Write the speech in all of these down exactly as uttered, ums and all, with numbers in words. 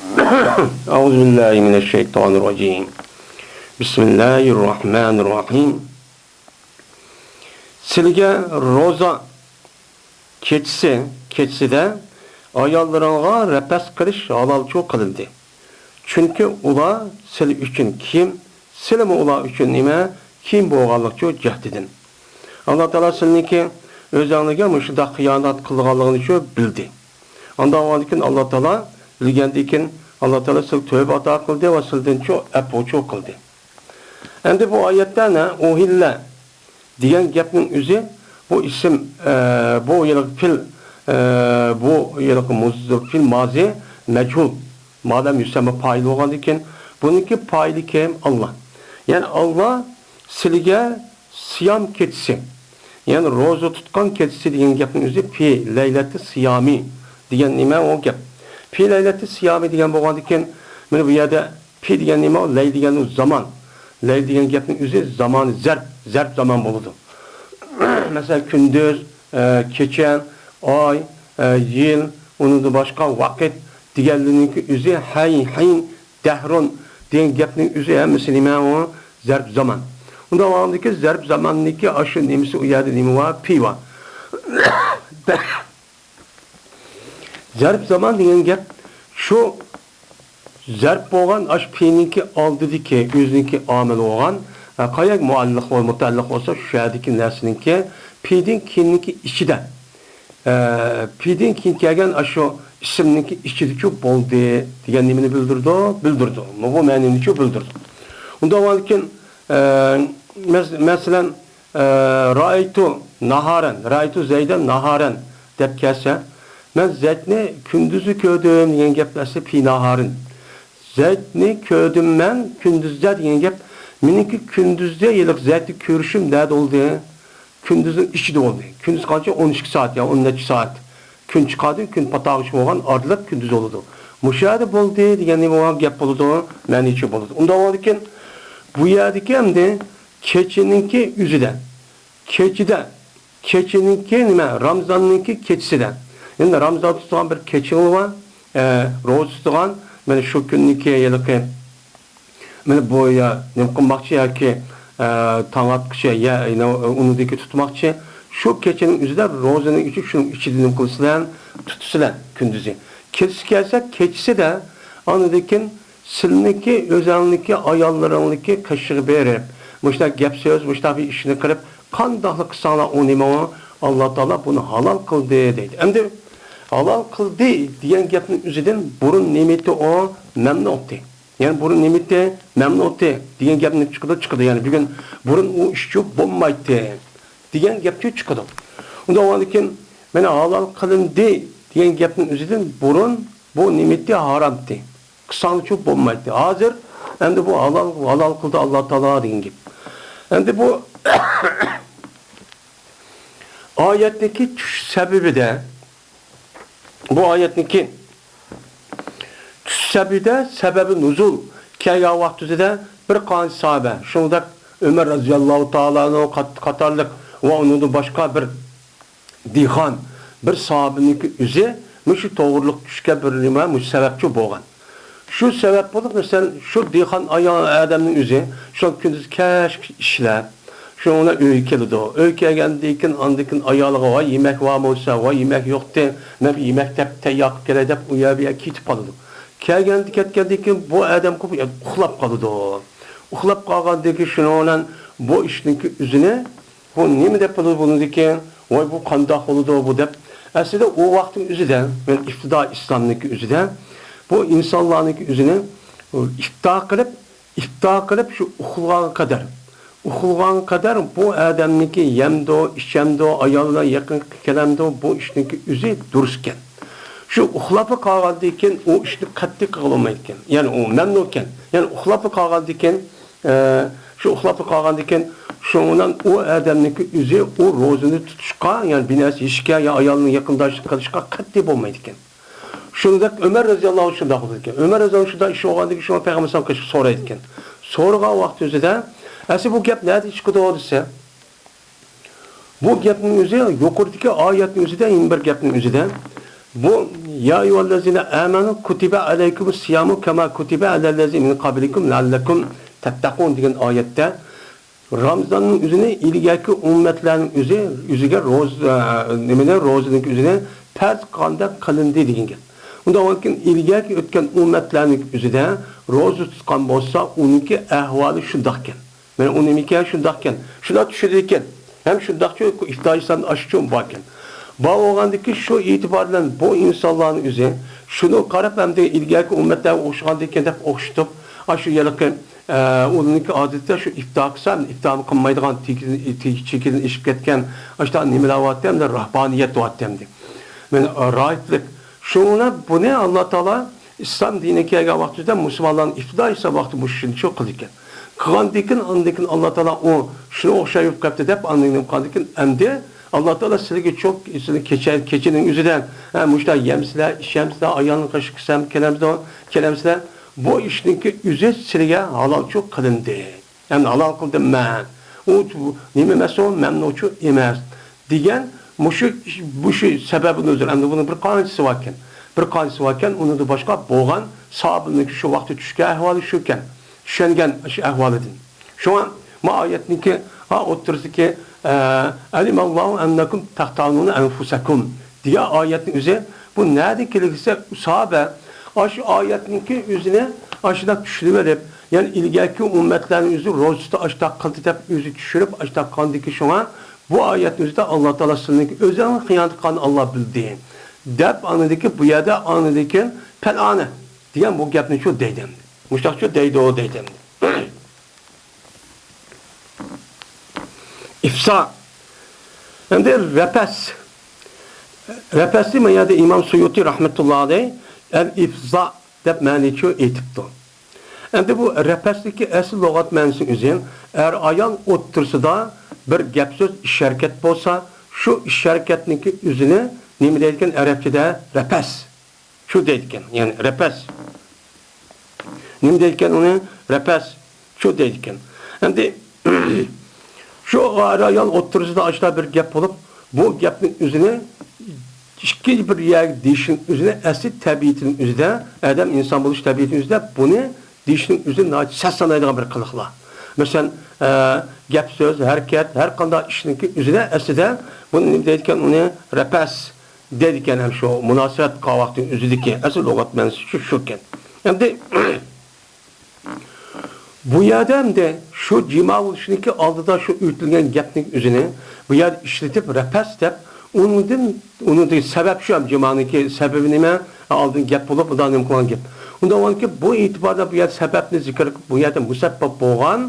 أعوذ بالله من الشيطان الرجيم. بسم الله الرحمن الرحيم. سىلىگە روزا كېچىسى، كېچىسىدە ئاياللىرىڭغا رەپەس قىلىش ھالالچۇ قىلىندى. چۈنكى ئۇلار سىلى ئۈچۈن كىيىم، سىلىمۇ ئۇلار ئۈچۈن نېمە، كىيىم بولغانلىقچۇ جەھدىدىن. ئاللا تائالا سىلىنىڭكى ئۆزەڭلىگە مۇشۇنداق خىيانەت قىلغانلىقىنىچۇ بىلدى. ئانداق بولغاندىكىن ئاللا تائالا بىلگەندىكىن ئاللا تائالا سىلگە تۆۋبە ئاتا قىلدى ۋە سىلدىنچۇ ئەپۇچۇ قىلدى. ئەمدى بۇ ئايەتتە نە ئۇھىللە دېگەن گەپنىڭ ئۆزى، بۇ ئىسىم، ئە، بۇ ھېلىقى پېئىل، ئە، بۇ ھېلىقى مۇز-، پېئىل مازى مەجھۇل. مادەم يۈسەممە پائىل بولغاندىكىن، بۇنىڭكى پائىلى كىم؟ ئاللا. يەنى ئاللا سىلىگە سىيام كېچىسى، يەنى روزا تۇتقان كېچىسى دېگەن گەپنىڭ ئۆزى پى لەيلەتى سىيامى دېگەن نېمە ئۇ گەپ؟ پى لەيلەتى سىيامى دېگەن بولغاندىكىن، مانا بۇ يەردە پى دېگەن نېمە؟ لەي دېگەن ئۇ زامان. لەي دېگەن گەپنىڭ ئۆزى زامانى زەرپ، زەرپ زامان بولىدۇ. مەسىلەن، كۈندۈز، ئە، كېچە، ئاي، ئە، يىل، ئۇنىڭدىن باشقا ۋاقىت دېگەنلىرىنىڭكى ئۆزى ھەي، ھەين، دەھرۇن دېگەن گەپنىڭ ئۆزى ھەممىسى نېمە ئۇ؟ زەرپ زامان. ئۇنداق بولغاندىكىن زەرپ زاماننىڭكى ئاشۇ نېمىسى ئۇ يەردە نېمە بار؟ پى بار. زەرپ زامان دېگەن گەپ شۇ زەرپ بولغان ئاشۇ پىنىڭكى ئالدىدىكى، ئۆزىنىڭكى ئامىلى بولغان، ئە، قايەرگە مۇئەللىق بول-، مۇتەئەللىق بولسا، شۇ يەردىكى نەرسىنىڭكى پىدىن كېيىنكى ئىچىدە، ئە، پىدىن كېيىن كەلگەن ئاشۇ ئىسىمنىڭكى ئىچىدىچۇ بولدى دېگەن نېمىنى بىلدۈرىدۇ؟ بىلدۈرىدۇ. بۇ مەنىنىچۇ بىلدۈرىدۇ. ئۇنداق بولغاندىكىن، ئە، مەس-، مەسىلەن، ئە، رائەيتۇ ناھارەن، رائەيتۇ زەيدەن ناھارەن دەپ كەلسە، مەن زەيدنى كۈندۈزى كۆردۈم دېگەن گەپ ئەسلى پى ناھارىن. زەيدنى كۆردۈم مەن كۈندۈزدە دېگەن گەپ، مېنىڭكى كۈندۈزدە ھېلىقى زەيدنى كۆرۈشۈم نەدە بولدى؟ كۈندۈزنىڭ ئىچىدە بولدى. كۈندۈز قانچە؟ ئون ئىككى سائەت يا ئون نەچچە سائەت. كۈن چىقاردىن كۈن پاتاقىچە بولغان ئارىلىق كۈندۈز بولىدۇ. مۇشۇ يەردە بولدى دېگەن نېمە بولغان گەپ بولىدۇ؟ مەنىچە بولىدۇ. ئۇنداق بولىدىكەن، بۇ يەردىكى ئەمدى كېچىنىڭكى ئۆزىدە، كېچىدە، كېچىنىڭكى نېمە، رامزاننىڭكى كېچىسىدە. ئەمدى رامزان تۇتىدىغان بىر كېچىڭلار بار، ئە، روزا تۇتىدىغان، مانا شۇ كۈننىكى ھېلىقى، مانا بۇ يا نېمە قىلماقچى ياكى، ئە، تاڭ ئاتقۇچە يا، يەنە ئۇنىڭدىكى تۇتماقچى. شۇ كېچىنىڭ ئۆزىدە روزىنىڭ ئىچى، شۇنىڭ ئىچىدە نېمە قىلىسىلەر؟ تۇتىسىلەر كۈندۈزى. كېچىسى كەلسە، كېچىسىدە ئاندىن كېيىن سىلنىڭكى، ئۆزەڭنىڭكى، ئاياللىرىڭنىڭكى قېشىغا بېرىپ، مۇشۇنداق گەپ سۆز، مۇشۇنداق بىر ئىشنى قىلىپ، قانداقلا قىلساڭلار ئۇ نېمە ئۇ؟ ئاللا تائالا بۇنى ھالال قىلدى دەيدۇ. ئەمدى ھالال قىلدى دېگەن گەپنىڭ ئۆزىدىن بۇرۇن نېمىتى ئۇ؟ مەمنۇئتى. يەنى بۇرۇن نېمىتى؟ مەمنۇئتى دېگەن گەپنى چىقىدۇ، چىقىدۇ. يەنى بۈگۈن بۇرۇن ئۇ ئىشچۇ بولمايتتى دېگەن گەپچۇ چىقىدۇ. ئۇنداق بولغاندىكىن، مانا ھالال قىلىندى دېگەن گەپنىڭ ئۆزىدىن بۇرۇن بۇ نېمىتى؟ ھارامتى. قىلساڭچۇ بولمايتتى. ھازىر ئەمدى بۇ ھالال، ھالال قىلدى ئاللا تائالا دېگەن گەپ. ئەمدى بۇ ئايەتنىڭكى چۈشۈش سەۋەبىدە، بۇ ئايەتنىڭكى چۈشۈش سەۋەبىدە، سەۋەبى نۇزۇل كەلگەن ۋاقتىدا بىر قانچە ساھابە، شۇنداق ئۆمەر رەزىياللاھۇ تائالا ئەنھۇ قات-، قاتارلىق ۋە ئۇنىڭدىن باشقا بىر دېھقان، بىر ساھابىنىڭكى ئۆزى مۇشۇ توغرىلىق چۈشكەن بىر نېمە، مۇشۇ سەۋەبچۇ بولغان. شۇ سەۋەب بولۇپ، مەسىلەن، شۇ دېھقان ئايال ئادەمنىڭ ئۆزى شۇ كۈندۈز كەچ ئىشلەپ، شۇنىڭ بىلەن ئۆيگە كېلىدۇ. ئۆيگە كەلگەندىن كېيىن، ئاندىن كېيىن ئايالىغا، ۋاي، يېمەك بارمۇ دېسە، ۋاي، يېمەك يوقتى، مەن بىر يېمەك دەپ تەييار قىلىپ كېلەي دەپ، ئۇ يەر بۇ يەرگە كېتىپ قالىدۇ. كەلگەندە، كەتكەندىن كېيىن بۇ ئادەم قوپ-، ئۇخلاپ قالىدۇ. ئۇخلاپ قالغاندىن كېيىن شۇنىڭ بىلەن بۇ ئىشنىڭكى ئۆزىنى بۇ نېمە دەپ بولىدۇ بۇنىڭدىكى؟ ۋاي، بۇ قانداق بولىدۇ بۇ دەپ. ئەسلىدە ئۇ ۋاقىتنىڭ ئۆزىدە، مەن ئىپتىدا ئىسلامنىڭكى ئۆزىدە بۇ ئىنسانلارنىڭكى ئۆزىنى ئىپتا قىلىپ، ئىپتا قىلىپ شۇ ئۇخلىغانغا قەدەر، ئۇخلىغانغا قەدەر بۇ ئادەمنىڭكى يەمدۇ، ئىچەمدۇ، ئايالى بىلەن يېقىن كېلەمدۇ، بۇ ئىشنىڭكى ئۆزى دۇرۇس ئىكەن. شۇ ئۇخلاپلا قالغاندىن كېيىن ئۇ ئىشنى قەتئىي قىلغىلى بولمايدىكەن. يەنى ئۇ مەمنۇئكەن. يەنى ئۇخلاپلا قالغاندىن كېيىن، ئە، شۇ ئۇخلاپلا قالغاندىن كېيىن، شۇنىڭ بىلەن ئۇ ئادەمنىڭكى ئۆزى ئۇ روزىنى تۇتۇشقا، يەنى بىر نەرسە يېيىشكە يا ئايالىنىڭ يېقىنداشلىق قىلىشقا قەتئىي بولمايدىكەن. شۇنداق ئۆمەر رەزىياللاھۇ شۇنداق بولىدىكەن. ئۆمەر رەزىياللاھۇ شۇنداق ئىش بولغاندىن كېيىن شۇڭا پەيغەمبەر ئەلەيھىسسالام قېشىغا سورايدىكەن. سورىغان ۋاقتى ئۆزىدە، ئەسلى بۇ گەپ نەدىن چىقىدۇ دېسە، بۇ گەپنىڭ ئۆزى يۇقىرىدىكى ئايەتنىڭ ئۆزىدە، يەنە بىر گەپنىڭ ئۆزىدە، بۇ، يا ئەييۇھەللەزىنە ئامەنۇ كۇتىبە ئەلەيكۇمۇس سىيامۇ كەما كۇتىبە ئەلەللەزىنە مىن قەبلىكۇم لەئەللەكۇم تەتتەقۇن دېگەن ئايەتتە رامىزاننىڭ ئۆزىنى ئىلگەركى ئۈممەتلەرنىڭ ئۆزى، ئۆزىگە روزا، نېمىنى، روزىنىڭ ئۆزىنى پەرز قىلغاندەك قىلىندى دېگەن گەپ. ئۇنداق بولغاندىكىن ئىلگەركى ئۆتكەن ئۈممەتلەرنىڭ ئۆزىدە روزا تۇتقان بولسا، ئۇنىڭكى ئەھۋالى شۇنداقكەن. مانا ئۇ نېمىكەن، شۇنداقكەن. شۇنداق چۈشىدىكەن. ھەم شۇنداقچۇ ئىپتا ئىسلامدا ئاشۇچۇ باركەن. بار بولغاندىكى شۇ ئېتىبار بىلەن بۇ ئىنسانلارنىڭ ئۆزى شۇنى قاراپ، ئەمدى ئىلگەركى ئۈممەتلەرگە ئوخشىغاندىكىن دەپ ئوخشىتىپ، ئاشۇ ھېلىقى، ئە، ئۇنىڭكى ئادىتى شۇ ئىپتا قىلسا، ئىپتانى قىلمايدىغان، تېگى-، تېگى-، چېكىدىن ئېشىپ كەتكەن، ئاشۇنداق نېمىلەر بارتتى، ئەمدى راھبانىيەت بارتتى ئەمدى. مانا، ئە، راھىبلىق. شۇڭا بۇنى ئاللا تائالا ئىسلام دىنى كەلگەن ۋاقتىدا مۇسۇلمانلارنىڭ ئىپتىدا ھېساب ۋاقتى مۇشۇنچە قىلىدىكەن. قىلغاندىكىن، ئاندىكىن ئاللا تائالا ئۇ شۇنى ئوخشايۋېرىپ قاپتۇ دەپ، ئاندىن نېمە قىلغاندىكىن، ئەمدى ئاللا تائالا سىلىگە چوق، سىلىنى كېچە، كېچىنىڭ ئۆزىدە، ھە، مۇشۇنداق يەمسىلەر، ئىچەمسىلەر، ئايالنى قېشى كىرسەم، كېلەمسىلەر، كېلەمسىلەر، بۇ ئىشنىڭكى ئۆزى سىلىگە ھالالچۇ قىلىندى. ئەمدى ھالال قىلدىم مەن. ئۇ نېمە ئەمەس ئۇ، مەمنۇچۇ ئەمەس. دېگەن مۇشۇ، مۇشۇ سەبەبى نۇزۇل. ئەمدى بۇنىڭ بىر قانچىسى باركەن. بىر قانچىسى باركەن، ئۇنىڭدىن باشقا بولغان ساھابىنىڭكى شۇ ۋاقىتتا چۈشكەن ئەھۋالى شۇكەن. چۈشەنگەن شۇ ئەھۋالىدىن. شۇڭا ما ئايەتنىڭكى، ھا، ئوتتۇرىسىدىكى، ئە، ئەلىمەللاھۇ ئەننەكۇم تەختانۇنە ئەنفۇسەكۇم دېگەن ئايەتنىڭ ئۆزى، بۇ نەدىن كېلىپ كەلسە، ساھابە ئاشۇ ئايەتنىڭكى ئۆزىنى ئاشۇنداق چۈشىنىۋېلىپ، يەنى ئىلگەركى ئۈممەتلەرنىڭ ئۆزى روزىسىدا ئاشۇنداق قىلدى دەپ ئۆزى چۈشۈرۈپ، ئاشۇنداق قىلغاندىكى شۇڭا بۇ ئايەتنىڭ ئۆزىدە ئاللا تائالا سىلىنىڭكى ئۆزىڭىز خىيانەت قىلغاننى ئاللا بىلدى دەپ، ئاندىكى بۇ يەردە ئاندىكى پەلئانە دېگەن بۇ گەپنى شۇ دەيدۇ ئەمدى. مۇشۇنداقچۇ دەيدۇ، دەيدۇ ئەمدى. ئىفزا. ئەمدى رەپەس. رەپەسنى ما يەردە ئىمام سۇيۇتى رەھمەتۇللا ئەلەيھ ئەل ئىفزا دەپ مەنىچۇ ئېيتىپتۇ. ئەمدى بۇ رەپەسنىڭكى ئەسلى لۇغەت مەنىسى ئۆزى ئەر-ئايال ئوتتۇرىسىدا بىر گەپ سۆز، ئىش ھەرىكەت بولسا، شۇ ئىش ھەرىكەتنىڭكى ئۆزىنى نېمە دەيدىكەن ئەرەبچىدە؟ رەپەس. شۇ دەيدىكەن، يەنى رەپەس. نېمە دەيدىكەن ئۇنى؟ رەپەس. شۇ دەيدىكەن. ئەمدى شۇ ئەر-ئايال ئوتتۇرىسىدا ئاشۇنداق بىر گەپ بولۇپ، بۇ گەپنىڭ ئۆزىنى ئىككىنچى بىر يەرگە دېيىشنىڭ ئۆزىنى ئەسلى تەبىئىتىنىڭ ئۆزىدە، ئادەم ئىنسان بولۇش تەبىئىتىنىڭ ئۆزىدە بۇنى دېيىشنىڭ ئۆزى ناھايىتى سەت سانايدىغان بىر قىلىقلار. مەسىلەن، ئە، گەپ سۆز، ھەرىكەت، ھەر قانداق ئىشنىڭكى ئۆزىدە ئەسلىدە بۇنى نېمە دەيدىكەن؟ ئۇنى رەپەس دەيدىكەن، ھەم شۇ مۇناسىۋەت قىلغان ۋاقتىنىڭ ئۆزىدىكى ئەسلى لۇغەت مەنىسى شۇ، شۇكەن. ئەمدى بۇ يەردە ئەمدى شۇ جىما بولۇشنىڭكى ئالدىدا شۇ ئۆتۈلگەن گەپنىڭ ئۆزىنى بۇ يەردە ئىشلىتىپ، رەپەس دەپ، ئۇنىڭدىن، ئۇنىڭدىن سەۋەب شۇ، ھەم جىمانىڭكى سەۋەبى نېمە؟ ئالدىن گەپ بولۇپ، ئۇدا نېمە قىلغان گەپ. ئۇندا بولغانكى بۇ ئېتىباردا بۇ يەردە سەۋەبنى زىكىر قىلىپ، بۇ يەردە مۇسەببەپ بولغان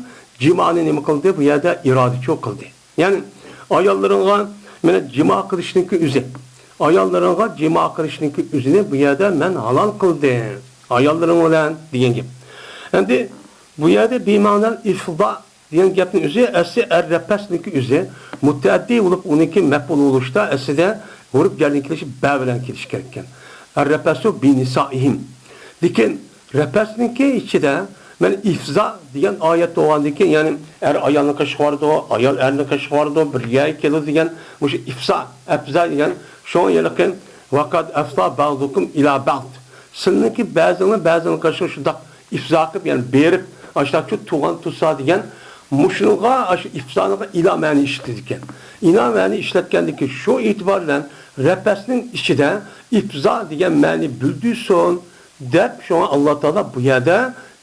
جىمانى نېمە قىلدى؟ بۇ يەردە ئىرادىچۇ قىلدى. يەنى ئاياللىرىڭغا مانا جىما قىلىشنىڭكى ئۆزى. ئاياللىرىڭغا جىما قىلىشنىڭكى ئۆزىنى بۇ يەردە مەن ھالال قىلدىم. ئاياللىرىڭ بىلەن دېگەن گەپ. ئەمدى بۇ يەردە بىمەنەل ئىفزا دېگەن گەپنىڭ ئۆزى ئەسلى ئەر رەپەسنىڭكى ئۆزى مۇتەئەددى بولۇپ، ئۇنىڭكى مەپئۇل بولۇشتا ئەسلىدە ھۇرۇپ جەرنىڭ كېلىشى بە بىلەن كېلىشى كېرەككەن. ئەر رەپەسۇ بىنىسائىھىم. لېكىن رەپەسنىڭكى ئىچىدە مەن ئىفزا دېگەن ئايەت بولغاندىن كېيىن، يەنى ئەر ئايالنى قېشىغا بارىدۇ، ئايال ئەرنى قېشىغا بارىدۇ، بىر يەرگە كېلىدۇ دېگەن مۇشۇ ئىفزا، ئەفزا دېگەن شۇڭا يېقىن ۋەقەد ئەفزا بەزۇكۇم ئىلا بەز. سىلىنىڭكى بەزىڭلار بەزىنىڭ قېشىغا شۇنداق ئىفزا قىلىپ، يەنى بېرىپ، ئاشۇنداقچۇ تۇغان تۇتسا دېگەن مۇشۇنىڭغا، ئاشۇ ئىفزانىڭغا ئىلا مەنى ئىشلىتىدىكەن. ئىلا مەنى ئىشلەتكەندىكى شۇ ئېتىبار بىلەن رەپەسنىڭ ئىچىدە ئىفزا دېگەن مەنى بىلدۈرسۇن. دەپ، شۇڭا ئاللا تائالا بۇ يەردە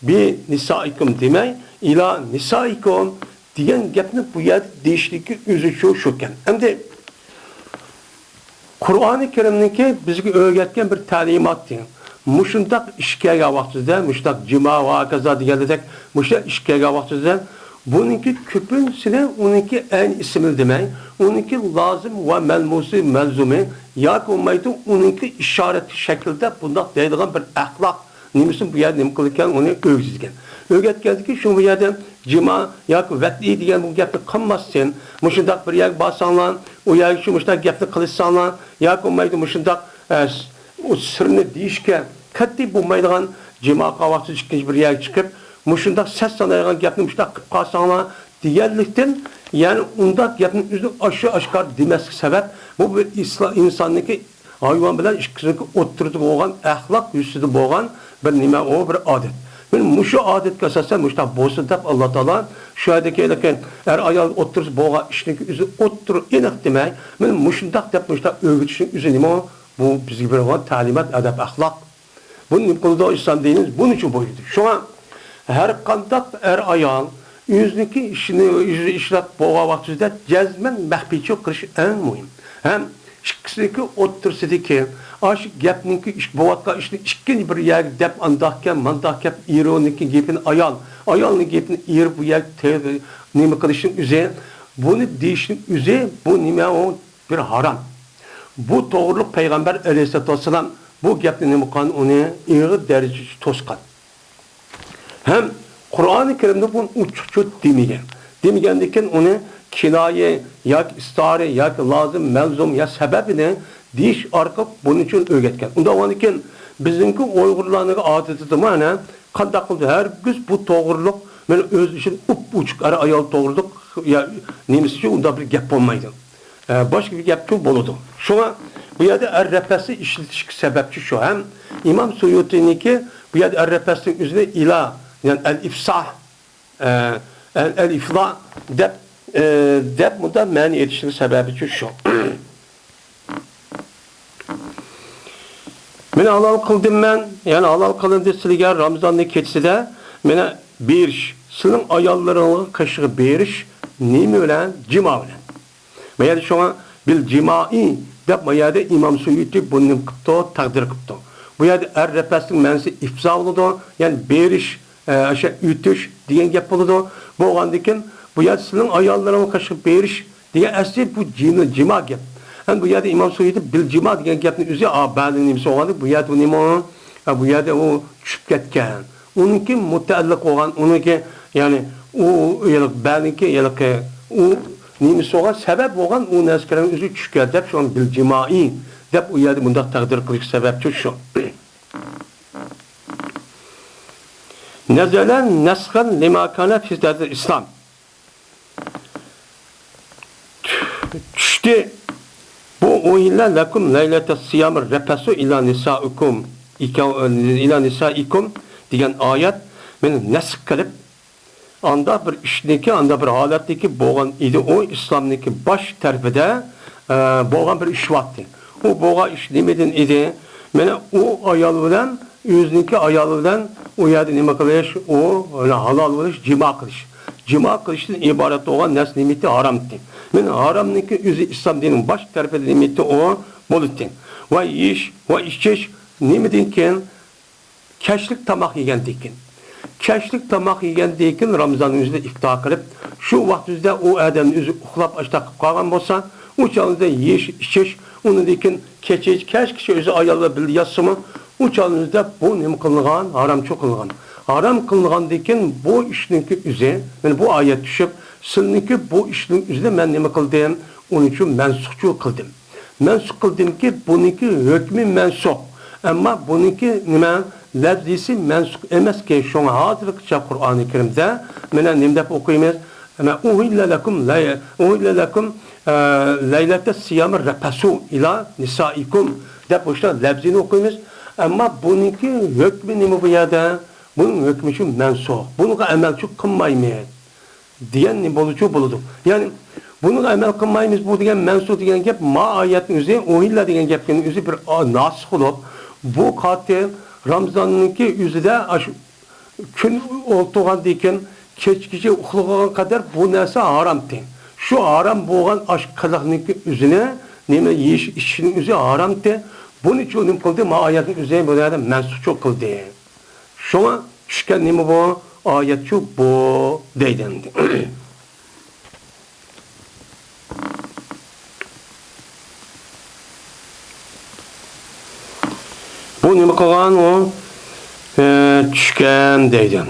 بى نىسائىكۇم دېمەي، ئىلا نىسائىكۇم دېگەن گەپنى بۇ يەردە دېيىشلىكى ئۆزىچۇ شۇكەن. ئەمدى قۇرئانى كەرىمنىڭكى بىزگە ئۆگەتكەن بىر تەلىماتى، مۇشۇنداق ئىش كەلگەن ۋاقتىدا، مۇشۇنداق جىما ۋە ھاكازا دېگەندەك، مۇشۇنداق ئىش كەلگەن ۋاقتىدا، بۇنىڭكى كۆپىنچىسىنى ئۇنىڭكى ئەينى ئىسمىنى دېمەي، ئۇنىڭكى لازىم ۋە مەلمۇسى، مەلزۇمى ياكى بولمايدۇ، ئۇنىڭكى ئىشارەتلىك شەكىلدە بۇنداق دەيدىغان بىر ئەخلاق نېمىسىنى بۇ يەردە نېمە قىلىدىكەن، ئۇنى ئۆگىتىدىكەن. ئۆگەتكەندىكىن شۇ بۇ يەردە جىما ياكى ۋەتئى دېگەن بۇ گەپنى قىلماستىن، مۇشۇنداق بىر يەرگە بارساڭلار، ئۇ يەرگە شۇ مۇشۇنداق گەپنى قىلىشساڭلار، ياكى بولمايدۇ مۇشۇنداق، ئە، ئۇ سىرنى دېيىشكە قەتئىي بولمايدىغان، جىما قىلغان ۋاقتىدا ئىككىنچى بىر يەرگە چىقىپ، مۇشۇنداق سەت سانايدىغان گەپنى مۇشۇنداق قىلىپ قالساڭلار دېگەنلىكتىن، يەنى ئۇنداق گەپنى ئۆزىنى ئاشۇ ئاشكارا دېمەسلىك سەۋەب، بۇ بىر ئىسلا-، ئىنساننىڭكى ھايۋان بىلەن ئىككىسىنىڭكى ئوتتۇرىسىدا بولغان ئەخلاق يۈزىسىدە بولغان بىر نېمە، ئۇ بىر ئادەت. مانا مۇشۇ ئادەتكە ئاساسەن مۇشۇنداق بولسۇن دەپ ئاللا تائالا شۇ يەردىكى ئەر-ئايال ئوتتۇرىسىدا بولغان ئىشنىڭكى ئۆزى ئوتتۇرا ئېنىق دېمەي، مانا مۇشۇنداق دەپ مۇشۇنداق ئۆگىتىشنىڭ ئۆزى نېمە؟ بۇ بىزگە بېرىلگەن تەلىمات، ئەدەپ، ئەخلاق. بۇنى نېمە قىلىدۇ؟ ئىسلام دىنىمىز بۇنى ئۈچۈن بۇيرۇدى. شۇڭا ھەر قانداق ئەر-ئايال ئۆزىنىڭكى ئىشىنى ئۆزى ئىشلەپ بولغان ۋاقتىدا جەزمەن مەخپىيچىلىك قىلىش ئەڭ مۇھىم. ھەم ئىككىسىنىڭكى ئوتتۇرىسىدىكى ئاشۇ گەپنىڭكى ئىش، بولۇۋاتقان ئىشنى ئىككىنچى بىر يەرگە دەپ، ئانداق گەپ، مانداق گەپ، ئېرىنىڭكى گېپىنى ئايال، ئايالنىڭ گېپىنى ئېرى بۇ يەرگە تە-، نېمە قىلىشنىڭ ئۆزى، بۇنى دېيىشنىڭ ئۆزى، بۇ نېمە ئۇ؟ بىر ھارام. بۇ توغرۇلۇق پەيغەمبەر ئەلەيھىسسالاتۇ ۋەسسالام بۇ گەپنى نېمە قىلغان؟ ئۇنى ئېغىر دەرىجىدە توسقان. ھەم قۇرئانى كەرىمدە بۇنى ئوچۇق-چوت دېمىگەن. دېمىگەندىكىن ئۇنى كىنايە ياكى ئىستىئارە ياكى لازىم، مەلزۇم يا سەۋەبىنى دېيىش ئارقىلىق بۇنىڭ ئۈچۈن ئۆگەتكەن. ئۇنداق بولغاندىكىن بىزنىڭكى ئۇيغۇرلارنىڭ ئادىتىدىمۇ ئەنە قانداق قىلدى؟ ھەرگىز بۇ توغرۇلۇق، مانا ئۆز ئىشىدا ئۇپ-ئوچۇق ئەر-ئايال توغرۇلۇق يا نېمىسىچۇ ئۇنداق بىر گەپ بولمايدۇ. ئە، باشقا بىر گەپچۇ بولىدۇ. شۇڭا بۇ يەردە ئەر رەپەسنى ئىشلىتىشكە سەۋەبچى شۇ. ھەم ئىمام سۇيۇتىنىڭكى بۇ يەردە ئەر رەپەسنىڭ ئۆزىنى ئىلا، يەنى ئەل-ئىفساھ، ئە، ئەل-، ئەل-ئىفلا دەپ، ئە، دەپ مۇنداق مەنە ئېيتىشنىڭ سەۋەبىچۇ شۇ. مانا ھالال قىلدىم مەن، يەنى ھالال قىلىندى سىلىگە رامزاننىڭ كېچىسىدە، مانا بېرىش، سىلىنىڭ ئاياللىرىڭلارغا قېشىغا بېرىش، نېمە بىلەن؟ جىما بىلەن. ما يەردە شۇڭا بىل جىمائى دەپ ما يەردە ئىمام سۇيۇتى بۇنى نېمە قىپتۇ؟ تەقدىر قىپتۇ. بۇ يەردە ئەر رەپەسنىڭ مەنىسى ئىفزا بولىدۇ، يەنى بېرىش، ئە، ئاشۇ ئۆتۈش دېگەن گەپ بولىدۇ. بولغاندىكىن بۇ يەردە سىلىنىڭ ئاياللىرىڭلارغا قېشىغا بېرىش دېگەن ئەسلى بۇ جىما، جىما گەپ. ئەمما بۇ يەردە ئىمام سۇيۇتى بىل جىما دېگەن گەپنى ئۆزى، ئا، بەلى نېمىسى بولغاندەك، بۇ يەردە ئۇ نېمە، ئا، بۇ يەردە ئۇ چۈشۈپ كەتكەن. ئۇنىڭكى مۇتەئەللىق بولغان، ئۇنىڭكى، يەنى ئۇ، ھېلىقى بەلىنىڭكى، ھېلىقى ئۇ نېمىسى بولغان، سەۋەب بولغان ئۇ نەرسىلەرنىڭ ئۆزى چۈشكەن دەپ، شۇڭا بىل جىمائى دەپ ئۇ يەردە مۇنداق تەقدىر قىلىش سەۋەبچۇ شۇ. نەزەلە نەسخەن لىما كانە فى سەدرىل ئىسلام. چۈشتى. بۇ ئۇھىللە لەكۇم لەيلەتە سىيامى رەپەسۇ ئىلا نىسائىكۇم، ئىكەن، ئىلا نىسائىكۇم دېگەن ئايەت مېنى نەسخ قىلىپ، ئاندا بىر ئىشنىكى، ئاندا بىر ھالەتتىكى بولغان ئىدى. ئۇ ئىسلامنىڭكى باش تەرىپىدە، ئە، بولغان بىر ئىش بارتى. ئۇ بولغان ئىش نېمىدىن ئىدى؟ مانا ئۇ ئايال بىلەن، ئۆزىنىڭكى ئايالى بىلەن ئۇ يەردە نېمە قىلىش؟ ئۇ ھالال بولۇش، جىما قىلىش. جىما قىلىشتىن ئىبارەت بولغان نەرسە نېمىتى؟ ھارامتى. مانا ھارامنىڭكى ئۆزى ئىسلام دىنىنىڭ باش تەرىپىدە نېمىتى؟ ئۇ بولىتى. ۋە يېيىش، ۋە ئىچىش نېمىدىن كېيىن؟ كەچلىك تاماق يېگەندىن كېيىن. كەچلىك تاماق يېگەندىن كېيىن رامىزان ئۆزىدە ئىپتار قىلىپ، شۇ ۋاقىت ئۆزىدە ئۇ ئادەمنى ئۆزى ئۇخلاپ ئاشتاق قىلىپ قالغان بولسا، ئۇ چاغدا يېيىش، ئىچىش، ئۇنىڭدىن كېيىن كېچە، كەچكىچە ئۆزى ئايال بىلەن بىللە ياتسىمۇ، ئۇ چاغدا ئۆزىدە بۇ نېمە قىلىنغان؟ ھارامچۇ قىلىنغان. ھارام قىلىنغاندىن كېيىن بۇ ئىشنىڭكى ئۆزى، يەنى بۇ ئايەت چۈشۈپ، سىلىنىڭكى بۇ ئىشنىڭ ئۆزىنى مەن نېمە قىلدىم؟ ئۇنىڭ ئۈچۈن مەنسۇخچۇ قىلدىم. مەنسۇخ قىلدىمكى، بۇنىڭكى ھۆكمى مەنسۇخ. ئەمما بۇنىڭكى نېمە؟ لەپزىسى مەنسۇخ ئەمەسكەن. شۇڭا ھازىرغىچە قۇرئانى كەرىمدە مانا نېمە دەپ ئوقۇيمىز؟ مانا، ئۇھىللە لەكۇم لەي-، ئۇھىللە لەكۇم، ئە، لەيلەتە سىيامى رەپەسۇ ئىلا نىسائىكۇم دەپ مۇشۇنداق لەپزىنى ئوقۇيمىز. ئەمما بۇنىڭكى ھۆكمى نېمە بۇ يەردە؟ بۇنىڭ ھۆكمى شۇ مەنسۇخ. بۇنىڭغا ئەمەلچۇ قىلمايمىز. دېگەن نېمە بولىدۇ؟ بولىدۇ. يەنى، بۇنىڭغا ئەمەل قىلمايمىز، بۇ دېگەن مەنسۇخ دېگەن گەپ، ما ئايەتنىڭ ئۆزى، ئۇھىللە دېگەن گەپنىڭ ئۆزى بىر، ئا، ناسىخ بولۇپ، بۇ قاتىل رامزاننىڭكى ئۆزىدە ئاشۇ كۈن ئولتۇرغاندىن كېيىن كەچكىچە ئۇخلىغانغا قەدەر بۇ نەرسە ھارامتى. شۇ ھارام بولغان ئاشۇ قىلىقنىڭكى ئۆزىنى، نېمە، يېيىش، ئىچىشنىڭ ئۆزى ھارامتى. بۇنى چۇ نېمە قىلدى؟ ما ئايەتنىڭ ئۆزى بۇ يەردە مەنسۇخچۇ قىلدى. شۇڭا چۈشكەن نېمە بۇ؟ ئايەتچۇ بۇ دەيدۇ ئەمدى. بۇ نېمە قىلغان ئۇ؟ ئە، چۈشكەن دەيدۇ.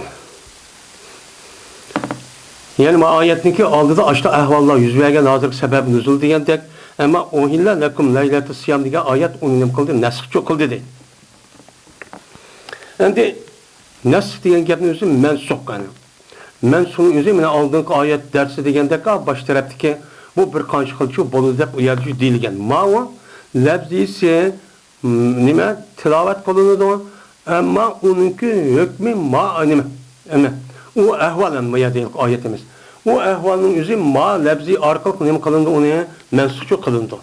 يەنى ما ئايەتنىڭكى ئالدىدا ئاشۇنداق ئەھۋاللار يۈز بەرگەن، ھازىرقى سەبەب نۇزۇل دېگەندەك. ئەمما ئۇھىللە لەكۇم لەيلەتە سىيام دېگەن ئايەت ئۇنى نېمە قىلدى؟ نەسخچۇ قىلدى دەيدۇ. ئەمدى نەسخ دېگەن گەپنىڭ ئۆزى مەنسۇخ، يەنى. مەنسۇخنىڭ ئۆزى مانا ئالدىنقى ئايەت دەرسى دېگەندەك، باش تەرەپتىكى بۇ بىر قانچە خىلچۇ بولىدۇ دەپ ئۇ يەردە دېيىلگەن. ماۋۇ لەپزىسى، م، نېمە، تىلاۋەت قىلىنىدۇ. ئەمما ئۇنىڭكى ھۆكمى ما، نېمە، ئەمە، ئۇ ئەھۋال، ئەمما بۇ يەردە ئايەت ئەمەس. ئۇ ئەھۋالنىڭ ئۆزى ما لەپزى ئارقىلىق نېمە قىلىنىدۇ، ئۇنى مەنسۇخچۇ قىلىنىدۇ.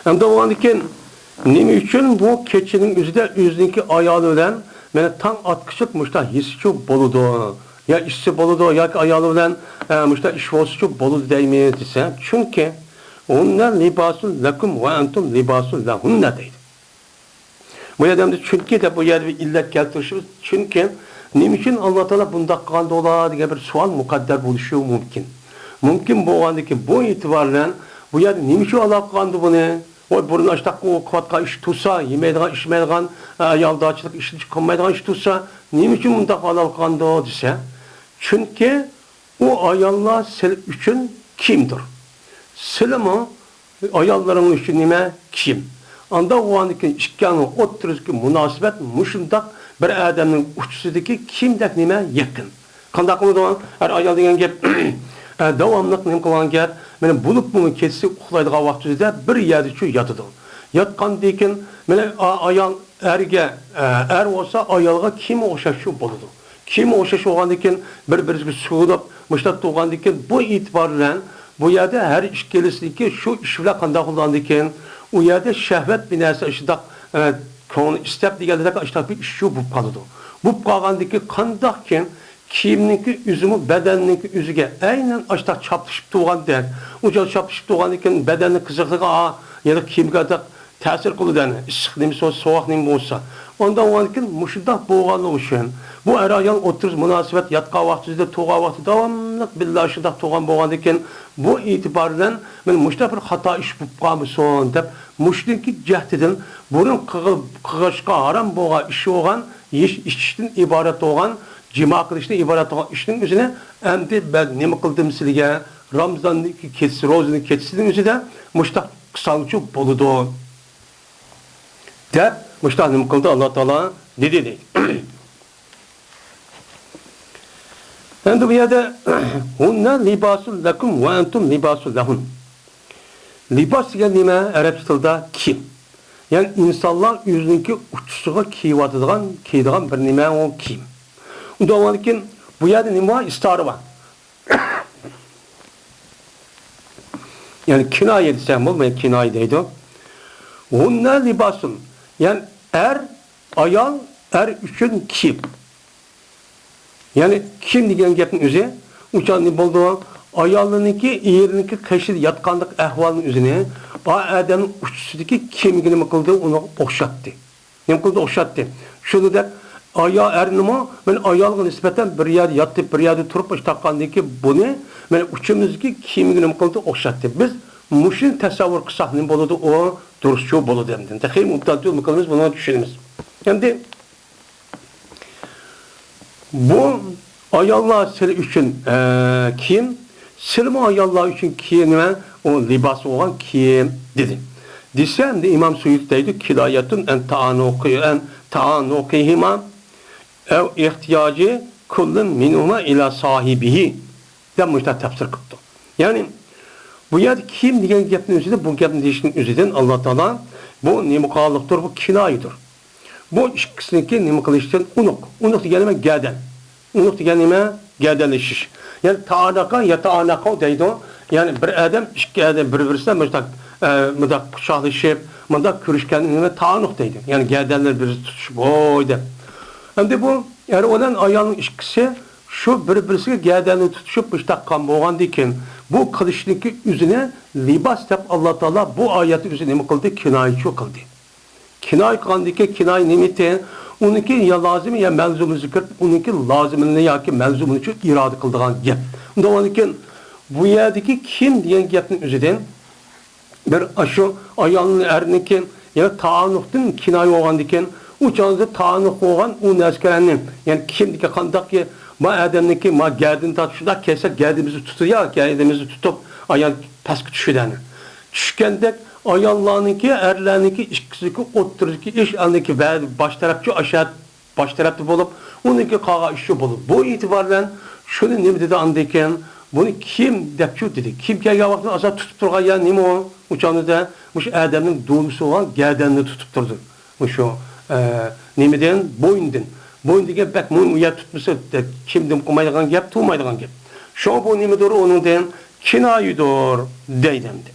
ئەمدى بولغاندىكىن، نېمە ئۈچۈن بۇ كېچىنىڭ ئۆزىدە ئۆزىنىڭكى ئايالى بىلەن مانا تاڭ ئاتقۇچە مۇشۇنداق ھېسچۇ بولىدۇ؟ يا ئىچسە بولىدۇ، ياكى ئايالى بىلەن، ئە، مۇشۇنداق ئىش بولسىچۇ بولىدۇ دەيمىز دېسە، چۈنكى، «ھۇننە لىباسۇن لەكۇم ۋە ئەنتۇم لىباسۇن لەھۇننە» دەيدۇ. بۇ يەردە ئەمدى «چۈنكى» دەپ بۇ يەردە بىر ئىللەت كەلتۈرۈشىمىز، چۈنكى نېمە ئۈچۈن ئاللا تائالا بۇنداق قىلغاندۇ ئۇلار دېگەن بىر سوئال مۇقەددەر بولۇشى مۇمكىن. مۇمكىن بولغاندىكىن، بۇ ئېتىبار بىلەن بۇ يەردە نېمە ئۈچۈن ئاللا قىلغاندۇ بۇنى؟ ۋاي، بۇرۇن ئاشتاق قىلىۋاتقان ئىش تۇرسا، يېمەيدىغان، ئىچمەيدىغان، ئايالدارچىلىق ئىشىنى قىلمايدىغان ئىش تۇرسا، نېمە ئۈچۈن بۇنداق ھالال قىلغاندۇ دېسە، چۈنكى ئۇ ئاياللار سىلەر ئۈچۈن كىيىمدۇر. سىلىمۇ ئاياللىرىڭ ئۈچۈن نېمە؟ كىيىم. ئانداق بولغاندىكىن ئىككىڭنىڭ ئوتتۇرىسىدىكى مۇناسىۋەت مۇشۇنداق بىر ئادەمنىڭ ئۇچىسىدىكى كىيىمدەك نېمە؟ يېقىن. قانداق قىلىدۇ؟ ئەر ئايال دېگەن گەپ، ئە، داۋاملىق نېمە قىلغان گەپ؟ مانا بولۇپمۇ كېچىسى ئۇخلايدىغان ۋاقتىدا بىر يەردىچۇ ياتىدۇ. ياتقاندىن كېيىن، مانا، ئا-، ئايال ئەرگە، ئە، ئەر بولسا ئايالغا كىيىمى ئوخشاشچۇ بولىدۇ. كىيىمى ئوخشاش بولغاندىن كېيىن، بىر-بىرىگە سۇغۇنۇپ، مۇشۇنداق تۇرغاندىن كېيىن، بۇ ئېتىبار بىلەن بۇ يەردە ھەر ئىككىلىسىنىڭكى شۇ ئىش بىلەن قانداق بولغاندىن كېيىن، ئۇ يەردە شەھۋەت بىر نەرسە ئىشتاق، ئە، كۆڭلى ئىستەپ دېگەندەك ئىشتاق بىر ئىش شۇ بولۇپ قالىدۇ. بولۇپ قالغاندىن كېيىن قانداقكىن كىيىمنىڭكى ئۆزىمۇ بەدەننىڭكى ئۆزىگە ئەينەن ئاشتاق چاپلىشىپ تۇرغاندەك، ئۇ چاغ چاپلىشىپ تۇرغاندىن كېيىن بەدەننىڭ قىزىقلىقى، ئا، يەنە كىيىمگە ئاشتاق تەسىر قىلىدۇ، يەنى ئىسسىق نېمىسى بولسا، سوغۇق نېمە بولسا. ئاندىن ئۇنىڭدىن كېيىن مۇشۇنداق بولغانلىقى ئۈچۈن، بۇ ئەر-ئايال ئوتتۇرىسى مۇناسىۋەت ياتقان ۋاقتىدا، تۇرغان ۋاقتىدا داۋاملىق بىللە شۇنداق تۇرغان بولغاندىن كېيىن، بۇ ئېتىبار بىلەن مانا مۇشۇنداق بىر خاتا ئىش بولۇپ قالمىسۇن دەپ، مۇشۇنىڭكى جەھىتىدىن بۇرۇن قىغىل-، قىغىشقا ھارام بولغان ئىش بولغان، يېيىش-ئىچىشتىن ئىبارەت بولغان، جىما قىلىشتىن ئىبارەت بولغان ئىشنىڭ ئۆزىنى ئەمدى مەن نېمە قىلدىم سىلىگە؟ رامزاننىڭكى كېچىسى، روزىنىڭ كېچىسىنىڭ ئۆزىدە مۇشۇنداق قىلساڭچۇ بولىدۇ، دەپ مۇشۇنداق نېمە قىلدى ئاللا تائالا دېدى، دەيدۇ. ئەمدى بۇ يەردە «ھۇننە لىباسۇن لەكۇم ۋە ئەنتۇم لىباسۇن لەھۇن». لىباس دېگەن نېمە؟ ئەرەبچە تىلدا كىيىم. يەنى ئىنسانلار ئۆزىنىڭكى ئۇچىسىغا كىيىۋاتىدىغان، كىيىدىغان بىر نېمە ئۇ كىيىم. ئۇنداق بولغاندىكىن بۇ يەردە نېمە بار؟ ئىستارە بار. يەنى كىنايە دېسەم بولمايدۇ، كىنايە دەيدۇ. «ھۇننە لىباسۇن». يەنى ئەر، ئايال، ئەر ئۈچۈن كىيىم. يەنى كىيىم دېگەن گەپنىڭ ئۆزى ئۇچان نېمە بولىدۇ؟ ئايالنىڭكى، ئېرىنىڭكى قېشىدا ياتقانلىق ئەھۋالنىڭ ئۆزىنى ئا ئادەمنىڭ ئۇچىسىدىكى كىيىمگە نېمە قىلدى؟ ئۇنى ئوخشاتتى. نېمە قىلدى؟ ئوخشاتتى. شۇنى دەپ، ئايا-، ئەرنىمۇ، مەن ئايالغا نىسبەتەن بىر يەردە ياتىپ، بىر يەردە تۇرۇپ ئىش تاققاندىن كېيىن بۇنى، مەن ئۇچىمىزدىكى كىيىمگە نېمە قىلدى؟ ئوخشاتتى. بىز مۇشۇنى تەسەۋۋۇر قىلساق نېمە بولىدۇ؟ ئۇ دۇرۇسچۇ بولىدۇ ئەمدى. تېخى مۇبتەدىل قىلىمىز، بۇنى چۈشىنىمىز. ئەمدى بۇ ئاياللار سىلى ئۈچۈن، ئە، كىيىم، سىلىمۇ ئاياللار ئۈچۈن كىيىنىمە، ئۇ لىباس بولغان كىيىم، دېدى. دېسە، ئەمدى ئىمام سۇيۇتى دەيدۇ، «كىنايەتۇن ئەن تائانۇقى-، ئەن تائانۇقىھىما ئەۋ ئېھتىياجى كۇللىن مىنھۇما ئىلا ساھىبىھى» دەپ مۇشۇنداق تەپسىر قىپتۇ. يەنى، بۇ يەردە كىيىم دېگەن گەپنىڭ ئۆزىدە، بۇ گەپنى دېيىشنىڭ ئۆزىدىن ئاللا تائالا بۇ نېمە قىلغانلىقتۇر؟ بۇ كىنايىدۇر. بۇ ئىككىسىنىڭكى نېمە قىلىشتىن ئۇنۇق. ئۇنۇق دېگەن نېمە؟ گەدەن. ئۇنۇق دېگەن نېمە؟ گەدەنلىشىش. يەنى تائاناقا ياتائاناقا دەيدۇ. يەنى بىر ئادەم ئىككى ئادەم بىر-بىرسى بىلەن مۇنداق، ئە، مۇنداق قۇچاقلىشىپ، مۇنداق كۆرۈشكەننى نېمە؟ تائانۇق دەيدۇ. يەنى گەدەنلىرى بىر تۇتۇشۇپ، ۋوي دەپ. ئەمدى بۇ ئەر بىلەن ئايالنىڭ ئىككىسى شۇ بىر-بىرسىگە گەدەننى تۇتۇشۇپ مۇشۇنداق قىلغان بولغاندىكىن، بۇ قىلىشنىڭكى ئۆزىنى لىباس دەپ ئاللا تائالا بۇ ئايەتنىڭ ئۆزىنى نېمە قىلدى؟ كىنايىچۇ قىلدى. كىنايە قىلغاندىكى كىنايە نېمىتى؟ ئۇنىڭكى يا لازىمى يا مەلزۇمىنى زىكىر، ئۇنىڭكى لازىمىنى ياكى مەلزۇمىنى شۇ ئىرادە قىلىدىغان گەپ. ئۇنداق بولغاندىكىن، بۇ يەردىكى كىيىم دېگەن گەپنىڭ ئۆزىدىن بىر ئاشۇ ئايالنىڭ ئەرنىڭكى، يەنى تائانۇقتىن كىنايە بولغاندىكىن، ئۇ چاغدا تائانۇق بولغان ئۇ نەرسىلەرنى، يەنى كىيىمدىكى قانداقكى، ما ئادەمنىڭكى، ما گەدىنى تارتىپ شۇنداق كەلسە گەدىنىمىزنى تۇتىدۇ يا، گەدىنىمىزنى تۇتۇپ، ئايال پەسكە چۈشىدۇ ئەنە. چۈشكەندەك ئاياللارنىڭكى، ئەرلەرنىڭكى ئىككىسىدىكى ئوتتۇرىدىكى ئىش، ئاندىكى ۋە باش تەرەپچۇ ئاشۇ باش تەرەپتە بولۇپ، ئۇنىڭكى قالغان ئىشى بولىدۇ. بۇ ئېتىبار بىلەن شۇنى نېمە دېدى ئاندىن كېيىن؟ بۇنى كىيىم دەپچۇ دېدى. كىيىم كىيگەن ۋاقتىدا ئاساسەن تۇتۇپ تۇرغان يەر نېمە ئۇ؟ ئۇ چاغدا مۇشۇ ئادەمنىڭ دۇلىسى بولغان گەدەننى تۇتۇپ تۇرىدۇ. مۇشۇ، ئە، نېمىدىن؟ بوينىدىن. بويۇن دېگەن بەك مۇھىم، ئۇ يەر تۇتمىسا، كىيىم قىلمايدىغان گەپ، تۇغمايدىغان گەپ. شۇڭا بۇ نېمىدۇر، ئۇنىڭدىن كىنايىدۇر دەيدۇ ئەمدى.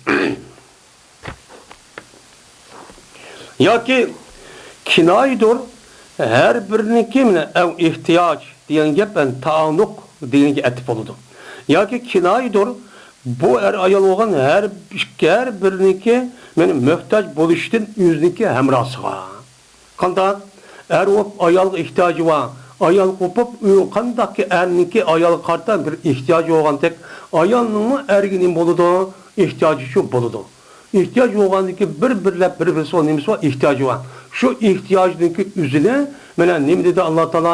ياكى كىنايىدۇر، ھەر بىرىنىڭكى مانا ئەۋ ئېھتىياج دېگەن گەپ، يەنى تائاننۇق دېگەنگە ئەتىپ بولىدۇ. ياكى كىنايىدۇر، بۇ ئەر-ئايال بولغان ھەر ئىككى، ھەر بىرىنىڭكى مانا موھتاج بولۇشتىن ئۆزىنىڭكى ھەمراھسىغا. قانداق؟ ئەر بولۇپ ئايالغا ئېھتىياجى بار، ئايال بولۇپ ئۆ-، قانداقكى ئەرنىڭكى ئايالغا قارىتا بىر ئېھتىياجى بولغاندەك، ئايالنىڭمۇ ئەرگە نېمە بولىدۇ؟ ئېھتىياجى شۇ بولىدۇ. ئېھتىياج بولغاندىن كېيىن بىر-بىرلەپ، بىر-بىرسى بار، نېمىسى بار؟ ئېھتىياجى بار. شۇ ئېھتىياجنىڭكى ئۆزىنى، مانا نېمە دېدى ئاللا تائالا؟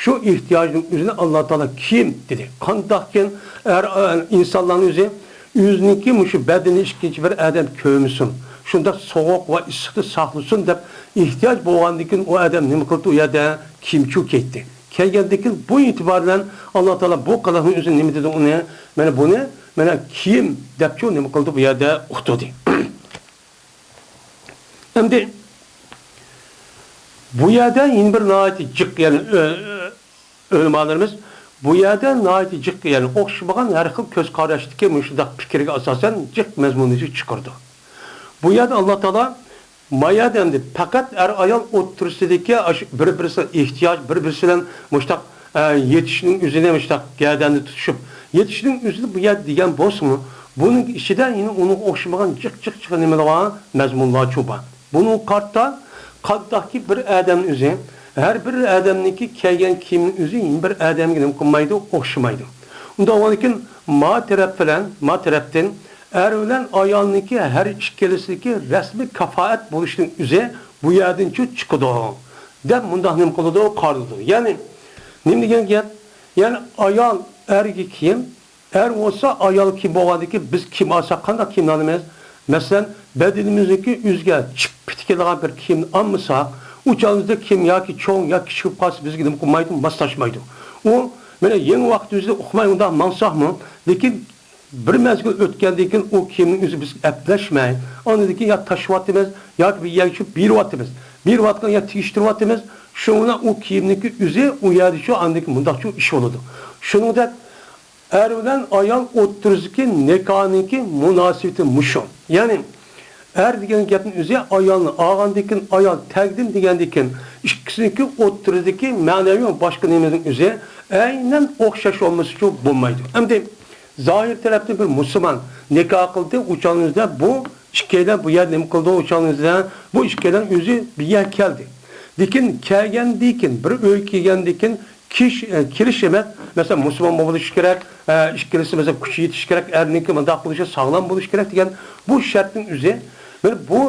شۇ ئېھتىياجنىڭ ئۆزىنى ئاللا تائالا كىيىم دېدى. قانداقكىن ئەر، ئە، ئىنسانلارنىڭ ئۆزى ئۆزىنىڭكى مۇشۇ بەدىنى ئىككىنچى بىر ئادەم كۆرمىسۇن، شۇنداق سوغۇق ۋە ئىسسىقتا ساقلىسۇن دەپ ئېھتىياج بولغاندىن كېيىن ئۇ ئادەم نېمە قىلدى؟ ئۇ يەردە كىيىمچۇ كىيدى. كەلگەندىن كېيىن بۇ ئېتىبار بىلەن ئاللا تائالا بۇ قىلىقنىڭ ئۆزىنى نېمە دېدى ئۇنى؟ مانا بۇنى، مانا كىيىم دەپچۇ نېمە قىلدى؟ بۇ يەردە ئۇقتۇردى. ئەمدى بۇ يەردە يەنە بىر ناھايىتى جىق، يەنى، ئۆ-، ئۆ-، ئۆلىمالىرىمىز بۇ يەردە ناھايىتى جىق، يەنى ئوخشىمىغان ھەر خىل كۆز قاراشتىكى مۇشۇنداق پىكىرگە ئاساسەن جىق مەزمۇننى چىقىرىدۇ. بۇ يەردە ئاللا تائالا ما يەردە ئەمدى پەقەت ئەر-ئايال ئوتتۇرىسىدىكى ئاشۇ بىر-بىرسىگە ئېھتىياج، بىر-بىرسى بىلەن مۇشتاق، ئە، يېتىشنىڭ ئۆزىنى مۇشتاق گەدەندە تۇتۇشۇپ، يېتىشنىڭ ئۆزىنى بۇ يەردە دېگەن بولسىمۇ، بۇنىڭ ئىچىدە يەنە ئۇنىڭغا ئوخشىمىغان جىق، جىق، جىق نېمىلەر بار، مەزمۇنلارچۇ بار. بۇنىڭغا قارىتا قانداقكى بىر ئادەمنىڭ ئۆزى، ھەر بىر ئادەمنىڭكى كىيگەن كىيىمنىڭ ئۆزى يەنە بىر ئادەمگە نېمە قىلمايدۇ؟ ئوخشىمايدۇ. ئۇنداق بولغاندىكىن ما تەرەپ بىلەن، ما تەرەپتىن ئەر بىلەن ئايالنىڭكى ھەر ئىككىلىسىدىكى رەسمىي كاپائەت بولۇشنىڭ ئۆزى بۇ يەردىنچۇ چىقىدۇ، دەپ مۇنداق نېمە قىلىدۇ؟ قارىلىدۇ. يەنى نېمە دېگەن گەپ؟ يەنى ئايال ئەرگە كىيىم، ئەر بولسا ئايال كىيىم بولغاندىكىن بىز كىيىم ئالساق قانداق كىيىمنى ئالىمىز؟ مەسىلەن، بەدىنىمىزنىڭكى ئۆزىگە چىقىپ كېتىدىغان بىر كىيىمنى ئالمىساق، ئۇ چاغىمىزدا كىيىم ياكى چوڭ ياكى كىچىك بولۇپ قالسا بىزگە نېمە قىلمايدۇ؟ ماسلاشمايدۇ. ئۇ مانا يېڭى ۋاقىت ئۆزىدە ئۇقماي ئۇنداق ماڭساقمۇ، لېكىن بىر مەزگىل ئۆتكەندىن كېيىن ئۇ كىيىمنىڭ ئۆزى بىزگە ئەپلەشمەي، ئاندىن كېيىن يا تاشلىۋاتىمىز ياكى بىر يەرگە چۈشۈرۈپ بېرىۋاتىمىز. بېرىۋاتقان يا تېگىشتۈرۈۋاتىمىز. شۇنىڭ بىلەن ئۇ كىيىمنىڭكى ئۆزى ئۇ يەردە شۇ ئاندىن كېيىن مۇنداقچۇ ئىش بولىدۇ. شۇنىڭدەك ئەر بىلەن ئايال ئوتتۇرىسىدىكى نىكاھنىڭكى مۇناسىۋىتى مۇشۇ. يەنى ئەر دېگەن گەپنىڭ ئۆزى ئايالنى ئالغاندىن كېيىن، ئايال تەقدىم دېگەندىن كېيىن، ئىككىسىنىڭكى ئوتتۇرىدىكى مەنىۋى ۋە باشقا نېمىنىڭ ئۆزى ئەينەن ئوخشاش بولمىسىچۇ بولمايدۇ. ئەمدى زاھىر تەرەپتىن بىر مۇسۇلمان نىكاھ قىلدى، ئۇ چاغىمىزدا بۇ ئىككىيلەن بۇ يەردە نېمە قىلدى، ئۇ چاغىمىزدا بۇ ئىككىيلەن ئۆزى بىر يەرگە كەلدى. لېكىن كەلگەندىن كېيىن، بىر ئۆيگە كەلگەندىن كېيىن، كىش-، ئە، كېلىش ئەمەس، مەسىلەن، مۇسۇلمان بولۇشى كېرەك، ئە، ئىككىلىسى، مەسىلەن، كۈچى يېتىشى كېرەك، ئەرنىڭكى مۇنداق بولۇشى، ساغلام بولۇشى كېرەك دېگەن بۇ شەرتنىڭ ئۆزى، مانا بۇ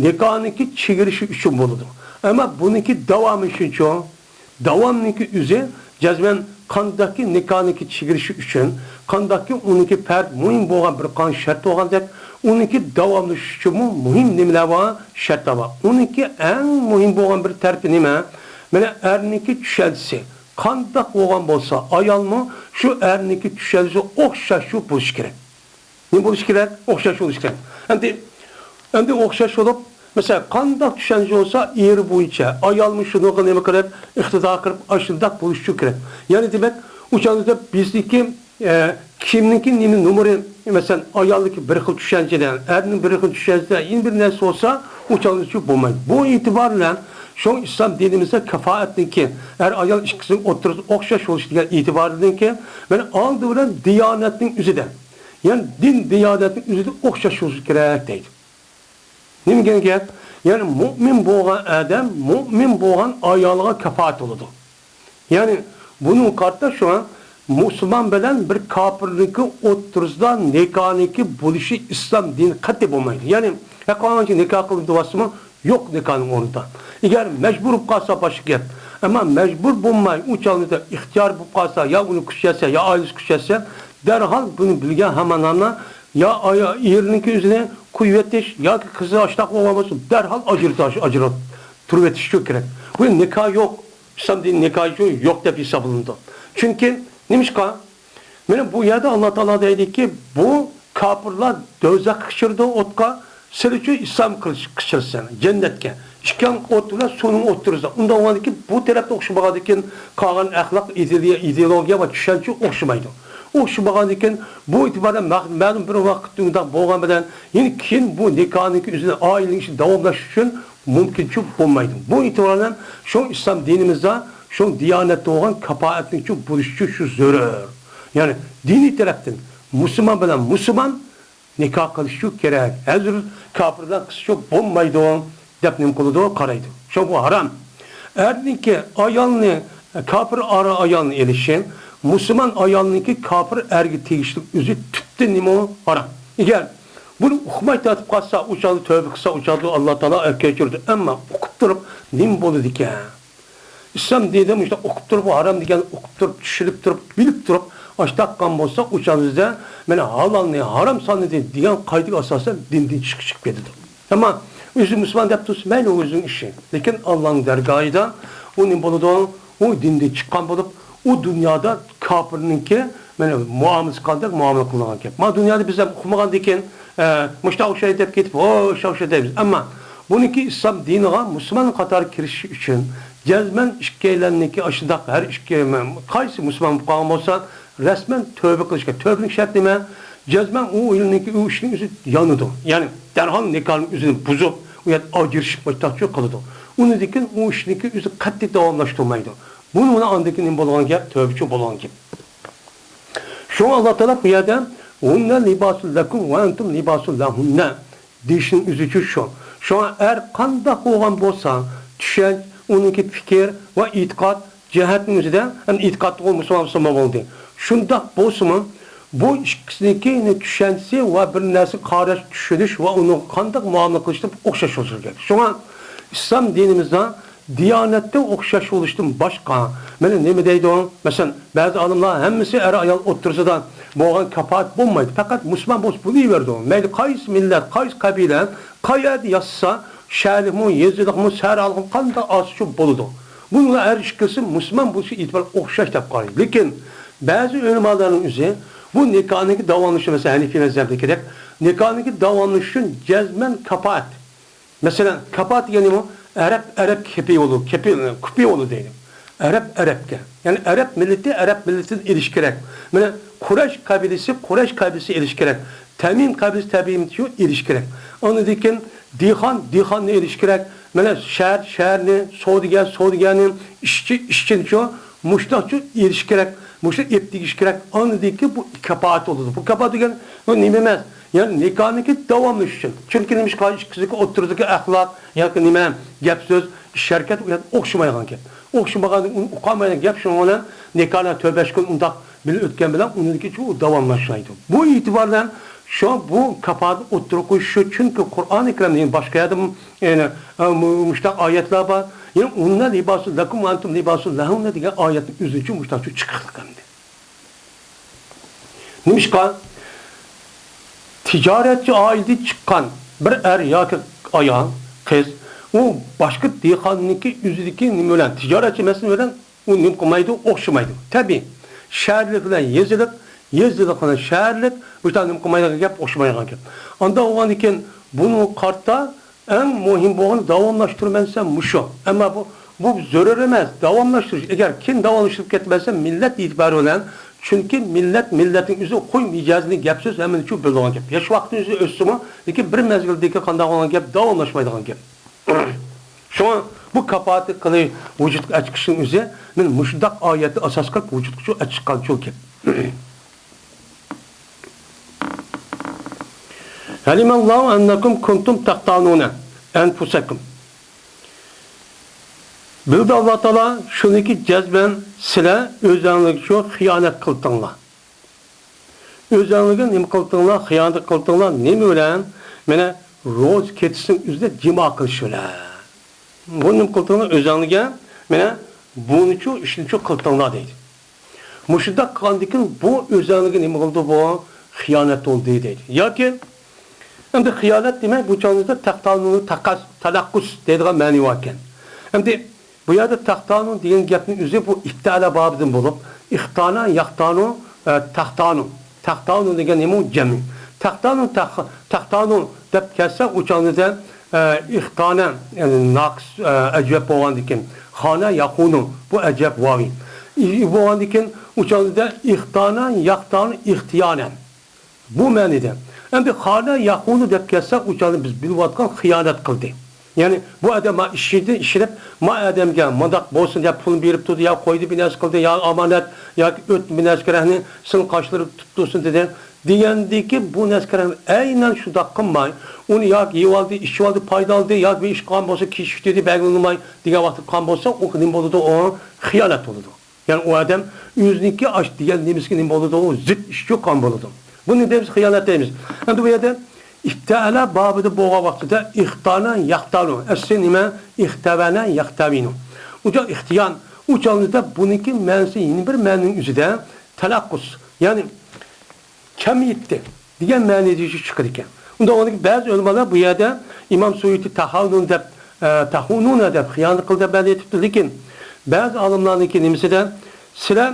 نىكاھنىڭكى چېگرىشى ئۈچۈن بولىدۇ. ئەمما بۇنىڭكى داۋامى شۇنچە، داۋامنىڭكى ئۆزى جەزمەن قانداقكى نىكاھنىڭكى چېگرىشى ئۈچۈن، قانداقكى ئۇنىڭكى پەرد مۇھىم بولغان بىر قانچە شەرت بولغاندەك، ئۇنىڭكى داۋاملىشىشى ئۈچۈنمۇ مۇھىم نېمىلەر بار؟ شەرتلەر بار. ئۇنىڭكى ئەڭ مۇھىم بولغان بىر تەرىپى نېمە؟ مانا ئەرنىڭكى چۈشەنچىسى قانداق بولغان بولسا، ئايالمۇ شۇ ئەرنىڭكى چۈشەنچىسىگە ئوخشاش شۇ بولۇشى كېرەك. نېمە بولۇشى كېرەك؟ ئوخشاش بولۇشى كېرەك. ئەمدى، ئەمدى ئوخشاش بولۇپ، مەسىلەن، قانداق چۈشەنچە بولسا، ئېرى بويىچە ئايالمۇ شۇنىڭغا نېمە قىلىپ، ئىقتىدا قىلىپ، ئاشۇنداق بولۇشى كېرەك. يەنى دېمەك، ئۇ چاغدا بىزنىڭكى، ئە، كىيىمنىڭكى نېمە نومۇرى، مەسىلەن، ئايالنىڭكى بىر خىل چۈشەنچىدە، ئەرنىڭ بىر خىل چۈشەنچىدە، يەنە بىر نەرسە بولسا، ئۇ چاغدا شۇ بولمايدۇ. بۇ ئېتىبار بىلەن شۇ ئىسلام دىنىمىزدا كاپائەتنىڭكى، ئەر-ئايال ئىككىسىنىڭ ئوتتۇرىسىدا ئوخشاش بولۇش دېگەن ئېتىباردىنكى، مانا ئالدى بىلەن دىيانەتنىڭ ئۆزىدە، يەنى دىن دىيانەتنىڭ ئۆزىدە ئوخشاش بولۇشى كېرەك دەيدۇ. نېمە دېگەن گەپ؟ يەنى مۇئمىن بولغان ئادەم مۇئمىن بولغان ئايالىغا كاپائەت بولىدۇ. يەنى بۇنىڭغا قارىتا شۇڭا مۇسۇلمان بىلەن بىر كاپىرنىڭكى ئوتتۇرىسىدا نىكاھنىڭكى بولۇشى ئىسلام دىنى قەتئىي بولمايدۇ. يەنى ھەققانىچە نىكاھ قىلىدۇ دېۋاتسىمۇ، يوق نىكاھنىڭ ئورنىدا. ئەگەر مەجبۇر بولۇپ قالسا باشقا گەپ. ئەمما مەجبۇر بولماي، ئۇ چاغدا ئىختىيار بولۇپ قالسا، يا ئۇنى كۈچەتسە، يا ئائىلىسى كۈچەتسە، دەرھال بۇنى بىلگەن ھەممە ئەرنىڭ ئۆزىنى قويۇۋېتىش ياكى قىزى ئاشتاق بولغان بولسا، دەرھال ئاجرىتىش، ئاجرىتىپ تۇرۇۋېتىشى كېرەك. بۇ نىكاھ يوق، ئىسلام دىنى نىكاھ يوق دەپ ھېسابلىنىدۇ. چۈنكى نېمىشقا؟ مانا بۇ يەردە ئاللا تائالا دەيدىكى، بۇ كاپىرلار دوزاخقا قىچىرىدۇ، ئوتقا، سىلىچۇ ئىسلام قىلىش-، قىچىرسىڭ جەننەتكە. ئىككىڭ ئوت بىلەن سۇنىڭ ئوتتۇرىسىدا. ئۇنداق بولغاندىكىن بۇ تەرەپتە ئوخشىمىغاندىكىن قالغان ئەخلاق، ئىدېئولوگىيە، ئىدېئولوگىيە ۋە چۈشەنچە ئوخشىمايدۇ. ئوخشىمىغاندىكىن بۇ ئېتىباردا مە-، مەلۇم بىر ۋاقىت ئۇنداق بولغان بىلەن يەنە كېيىن بۇ نىكاھنىڭكى ئۆزىنى ئائىلىنىڭ ئىچىدە داۋاملاشتۇرۇش ئۈچۈن مۇمكىنچۇ بولمايدۇ. بۇ ئېتىبار بىلەن شۇ ئىسلام دىنىمىزدا شۇ دىيانەتتە بولغان كاپائەتنىڭچۇ بولۇشىچۇ شۇ زۆرۈر. يەنى دىنىي تەرەپتىن مۇسۇلمان بىلەن مۇسۇلمان نىكاھ قىلىشچۇ كېرەك. ھەزىر كاپىر بىلەن قىلسىچۇ بولمايدۇ دەپ نېمە قىلىدۇ، قارايدۇ. شۇڭا بۇ ھارام. ئەرنىڭكى ئايالنى، كاپىر ئارا ئايالنى ئېلىشى، مۇسۇلمان ئايالنىڭكى كاپىر ئەرگە تېگىشلىك ئۆزى تۈپتىن نېمە ئۇ؟ ھارام. ئەگەر بۇنى ئۇقماي تارتىپ قالسا، ئۇ چاغدا تۆۋبە قىلسا، ئۇ چاغدا ئاللا تائالا ئەپ كەچۈرىدۇ. ئەمما ئۇقۇپ تۇرۇپ نېمە بولىدىكەن؟ ئىسلام دىنىدا مۇشۇنداق ئۇقۇپ تۇرۇپ، بۇ ھارام دېگەننى ئۇقۇپ تۇرۇپ، چۈشىنىپ تۇرۇپ، بىلىپ تۇرۇپ، ئاشتاق قىلغان بولسا، ئۇ چاغدا بىزدە مانا ھالالنى ھارام سانىدى دېگەن قائىدىگە ئاساسەن دىندىن چىقىپ، چىقىپ كېتىدۇ. ئەمما ئۆزى مۇسۇلمان دەپ تۇرسا، مەيلى، ئۇ ئۆزىنىڭ ئىشى. لېكىن ئاللانىڭ دەرگاھىدا ئۇ نېمە بولىدۇ؟ ئۇ دىندىن چىققان بولۇپ، ئۇ دۇنيادا كاپىرنىڭكى، مانا، مۇئامىلىسى قانداق مۇئامىلە قىلىنغان گەپ. مانا دۇنيادا بىز ھەم ئۇقمىغاندىكىن، ئە، مۇشۇنداق ئوخشايدۇ دەپ كېتىپ، ھو، شۇنداق ئوخشايدۇ دەيمىز. ئەمما بۇنىڭكى ئىسلام دىنىغا مۇسۇلمان قاتارىغا كىرىشىش ئۈچۈن جەزمەن ئىككىيلەننىڭكى ئاشۇنداق ھەر ئىككى، قايسى مۇسۇلمان بولۇپ قالغان بولسا، رەسمەن تۆۋبە قىلىش كېرەك. تۆۋبىنىڭ شەرتى نېمە؟ جەزمەن ئۇ ئۆينىڭكى، ئۇ ئىشنىڭ ئۆزى يانىدۇ. يەنى دەرھال نىكاھنىڭ ئۆزىنى بۇزۇپ، ئۇ يەردە ئاجرىشىپ، مۇشۇنداقچۇ قىلىدۇ. ئۇنىڭدىن كېيىن ئۇ ئىشنىڭكى ئۆزى قەتئىي داۋاملاشتۇرمايدۇ. بۇنى، بۇنى ئاندىن كېيىن نېمە بولغان گەپ؟ تۆۋبىچۇ بولغان گەپ. شۇڭا ئاللا تائالا بۇ يەردە «ھۇننە لىباسۇن لەكۇم ۋە ئەنتۇم لىباسۇن لەھۇننە» دېيىشنىڭ ئۆزىچۇ شۇ. شۇڭا ئەر قانداق بولغان بولسا، چۈشەنچە، ئۇنىڭكى پىكىر ۋە ئېتىقاد جەھەتنىڭ ئۆزىدە، ئەمدى ئېتىقادتا بولغان مۇسۇلمان بولسا بولدى. شۇنداق بولسىمۇ، بۇ ئىككىسىنىڭكى چۈشەنچىسى ۋە بىر نەرسە قاراش، چۈشىنىش ۋە ئۇنىڭغا قانداق مۇئامىلە قىلىشتا ئوخشاش بولۇشى كېرەك. شۇڭا ئىسلام دىنىمىزدا دىيانەتتە ئوخشاش بولۇشتىن باشقا، مانا نېمە دەيدۇ؟ مەسىلەن، بەزى ئالىملار ھەممىسى ئەر-ئايال ئوتتۇرىسىدا بولغان كاپائەت بولمايدۇ، پەقەت مۇسۇلمان بولسا بولۇۋېرىدۇ. مەيلى قايسى مىللەت، قايسى قەبىلە، قەيەردە ياشىسا، شەھەرلىكمۇ، يېزىلىقمۇ، سەھرالىقمۇ، قانداق ئازچۇ بولىدۇ. بۇنىڭغا ھەر ئىككىسى مۇسۇلمان بولۇشى ئېتىبارى ئوخشاش دەپ قارايدۇ. لېكىن بەزى ئۆلىمالارنىڭ ئۆزى بۇ نىكاھنىڭكى داۋاملىشىشى، مەسىلەن، ھەنىفىي مەزھەپتىكىدەك، نىكاھنىڭكى داۋاملىشىشى ئۈچۈن جەزمەن كاپائەت. مەسىلەن، كاپائەت دېگەن نېمە؟ ئەرەب، ئەرەب كېپى بولىدۇ، كېپى، كۇپى بولىدۇ دەيدۇ. ئەرەب ئەرەبكە. يەنى ئەرەب مىللىتى ئەرەب مىللىتىدىن ئېلىشى كېرەك. مانا قۇرەيش قەبىلىسى قۇرەيش قەبىلىسى ئېلىشى كېرەك. تەمىم قەبىلىسى تەمىمچۇ ئېلىشى كېرەك. ئاندىن كېيىن دېھقان دېھقاننى ئېلىشى كېرەك. مانا شەھەر شەھەرنى، سودىگەر سودىگەرنى، ئىشچى ئىشچىنىچۇ، مۇشتاقچۇ ئېلىشى كېرەك. مۇشۇ ئېپ دېگۈشى كېرەك. ئاندىن كېيىن بۇ كاپائەت بولىدۇ. بۇ كاپائەت دېگەن بۇ نېمە ئەمەس؟ يەنى نىكاھنىڭكى داۋاملىشىشى ئۈچۈن. چۈنكى نېمىشقا؟ ئىككىسىنىڭكى ئوتتۇرىسىدىكى ئەخلاق ياكى نېمە، گەپ سۆز، ئىش ھەرىكەت ئۇ يەردە ئوخشىمايدىغان گەپ. ئوخشىمىغاندىن ئۇقالمايدىغان گەپ، شۇنىڭ بىلەن نىكاھنىڭ تۆت بەش كۈن ئۇنداق بىللە ئۆتكەن بىلەن ئۇنىڭدىكى ئۇ داۋاملاشمايدۇ. بۇ ئېتىبار بىلەن شۇ بۇ كاپائەتنى ئوتتۇرىغا قويۇش شۇ، چۈنكى قۇرئانى كەرىمدە يەنە باشقا يەردە، يەنە، ئە، مۇ-، مۇشۇنداق ئايەتلەر بار. يەنە «ھۇننە لىباسۇن لەكۇم ۋە ئەنتۇم لىباسۇن لەھۇننە» دېگەن ئايەتنىڭ ئۆزىچۇ مۇشۇنداقچۇ چىقىقلىق ئەمدى. نېمىشقا؟ تىجارەتچى ئائىلىدىن چىققان بىر ئەر ياكى ئايال، قىز، ئۇ باشقا دېھقاننىڭكى ئۆزىدىكى نېمە بىلەن، تىجارەتچى مەسىلە بىلەن ئۇ نېمە قىلمايدۇ؟ ئوخشىمايدۇ. تەبىئىي. شەھەرلىك بىلەن يېزىلىق، يېزىلىق بىلەن شەھەرلىك بۇ نېمە قىلمايدىغان گەپ، ئوخشىمايدىغان گەپ. ئانداق بولغاندىكىن بۇنىڭغا قارىتا ئەڭ مۇھىم بولغىنى داۋاملاشتۇرىمەن دېسەم مۇشۇ. ئەمما بۇ، بۇ زۆرۈر ئەمەس، داۋاملاشتۇرۇش. ئەگەر كېيىن داۋاملاشتۇرۇپ كەتمەسە مىللەت ئېتىبارى بىلەن، چۈنكى مىللەت، مىللەتنىڭ ئۆزى قوي مىجەزىنى، گەپ سۆز ھەممىنى چۈ بىلىدىغان گەپ. ياش ۋاقتىنىڭ ئۆزى ئۆتسىمۇ، لېكىن بىر مەزگىلدىكى قانداق بولغان گەپ داۋاملاشمايدىغان گەپ. شۇڭا بۇ كاپالەت قىلىش ۋۇجۇدقا ئەچىقىشنىڭ ئۆزى، مەن مۇشۇنداق ئايەتنى ئاساس قىلىپ ۋۇجۇدقا ئەچىققانچۇ گەپ. «ئەلىمەللاھۇ ئەننەكۇم كۇنتۇم تەختانۇنە ئەنفۇسەكۇم.» بىلدى ئاللا تائالا شۇنىكى جەزمەن سىلەر ئۆزەڭلىكچۇ خىيانەت قىلدىڭلار. ئۆزەڭلىگە نېمە قىلدىڭلار؟ خىيانەت قىلدىڭلار. نېمە بىلەن؟ مانا روزا كېچىسىنىڭ ئۆزىدە جىما قىلىش بىلەن. بۇ نېمە قىلدىڭلار؟ ئۆزەڭلىگە مانا بۇنىچۇ ئىشنىچۇ قىلدىڭلار دەيدۇ. مۇشۇنداق قىلغاندىكىن بۇ ئۆزەڭلىگە نېمە قىلدى بۇ؟ خىيانەت بولدى دەيدۇ. ياكى ئەمدى خىيانەت دېمەي، بۇ چاغدا تەختانۇنى تەقەس-، تەنەققۇس دەيدىغان مەنى باركەن. ئەمدى بۇ يەردە تەختانۇ دېگەن گەپنىڭ ئۆزى بۇ ئىپتىئالە بابىدىن بولۇپ، ئىختانە، ياختانۇ، ئە، تەختانۇ. تەختانۇ دېگەن نېمە؟ ئۇ جەمئى. تەختانۇ، تەخ-، تەختانۇ دەپ كەلسە، ئۇ چاغدا، ئە، ئىختانە، يەنى ناقىس، ئە، ئەجۋەب بولغاندىكىن، خانە ياخۇنۇ، بۇ ئەجۋەب ۋاۋى. ئى، بولغاندىكىن، ئۇ چاغدا ئىختانە، ياختانۇ، ئىختىيانە. بۇ مەنىدە. ئەمدى خانە ياخۇنۇ دەپ كەلسە، ئۇ چاغدا بىز بىلىۋاتقان خىيانەت قىلدى. يەنى بۇ ئادەم ما ئىشىنى ئىشىنىپ، ما ئادەمگە مۇنداق بولسۇن دەپ پۇل بېرىپ تۇردى، يا قويدى بىر نەرسە قىلدى، يا ئامانەت، ياكى ئۆتتى بىر نەرسە كېرەكنى، سېنىڭ قاشلىرى تۇتۇپ تۇرسۇن دېدى. دېگەندىكى بۇ نەرسە كېرەكنى ئەينەن شۇنداق قىلماي، ئۇنى ياكى يېۋالدى، ئىچىۋالدى، پايدا ئالدى، ياكى بىر ئىش قىلغان بولسا، كېچىكتۈردى، بەلگىلىمەي دېگەن ۋاقىتتا قىلغان بولسا، ئۇ نېمە بولىدۇ؟ ئۇ خىيانەت بولىدۇ. يەنى ئۇ ئادەم ئۆزىنىڭكى ئاش دېگەن نېمىسىگە نېمە بولىدۇ؟ زىت ئىشچۇ قان بولىدۇ. بۇنى دەيمىز خىيانەت دەيمىز. ئەمدى بۇ يەردە ئىفتەئەلە بابىدا بولغان ۋاقتىدا ئىختانە ياختانۇ. ئەسلى نېمە؟ ئىختەۋەنە ياختەۋىنۇ. ئۇ جا ئىختىيان. ئۇ چاغدا بۇنىڭكى مەنىسى يەنە بىر مەنىنىڭ ئۆزىدە تەنەققۇس. يەنى كەمىيىتتى دېگەن مەنىدە چىقىدىكەن. ئۇنداق بولغاندىكىن بەزى ئۆلىمالار بۇ يەردە ئىمام سۇيۇتى تەخەۋنۇن دەپ، ئە، تەخۇنۇنە دەپ خىيانەت قىلدى دەپ مەنە ئېيتىپتۇ. لېكىن بەزى ئالىملارنىڭكى نېمىسىدە سىلەر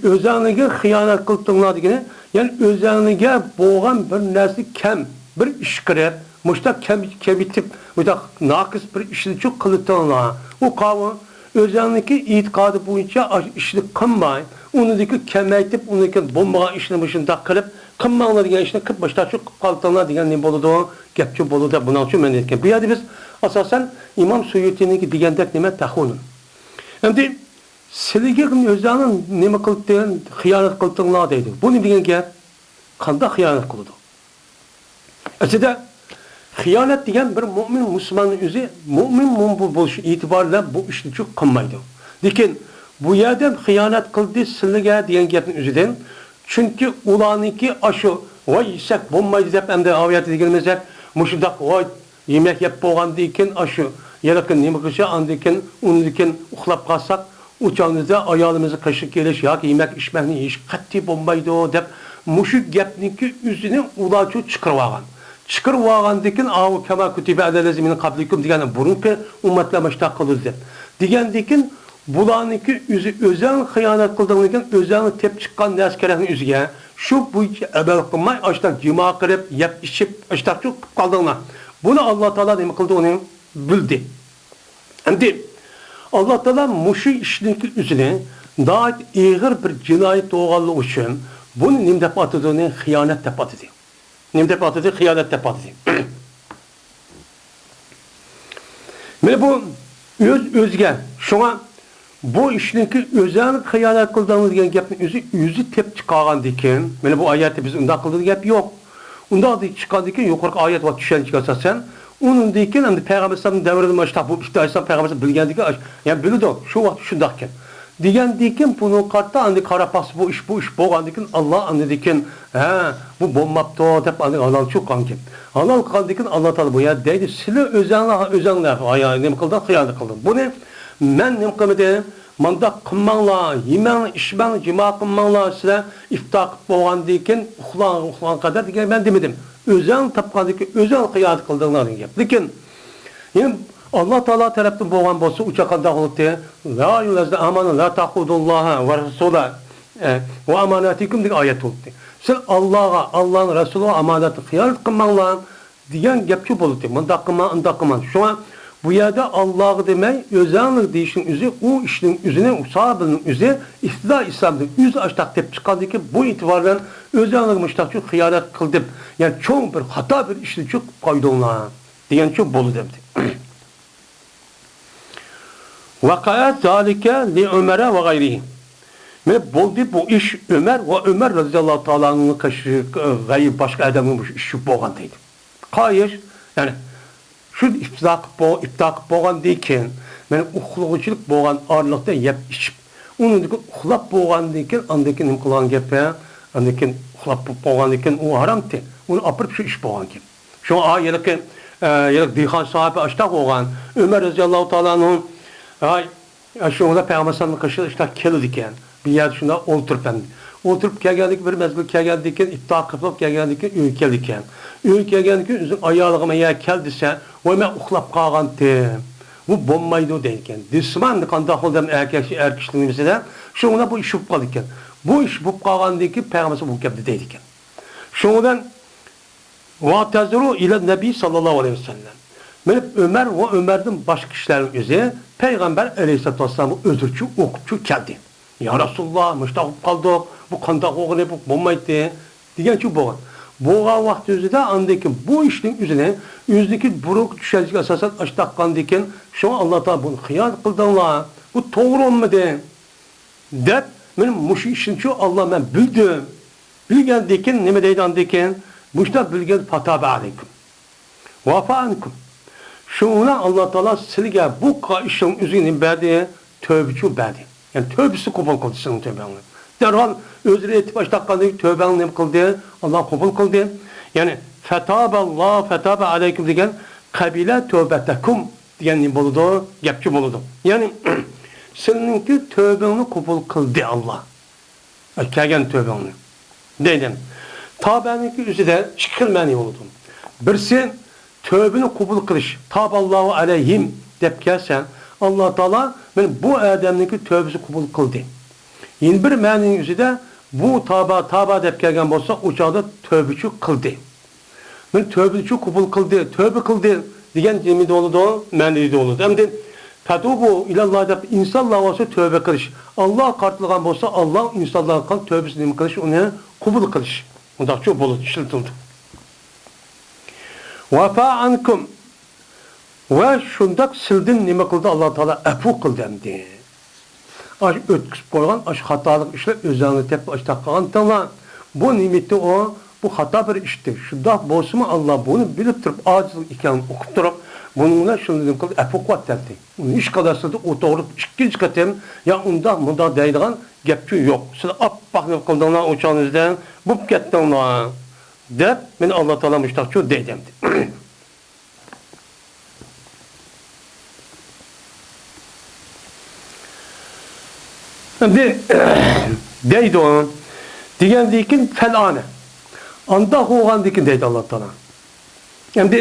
ئۆزەڭلىگە خىيانەت قىلدىڭلار دېگىنى، يەنى ئۆزەڭلىگە بولغان بىر نەرسە كەم، بىر ئىش قىلىپ، مۇشتاق كەم-، كەمىتىپ، مۇشتاق ناقىس بىر ئىشنى چۇ قىلدىڭلار. ئۇ قاۋۇ ئۆزەڭنىكى ئېتىقادى بويىچە ئاشۇ ئىشنى قىلماي، ئۇنىڭدىكى كەمەيتىپ، ئۇنىڭدىكى بولمىغان ئىشنى مۇشۇنداق قىلىپ، قىلماڭلار دېگەن ئىشنى قىلىپ، مۇشتاق چۇ قىلىپ قالدىڭلار دېگەن نېمە بولىدۇ؟ گەپچۇ بولىدۇ دەپ بۇنىڭ ئۈچۈن مەن ئېيتكەن. بۇ يەردە بىز ئاساسەن ئىمام سۇيۇتىنىڭكى دېگەندەك نېمە؟ تەخۇنۇن. ئەمدى سىلىگە ئۆزەڭنى نېمە قىلدىڭ؟ خىيانەت قىلدىڭلار دەيدۇ. بۇ نېمە دېگەن گەپ؟ قانداق خىيانەت قىلىدۇ؟ ئەسلىدە خىيانەت دېگەن بىر مۆمىن مۇسۇلماننىڭ ئۆزى، مۆمىن مۆمىن بولۇش ئېتىبارى بىلەن بۇ ئىشنى چۇ قىلمايدۇ. لېكىن بۇ يەردە خىيانەت قىلدى سىلىگە دېگەن گەپنىڭ ئۆزىدىن، چۈنكى ئۇلارنىڭكى ئاشۇ ۋاي يېسەك بولمايدۇ دەپ ئەمدى ئاۋۇ يەردە دېگىنىمىزدەك مۇشۇنداق ۋاي يېمەك يەپ بولغاندىن كېيىن، ئاشۇ ھېلىقى نېمىغىچە، ئاندىن كېيىن، ئۇنىڭدىن كېيىن ئۇخلاپ قالساق، ئۇ چاغدا ئايالىمىزنى قېشىغا كېلىش ياكى يېمەك ئىچمەكنى يېيىش قەتئىي بولمايدۇ، دەپ مۇشۇ گەپنىڭكى ئۆزىنى ئۇلارچۇ چىقىرىۋالغان. چىقىرىۋالغاندىن كېيىن، ئاۋۇ كەما كۇتىبە ئەلەللەزىنە مىن قەبلىكۇم دېگەن بۇرۇنقى ئۈممەتلەر مۇشۇنداق قىلدى دەپ. دېگەندىن كېيىن، بۇلارنىڭكى ئۆزى ئۆزەڭ خىيانەت قىلدىڭلىكىن، ئۆزەڭ تېپ چىققان نەرسە كېرەكنى ئۆزىگە، شۇ بويىچە ئەمەل قىلماي، ئاشتاق جىما قىلىپ، يەپ ئىچىپ، ئاشتاقچۇ قىلىپ قالدىڭلار. بۇنى ئاللا تائالا نېمە قىلدى؟ ئۇنى بىلدى. ئەمدى ئاللا تائالا مۇشۇ ئىشنىڭكى ئۆزىنى ناھايىتى ئېغىر بىر جىنايەت بولغانلىقى ئۈچۈن بۇنى نېمە دەپ ئاتىدۇ؟ ئۇنى خىيانەت دەپ ئاتىدى. نېمە دەپ ئاتىدى؟ خىيانەت دەپ ئاتىدى. مانا بۇ ئۆز-ئۆزىگە، شۇڭا بۇ ئىشنىڭكى ئۆزەڭ خىيانەت قىلدىڭ دېگەن گەپنى ئۆزى، ئۆزى تېپىپ چىقارغاندىكىن، مانا بۇ ئايەتتە بىز ئۇنداق قىلدى دېگەن گەپ يوق. ئۇنداق دېيىپ چىققاندىكىن يۇقىرىقى ئايەت ۋە چۈشەنچىگە ئاساسەن، ئۇنىڭدىن كېيىن ئەمدى پەيغەمبەر ئەلەيھىسسالامنىڭ دەۋرىدە مۇشۇنداق بولۇپ، ئىپتىدائىي ئىسلام پەيغەمبەر ئەلەيھىسسالام بىلگەندىكىن، يەنى بىلىدۇ، شۇ ۋاقىت شۇنداقكەن. دېگەندىكىن بۇنىڭغا قارىتا ئاندىن قاراپ باقسا، بۇ ئىش، بۇ ئىش بولغاندىكىن، ئاللا ئاندىن كېيىن، ھە، بۇ بولماپتۇ دەپ ئاندىن ھالال چۇققانكەن. ھالال قىلغاندىكىن ئاللا تائالا بۇ يەردە دەيدۇ، سىلەر ئۆزەڭلار، ئۆزەڭلار، ھايا، نېمە قىلدىڭ؟ خىيانەت قىلدىڭ. بۇنى مەن نېمە قىلمىدىم؟ مانداق قىلماڭلار، يېمەڭلار، ئىچمەڭلار، جىما قىلماڭلار، سىلەر ئىپتار قىلىپ بولغاندىن كېيىن ئۇخلاڭ، ئۇخلىغان قەدەر دېگەن مەن دېمىدىم. ئۆزەڭ تاپقاندىن كېيىن ئۆزەڭ خىيانەت قىلدىڭلار دېگەن گەپ. لېكىن يەنى ئاللا تائالا تەرەپتىن بولغان بولسا، ئۇ چاغ قانداق بولاتتى؟ يا ئەييۇھەللەزىنە ئامەنۇ لا تەخۇنۇللاھە ۋە رەسۇلە، ئە، ۋە ئاماناتىكۇم دېگەن ئايەت بولاتتى. سىز ئاللاغا، ئاللانىڭ رەسۇلىغا ئامانەتنى خىيانەت قىلماڭلار دېگەن گەپچۇ بولاتتى. مۇنداق قىلما، ئۇنداق قىلما. شۇڭا بۇ يەردە ئاللاغا دېمەي، ئۆزەڭلار دېيىشنىڭ ئۆزى، ئۇ ئىشنىڭ ئۆزىنى، ئۇ ساھابىنىڭ ئۆزى، ئىپتىدائىي ئىسلامدا ئۆزى ئاشتاق دەپ چىققاندىكىن، بۇ ئېتىبار بىلەن ئۆزەڭلارغا مۇشتاقچۇ خىيانەت قىلدىم. يەنى چوڭ بىر خاتا بىر ئىشنى چۇ قىلىپ قويدۇڭلار. دېگەنچۇ بولدى ئەمدى. ۋەقەئە زالىكە لى ئۆمەرە ۋە غەيرىھى. مانا بولدى بۇ ئىش ئۆمەر ۋە ئۆمەر رەزىياللاھۇ تائالا ئەنھۇنىڭ قېشى، غەيرى باشقا ئادەمگە مۇشۇ ئىش چۈشۈپ بولغان دەيدۇ. قايىش، يەنى شۇ ئىپتا قىلىپ بو-، ئىپتا قىلىپ بولغاندىن كېيىن، مانا ئۇخلىغۇچىلىق بولغان ئارىلىقتا يەپ ئىچىپ، ئۇنىڭدىن كېيىن ئۇخلاپ بولغاندىن كېيىن، ئاندىن كېيىن نېمە قىلغان گەپ؟ ئاندىن كېيىن ئۇخلاپ بولغاندىن كېيىن ئۇ ھارامتى. ئۇنى ئاپىرىپ شۇ ئىش بولغان گەپ. شۇڭا ئا، ھېلىقى، ئە، ھېلىقى دېھقان ساھىبى ئاشتاق بولغان. ئۆمەر رەزىياللاھۇ تائالا ئەنھۇ، ھاي، شۇنىڭدا پەيغەمبەر ئەلەيھىسسالامنىڭ قېشىغا ئاشتاق كېلىدىكەن. بىر يەردە شۇنداق ئولتۇرۇپ ئەمدى. ئولتۇرۇپ كەلگەندىكىن، بىر مەزگىل كەلگەندىن كېيىن، ئىپتار قىلىپ كەلگەندىن كېيىن ئۆيگە كېلىدىكەن. ئۆيگە كەلگەندىن كېيىن ئۆزىنىڭ ئايالىغا، مەن يەنە كەل دېسە، ۋاي، مەن ئۇخلاپ قالغانتىم. بۇ بولمايدۇ دەيدىكەن. دېسىمۇ ئەمدى قانداق قىلدى ئەمدى ئەر كىشى، ئەر كىشىنىڭ نېمىسىدە. شۇنىڭ بىلەن بۇ ئىش بولۇپ قالىدىكەن. بۇ ئىش بولۇپ قالغاندىن كېيىن پەيغەمبەر بۇ گەپنى دەيدىكەن. شۇنىڭ بىلەن ۋەتەزىرۇ ئىلە نەبى ساللاللاھۇ ئەلەيھى ۋەسەللەم. مېنى ئۆمەر ۋە ئۆمەردىن باشقا كىشىلەرنىڭ ئۆزى پەيغەمبەر ئەلەيھىسسالاتۇ ۋەسسالامغا ئۆزرىچە ئوقۇپچۇ كەلدى. يا رەسۇلاللا، مۇشۇنداق بولۇپ قالدۇق، بۇ قانداق بولغىنى، بۇ بولمايتتى، دېگەنچۇ بولغان. بولغان ۋاقتى ئۆزىدە ئاندىن كېيىن بۇ ئىشنىڭ ئۆزىنى ئۆزىنىڭكى بۇرۇنقى چۈشەنچىگە ئاساسەن ئاشتاققاندىن كېيىن، شۇڭا ئاللا تائالا بۇنى خىيانەت قىلدىڭلار، بۇ توغرا بولمىدى، دەپ، مېنى مۇشۇ ئىشنىچۇ ئاللا مەن بىلدىم. بىلگەندىن كېيىن نېمە دەيدۇ ئاندىن كېيىن؟ مۇشۇنداق بىلگەن، فتاب ئەلەيكۇم. ۋەئەفا ئەنكۇم. شۇنىڭ بىلەن ئاللا تائالا سىلىگە بۇ قا-، ئىشنىڭ ئۆزىگە نېمە بەردى؟ تۆبىچۇ بەردى. يەنى تۆبىسىنى قوبۇل قىلدى سىزنىڭ تۆبەڭنى. دەرھال ئۆزلىرى ئېيتىپ ئاشتاققاندىن كېيىن تۆبەڭنى نېمە قىلدى؟ ئاللا قوبۇل قىلدى. يەنى فتاب الله فتاب عليكم دېگەن قبل توبتكم دېگەن نېمە بولىدۇ؟ گەپچۇ بولىدۇ. يەنى سىلىنىڭكى تۆبىڭنى قوبۇل قىلدى ئاللا. كەلگەن تۆبەڭنى. دەيدۇ. تابەنىڭكى ئۆزىدە ئىككى خىل مەنە بولىدۇ. بىرسى، تۆبىنى قوبۇل قىلىش، تاباللاھۇ ئەلەيھىم دەپ كەلسە، ئاللا تائالا مانا بۇ ئادەمنىڭكى تۆبىسىنى قوبۇل قىلدى. يەنە بىر مەنىنىڭ ئۆزىدە بۇ تابا، تابا دەپ كەلگەن بولسا، ئۇ چاغدا تۆبىچۇ قىلدى. مانا تۆبىنىچۇ قوبۇل قىلدى، تۆبە قىلدى دېگەن نېمىدە بولىدۇ؟ مەنىدە بولىدۇ. ئەمدى پەتۇبۇ ئىلاللا دەپ ئىنسانلار بولسا تۆبە قىلىش. ئاللاغا قارىتىلغان بولسا، ئاللا ئىنسانلارغا قىلغان تۆبىسىنى نېمە قىلىش، ئۇنى قوبۇل قىلىش. ئۇنداقچۇ بولىدۇ، ئىشلىتىلىدۇ. ۋەئەفا ئەنكۇم. ۋە شۇنداق سىلدىن نېمە قىلدى؟ ئاللا تائالا ئەپۇ قىلدى ئەمدى. ئاش ئۆتكۈزۈپ قويغان ئاش خاتالىق ئىشلار ئۆزۈڭلار تېپىپ ئاشتاق قىلغانتىڭلار. بۇ نېمىتى ئۇ؟ بۇ خاتا بىر ئىشتى. شۇنداق بولسىمۇ، ئاللا بۇنى بىلىپ تۇرۇپ، ئاجىزلىق ئىكەنلىكىنى ئۇقۇپ تۇرۇپ، بۇنىڭ بىلەن شۇنى نېمە قىلدى؟ ئەپۇ قىلىۋەتتى. ئۇنى ھېچقانداق سىلدە ئۇ توغرىلىق ئىككىنچى قېتىم يا ئۇنداق، مۇنداق دەيدىغان گەپچۇ يوق. سىلەر ئاپئاق نېمە قىلدىڭلار، ئۇ چاغنىڭىزدە بولۇپ كەتتىڭلار، دەپ، مانا ئاللا تائالا مۇشۇنداقچۇ دەيدۇ ئەمدى. ئەمدى دەيدۇ، دېگەندىن كېيىن، فەلئانە. ئانداق بولغاندىن كېيىن دەيدۇ ئاللا تائالا. ئەمدى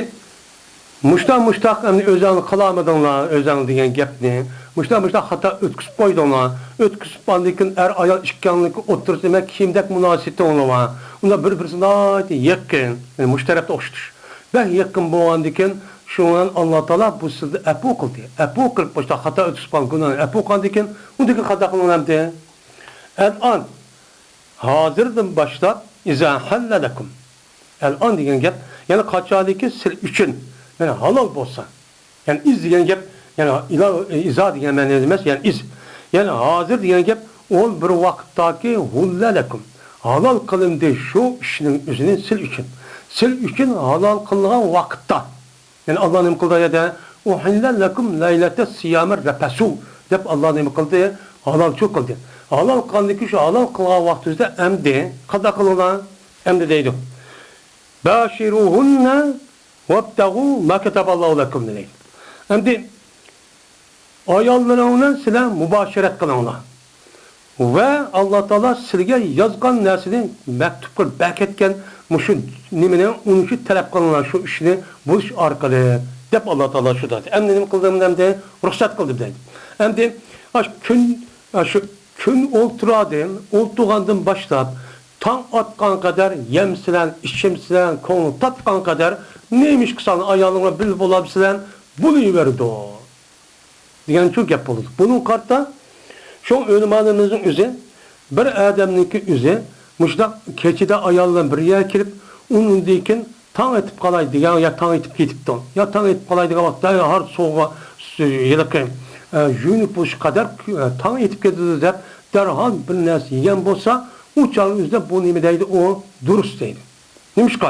مۇشتاق، مۇشتاق، ئەمدى ئۆزەڭ قىلالمىدىڭلار، ئۆزەڭ دېگەن گەپنى. مۇشتاق، مۇشتاق خاتا ئۆتكۈزۈپ قويدۇڭلار. ئۆتكۈزۈپ ئاندىن كېيىن ئەر ئايال ئىككىڭلارنىڭ ئوتتۇرىسىدا دېمەك كىيىمدەك مۇناسىۋىتىڭلار بار. ئۇنداق بىر-بىرسىگە ناھايىتى يېقىن. يەنى مۇشۇ تەرەپتە ئوخشىتىش. بەك يېقىن بولغاندىن كېيىن، شۇنىڭ بىلەن ئاللا تائالا بۇ سىلدىن ئەپۇ قىلدى. ئەپۇ قىلىپ، باشتا خاتا ئۆتۈپ قالغان گۇناھنى ئەپۇ قىلغاندىن كېيىن، ئۇندىن كېيىن قانداق قىلىڭلار ئەمدى؟ ئەلئان، ھازىردىن باشلاپ، ئىزا ھەللە لەكۇم. ئەلئان دېگەن گەپ، يەنى قاچانكى سىز ئۈچۈن، يەنى ھالال بولسا. يەنى ئىز دېگەن گەپ، يەنى ئىلا-، ئىزا دېگەن مەنىدە ئەمەس، يەنى ئىز. يەنى ھازىر دېگەن گەپ، ئۇ بىر ۋاقىتتاكى ھۇللە لەكۇم. ھالال قىلىندى شۇ ئىشنىڭ ئۆزىنى سىز ئۈچۈن. سىز ئۈچۈن ھالال قىلىنغان ۋاقىتتا. يەنى ئاللا نېمە قىلدى ئۇ يەردە؟ ئۇھىللە لەكۇم لەيلەتە سىيامى رەپەسۇ دەپ ئاللا نېمە قىلدى؟ ھالالچۇ قىلدى. ھالال قىلغاندىن كېيىن شۇ ھالال قىلغان ۋاقتىڭىزدا ئەمدى قانداق قىلىڭلار؟ ئەمدى دەيدۇ. باشىرۇھۇننە ۋابتەغۇ ما كەتەبەللاھۇ لەكۇم دەيدۇ. ئەمدى ئاياللىرىڭ بىلەن سىلەر مۇباشىرەت قىلىڭلار. ۋە ئاللا تائالا سىلىگە يازغان نەرسىنى مەكتۇپ قىلىپ بەركەتكەن مۇشۇ نېمىنى، ئۇنى شۇ تەلەپ قىلىڭلار، شۇ ئىشنى بولۇش ئارقىلىق، دەپ ئاللا تائالا شۇ دەيدۇ. ئەمدى نېمە قىلدىم ئەمدى؟ رۇخسەت قىلدىم دەيدۇ. ئەمدى ئاشۇ كۈن، ئاشۇ كۈن ئولتۇرادىن، ئولتۇرغاندىن باشلاپ، تاڭ ئاتقان قەدەر يەمسىلەن، ئىچمىسىلەن، كۆڭلى تاتقان قەدەر نېمە ئىش قىلساڭلار ئايالىڭلار بىللە بولامسىلەن، بولۇۋېرىدۇ. دېگەنچۇ گەپ بولىدۇ. بۇنىڭغا قارىتا شۇ ئۆلىمالىرىمىزنىڭ ئۆزى بىر ئادەمنىڭكى ئۆزى مۇشۇنداق كېچىدە ئايال بىلەن بىر يەرگە كېلىپ، ئۇنىڭدىن كېيىن تاڭ ئېتىپ قالاي دېگەن، يا تاڭ ئېتىپ كېتىپتۇ، يا تاڭ ئېتىپ قالاي دېگەن ۋاقىتتا ھەر سۇغا، سۇ-، ھېلىقى، ئە، يۇيۇنۇپ بولۇش قەدەر، ئە، تاڭ ئېتىپ كېتىدۇ دەپ دەرھال بىر نەرسە يېگەن بولسا، ئۇ چاغنىڭ ئۆزىدە بۇ نېمە دەيدۇ، ئۇ دۇرۇس دەيدۇ. نېمىشقا؟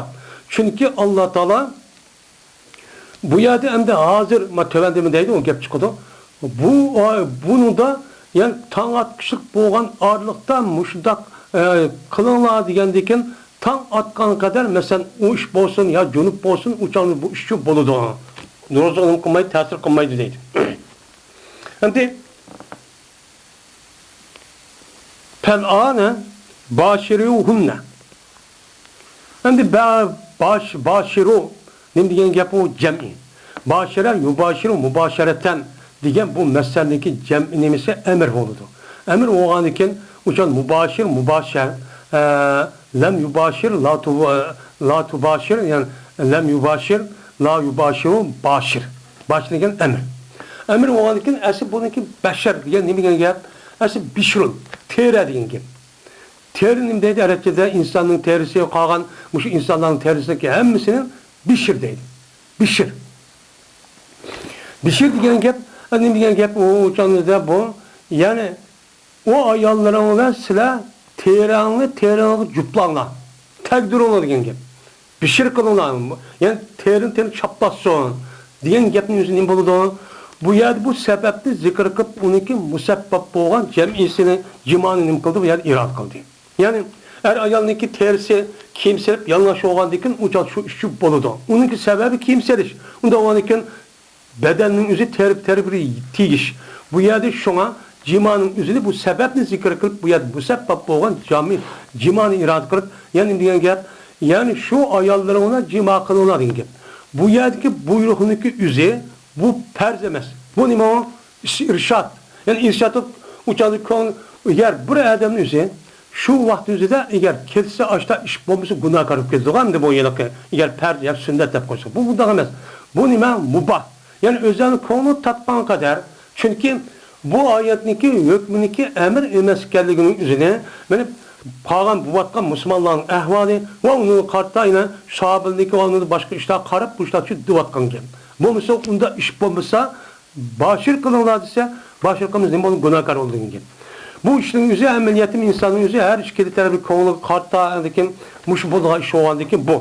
چۈنكى ئاللا تائالا بۇ يەردە ئەمدى ھازىر، ما، تۆۋەندىمۇ دەيدۇ، ئۇ گەپ چىقىدۇ. بۇ، ئا، بۇنىڭدا، يەنى تاڭ ئاتقۇچىلىق بولغان ئارىلىقتا مۇشۇنداق، ئە، قىلىڭلار دېگەندىكىن، تاڭ ئاتقان قەدەر، مەسىلەن، ئۇ ئىش بولسۇن يا جۇنۇپ بولسۇن، ئۇ چاغدا بۇ ئىشچۇ بولىدۇ. نورازىلىق نېمە قىلمايدۇ، تەسىر قىلمايدۇ دەيدۇ. ئەمدى فەلئانە باشىرۇھۇننە. ئەمدى بە-، باش-، باشىرۇ نېمە دېگەن گەپ ئۇ؟ جەمئى. باشىرە، يۇباشىرۇ، مۇباشەرەتەن دېگەن بۇ مەسدەرنىڭكى جەمئى نېمىسى؟ ئەمىر بولىدۇ. ئەمىر بولغاندىن كېيىن ئۇچان مۇباشىر، مۇباشەر، ئە، لەم يۇباشىر، لا تۇ-، لا تۇباشىر، يەنى لەم يۇباشىر، لا يۇباشىرۇ، باشىر. باشىر دېگەن ئەمىر. ئەمىر بولغاندىن كېيىن، ئەسلى بۇنىڭكى بەشەر دېگەن نېمە دېگەن گەپ؟ ئەسلى بىشرۇن، تېرە دېگەن گەپ. تېرە نېمە دەيدۇ؟ ئەرەبچىدە ئىنساننىڭ تېرىسى، قالغان مۇشۇ ئىنسانلارنىڭ تېرىسىدىكى ھەممىسىنى بىشر دەيدۇ. بىشر. بىشر دېگەن گەپ، نېمە دېگەن گەپ ئۇ چاغدا بۇ؟ يەنى ئۇ ئاياللىرىڭ بىلەن سىلەر تېرەڭنى تېرەڭگە جۇپلاڭلار، تەگدۈرۈڭلار دېگەن گەپ. بىشر قىلىڭلار، يەنى تېرىنى تېرە چاپلاتسۇن دېگەن گەپنىڭ ئۆزى نېمە بولىدۇ؟ بۇ يەردە بۇ سەبەبنى زىكىر قىلىپ، ئۇنىڭكى مۇسەببەپ بولغان جەمئىيسىنى، جىمانى نېمە قىلدى؟ بۇ يەردە ئىرادە قىلدى. يەنى ئەر ئايالنىڭكى تېرىسى كىيىم سېلىپ يالىڭاچ بولغاندىن كېيىن ئۇ چاغ شۇ ئىش بولىدۇ. ئۇنىڭكى سەۋەبى كىيىم سېلىش. ئۇنداق بولغاندىن كېيىن بەدەننىڭ ئۆزى تېرە، تېرە بىر تېگىش. بۇ يەردە شۇڭا جىمانىڭ ئۆزىنى، بۇ سەۋەبنى زىكىر قىلىپ، بۇ يەردە مۇسەببەپ بولغان جامى، جىمانى ئىرادە قىلىپ، يەنى دېگەن گەپ، يەنى شۇ ئاياللىرىڭ بىلەن جىما قىلىڭلار دېگەن گەپ. بۇ يەردىكى بۇيرۇقنىڭكى ئۆزى، بۇ پەرز ئەمەس. بۇ نېمە ئۇ؟ ئىش-، ئىرشاد. يەنى ئىرشاد ئۇچالدى كۆڭۈل، ئەگەر بىر ئادەمنىڭ ئۆزى شۇ ۋاقىت ئۆزىدە ئەگەر كەتسە، ئاشتا ئىش بولمىسا گۇناھكار بولۇپ كېتىدىغۇ ئەمدى بۇ ھېلىقى، ئەگەر پەرز يا سۈننەت دەپ قويسا. بۇ، بۇنداق ئەمەس. بۇ نېمە؟ مۇباھ. يەنى ئۆزلەرنىڭ كۆڭلى تارتقان قەدەر. چۈنكى بۇ ئايەتنىڭكى ھۆكمىنىڭكى ئەمر ئەمەس ئىكەنلىكىنىڭ ئۆزىنى، مانا قالغان بولۇۋاتقان مۇسۇلمانلارنىڭ ئەھۋالى ۋە ئۇنىڭغا قارىتا يەنە ساھابىلىرىنىڭكى ۋە ئۇنىڭدا باشقا ئىشلار قاراپ، بۇ ئىشلار ئۈچۈن دېيىۋاتقان گەپ. بولمىسا ئۇنداق ئىش بولمىسا، باشىر قىلىڭلار دېسە، باشىر قىلمىسا نېمە بولدى؟ گۇناھكار بولدى دېگەن گەپ. بۇ ئىشنىڭ ئۆزى ئەمەلىيەتتە ئىنساننىڭ ئۆزى ھەر ئىككىلا تەرەپكە كۆڭلىگە قارىتا، لېكىن مۇشۇ بولىدىغان ئىش بولغاندىكىن بۇ.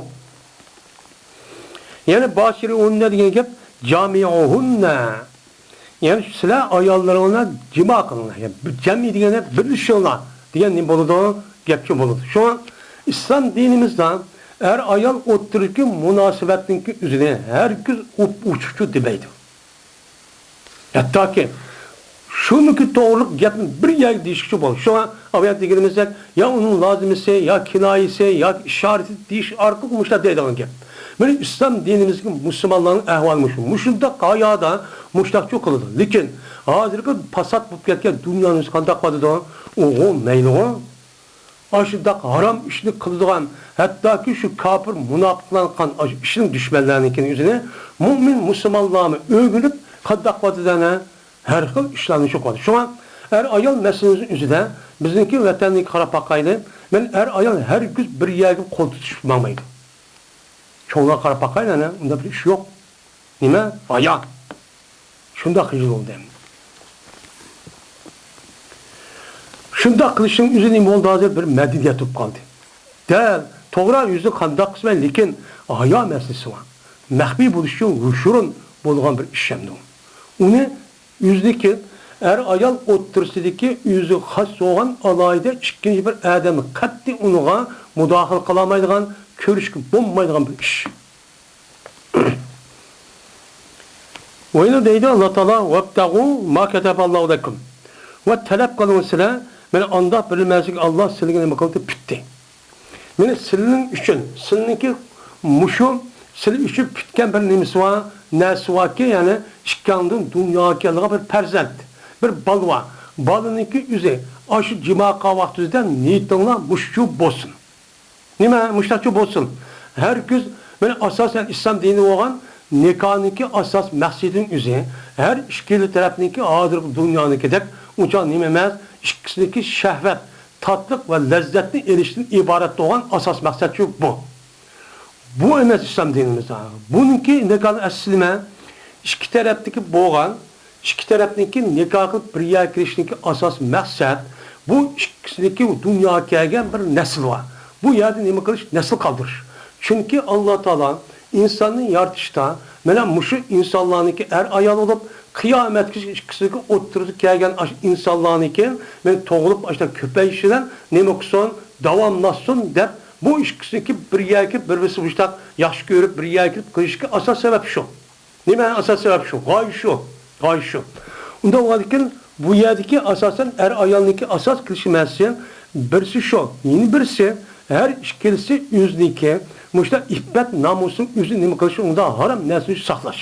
يەنى باشىرۇھۇننە دېگەن گەپ جامىئۇھۇننە. يەنى سىلەر ئاياللىرىڭلار جىما قىلىڭلار. يەنى بىر جەمئىي دېگەندە بىرلىشىڭلار دېگەن نېمە بولىدۇ؟ گەپچە بولىدۇ. شۇڭا ئىسلام دىنىمىزدا ئەر-ئايال ئوتتۇرىدىكى مۇناسىۋەتنىڭكى ئۆزىنى ھەرگىز ئوچۇقچە دېمەيدۇ. ھەتتاكى شۇنىڭكى توغرىلىق گەپنى بىر يەرگە دېيىشكىچە بول. شۇڭا ئاۋۇ يەردە دېگىنىمىزدەك، يا ئۇنىڭ لازىمىسى، يا كىنايىسى، ياكى ئىشارىتى دېيىش ئارقىلىق مۇشۇنداق دەيدىغان گەپ. مانا ئىسلام دىنىمىزدىكى مۇسۇلمانلارنىڭ ئەھۋالى مۇشۇ. مۇشۇنداق ھايادا مۇشۇنداقچۇ قىلىدۇ. لېكىن ھازىرقى پاسات بولۇپ كەتكەن دۇنيانىڭ قانداق قىلىدۇ؟ ئۇغۇ مەيلىغۇ. ئاشۇنداق ھارام ئىشنى قىلىدىغان، ھەتتاكى شۇ كاپىر، مۇناپىقلارنىڭ قىلغان ئاشۇ ئىشنىڭ دۈشمەنلەرنىڭكىنى ئۆزىنى مۇئمىن مۇسۇلمانلارمۇ ئۆگىنىپ، قانداق قىلىۋاتىدۇ ئەنە؟ ھەر خىل ئىشلارنى شۇ قىلىدۇ. شۇڭا ئەر-ئايال مەسىلىسىنىڭ ئۆزىدە بىزنىڭكى ۋەتەننىڭكى قاراپ باقايلى. مەن ئەر-ئايال ھەرگىز بىر يەرگە قول تۇتۇشۇپ ماڭمايدۇ. چوڭلارغا قاراپ باقايلى ئەنە، ئۇنداق بىر ئىش يوق. نېمە؟ ھايا. شۇنداق خىجىل بولدى ئەمدى. شۇنداق قىلىشنىڭ ئۆزى نېمە بولدى ھازىر؟ بىر مەدەنىيەت بولۇپ قالدى. دەل، توغرا، يۈزى قانداق قىلسا لېكىن ھايا مەسىلىسى بار. مەخپىي بولۇش ئۈچۈن يوشۇرۇن بولغان بىر ئىش ئەمدى ئۇ. ئۇنى ئۆزىنىڭكى ئەر-ئايال ئوتتۇرىسىدىكى ئۆزىگە خاس بولغان ئالاھىدە ئىككىنچى بىر ئادەم قەتئىي ئۇنىڭغا مۇداخىلە قىلالمايدىغان، كۆرۈشكە بولمايدىغان بىر ئىش. ۋەيلۇ دەيدۇ ئاللا تائالا، «ۋەبتەغۇ ما كەتەبەللاھۇ لەكۇم.» ۋە تەلەپ قىلىڭ سىلەر، مانا ئانداق بىلمەسلىك ئاللا سىلىگە نېمە قىلدى؟ پۈتتى. مانا سىلىنىڭ ئۈچۈن، سىلىنىڭكى مۇشۇ سىلى ئۈچۈن پۈتكەن بىر نېمىسى بار، نەرسە باركى، يەنى ئىككىڭدىن دۇنياغا كېلىدىغان بىر پەرزەنت، بىر بالا بار. بالىنىڭكى ئۆزى، ئاشۇ جىما قىلغان ۋاقتىڭىزدا نىيىتىڭلار مۇشۇ بولسۇن. نېمە، مۇشۇنداقچە بولسۇن. ھەرگىز، مانا ئاساسەن ئىسلام دىنى بولغان نىكاھنىڭكى ئاساس مەقسىتىنىڭ ئۆزى، ھەر ئىككىلا تەرەپنىڭكى ھازىرقى دۇنيانىڭكىدەك ئۇنچە نېمە ئەمەس، ئىككىسىنىڭكى شەھۋەت، تاتلىق ۋە لەززەتنى ئېلىشتىن ئىبارەت بولغان ئاساس مەقسەتچۇ بۇ. بۇ ئەمەس ئىسلام دىنىمىزدا. بۇنىڭكى نىكاھنىڭ ئەسلى نېمە؟ ئىككى تەرەپتىكى بولغان، ئىككى تەرەپنىڭكى نىكاھ قىلىپ بىر يەرگە كېلىشىنىڭكى ئاساس مەقسەت، بۇ ئىككىسىنىڭكى دۇنياغا كەلگەن بىر نەسلى بار. بۇ يەردە نېمە قىلىش؟ نەسىل قالدۇرۇش. چۈنكى ئاللا تائالا ئىنساننى يارىتىشتا، مانا مۇشۇ ئىنسانلارنىڭكى ئەر-ئايال بولۇپ، قىيامەتكىچە ئىككىسىنىڭكى ئوتتۇرىسىغا كەلگەن ئاشۇ ئىنسانلارنىڭكى، مانا تۇغۇلۇپ ئاشۇنداق كۆپەيىشى بىلەن نېمە قىلسۇن؟ داۋاملاشسۇن دەپ، بۇ ئىككىسىنىڭكى بىر يەرگە كېلىپ، بىر-بىرسى مۇشۇنداق ياخشى كۆرۈپ، بىر يەرگە كېلىپ قىلىشىدىكى ئاساس سەۋەب شۇ. نېمە ئاساس سەۋەب شۇ؟ غايە شۇ. غايە شۇ. ئۇنداق بولغاندىكىن، بۇ يەردىكى ئاساسەن ئەر-ئايالنىڭكى ئاساس كېلىشمەسلىكى بىرسى شۇ. يەنە بىرسى، ھەر ئىككىلىسى ئۆزىنىڭكى مۇشۇنداق ئىپپەت-نامۇسىنى ئۆزى نېمە قىلىشى، ئۇنداق ھارام نەرسىنى ساقلاش.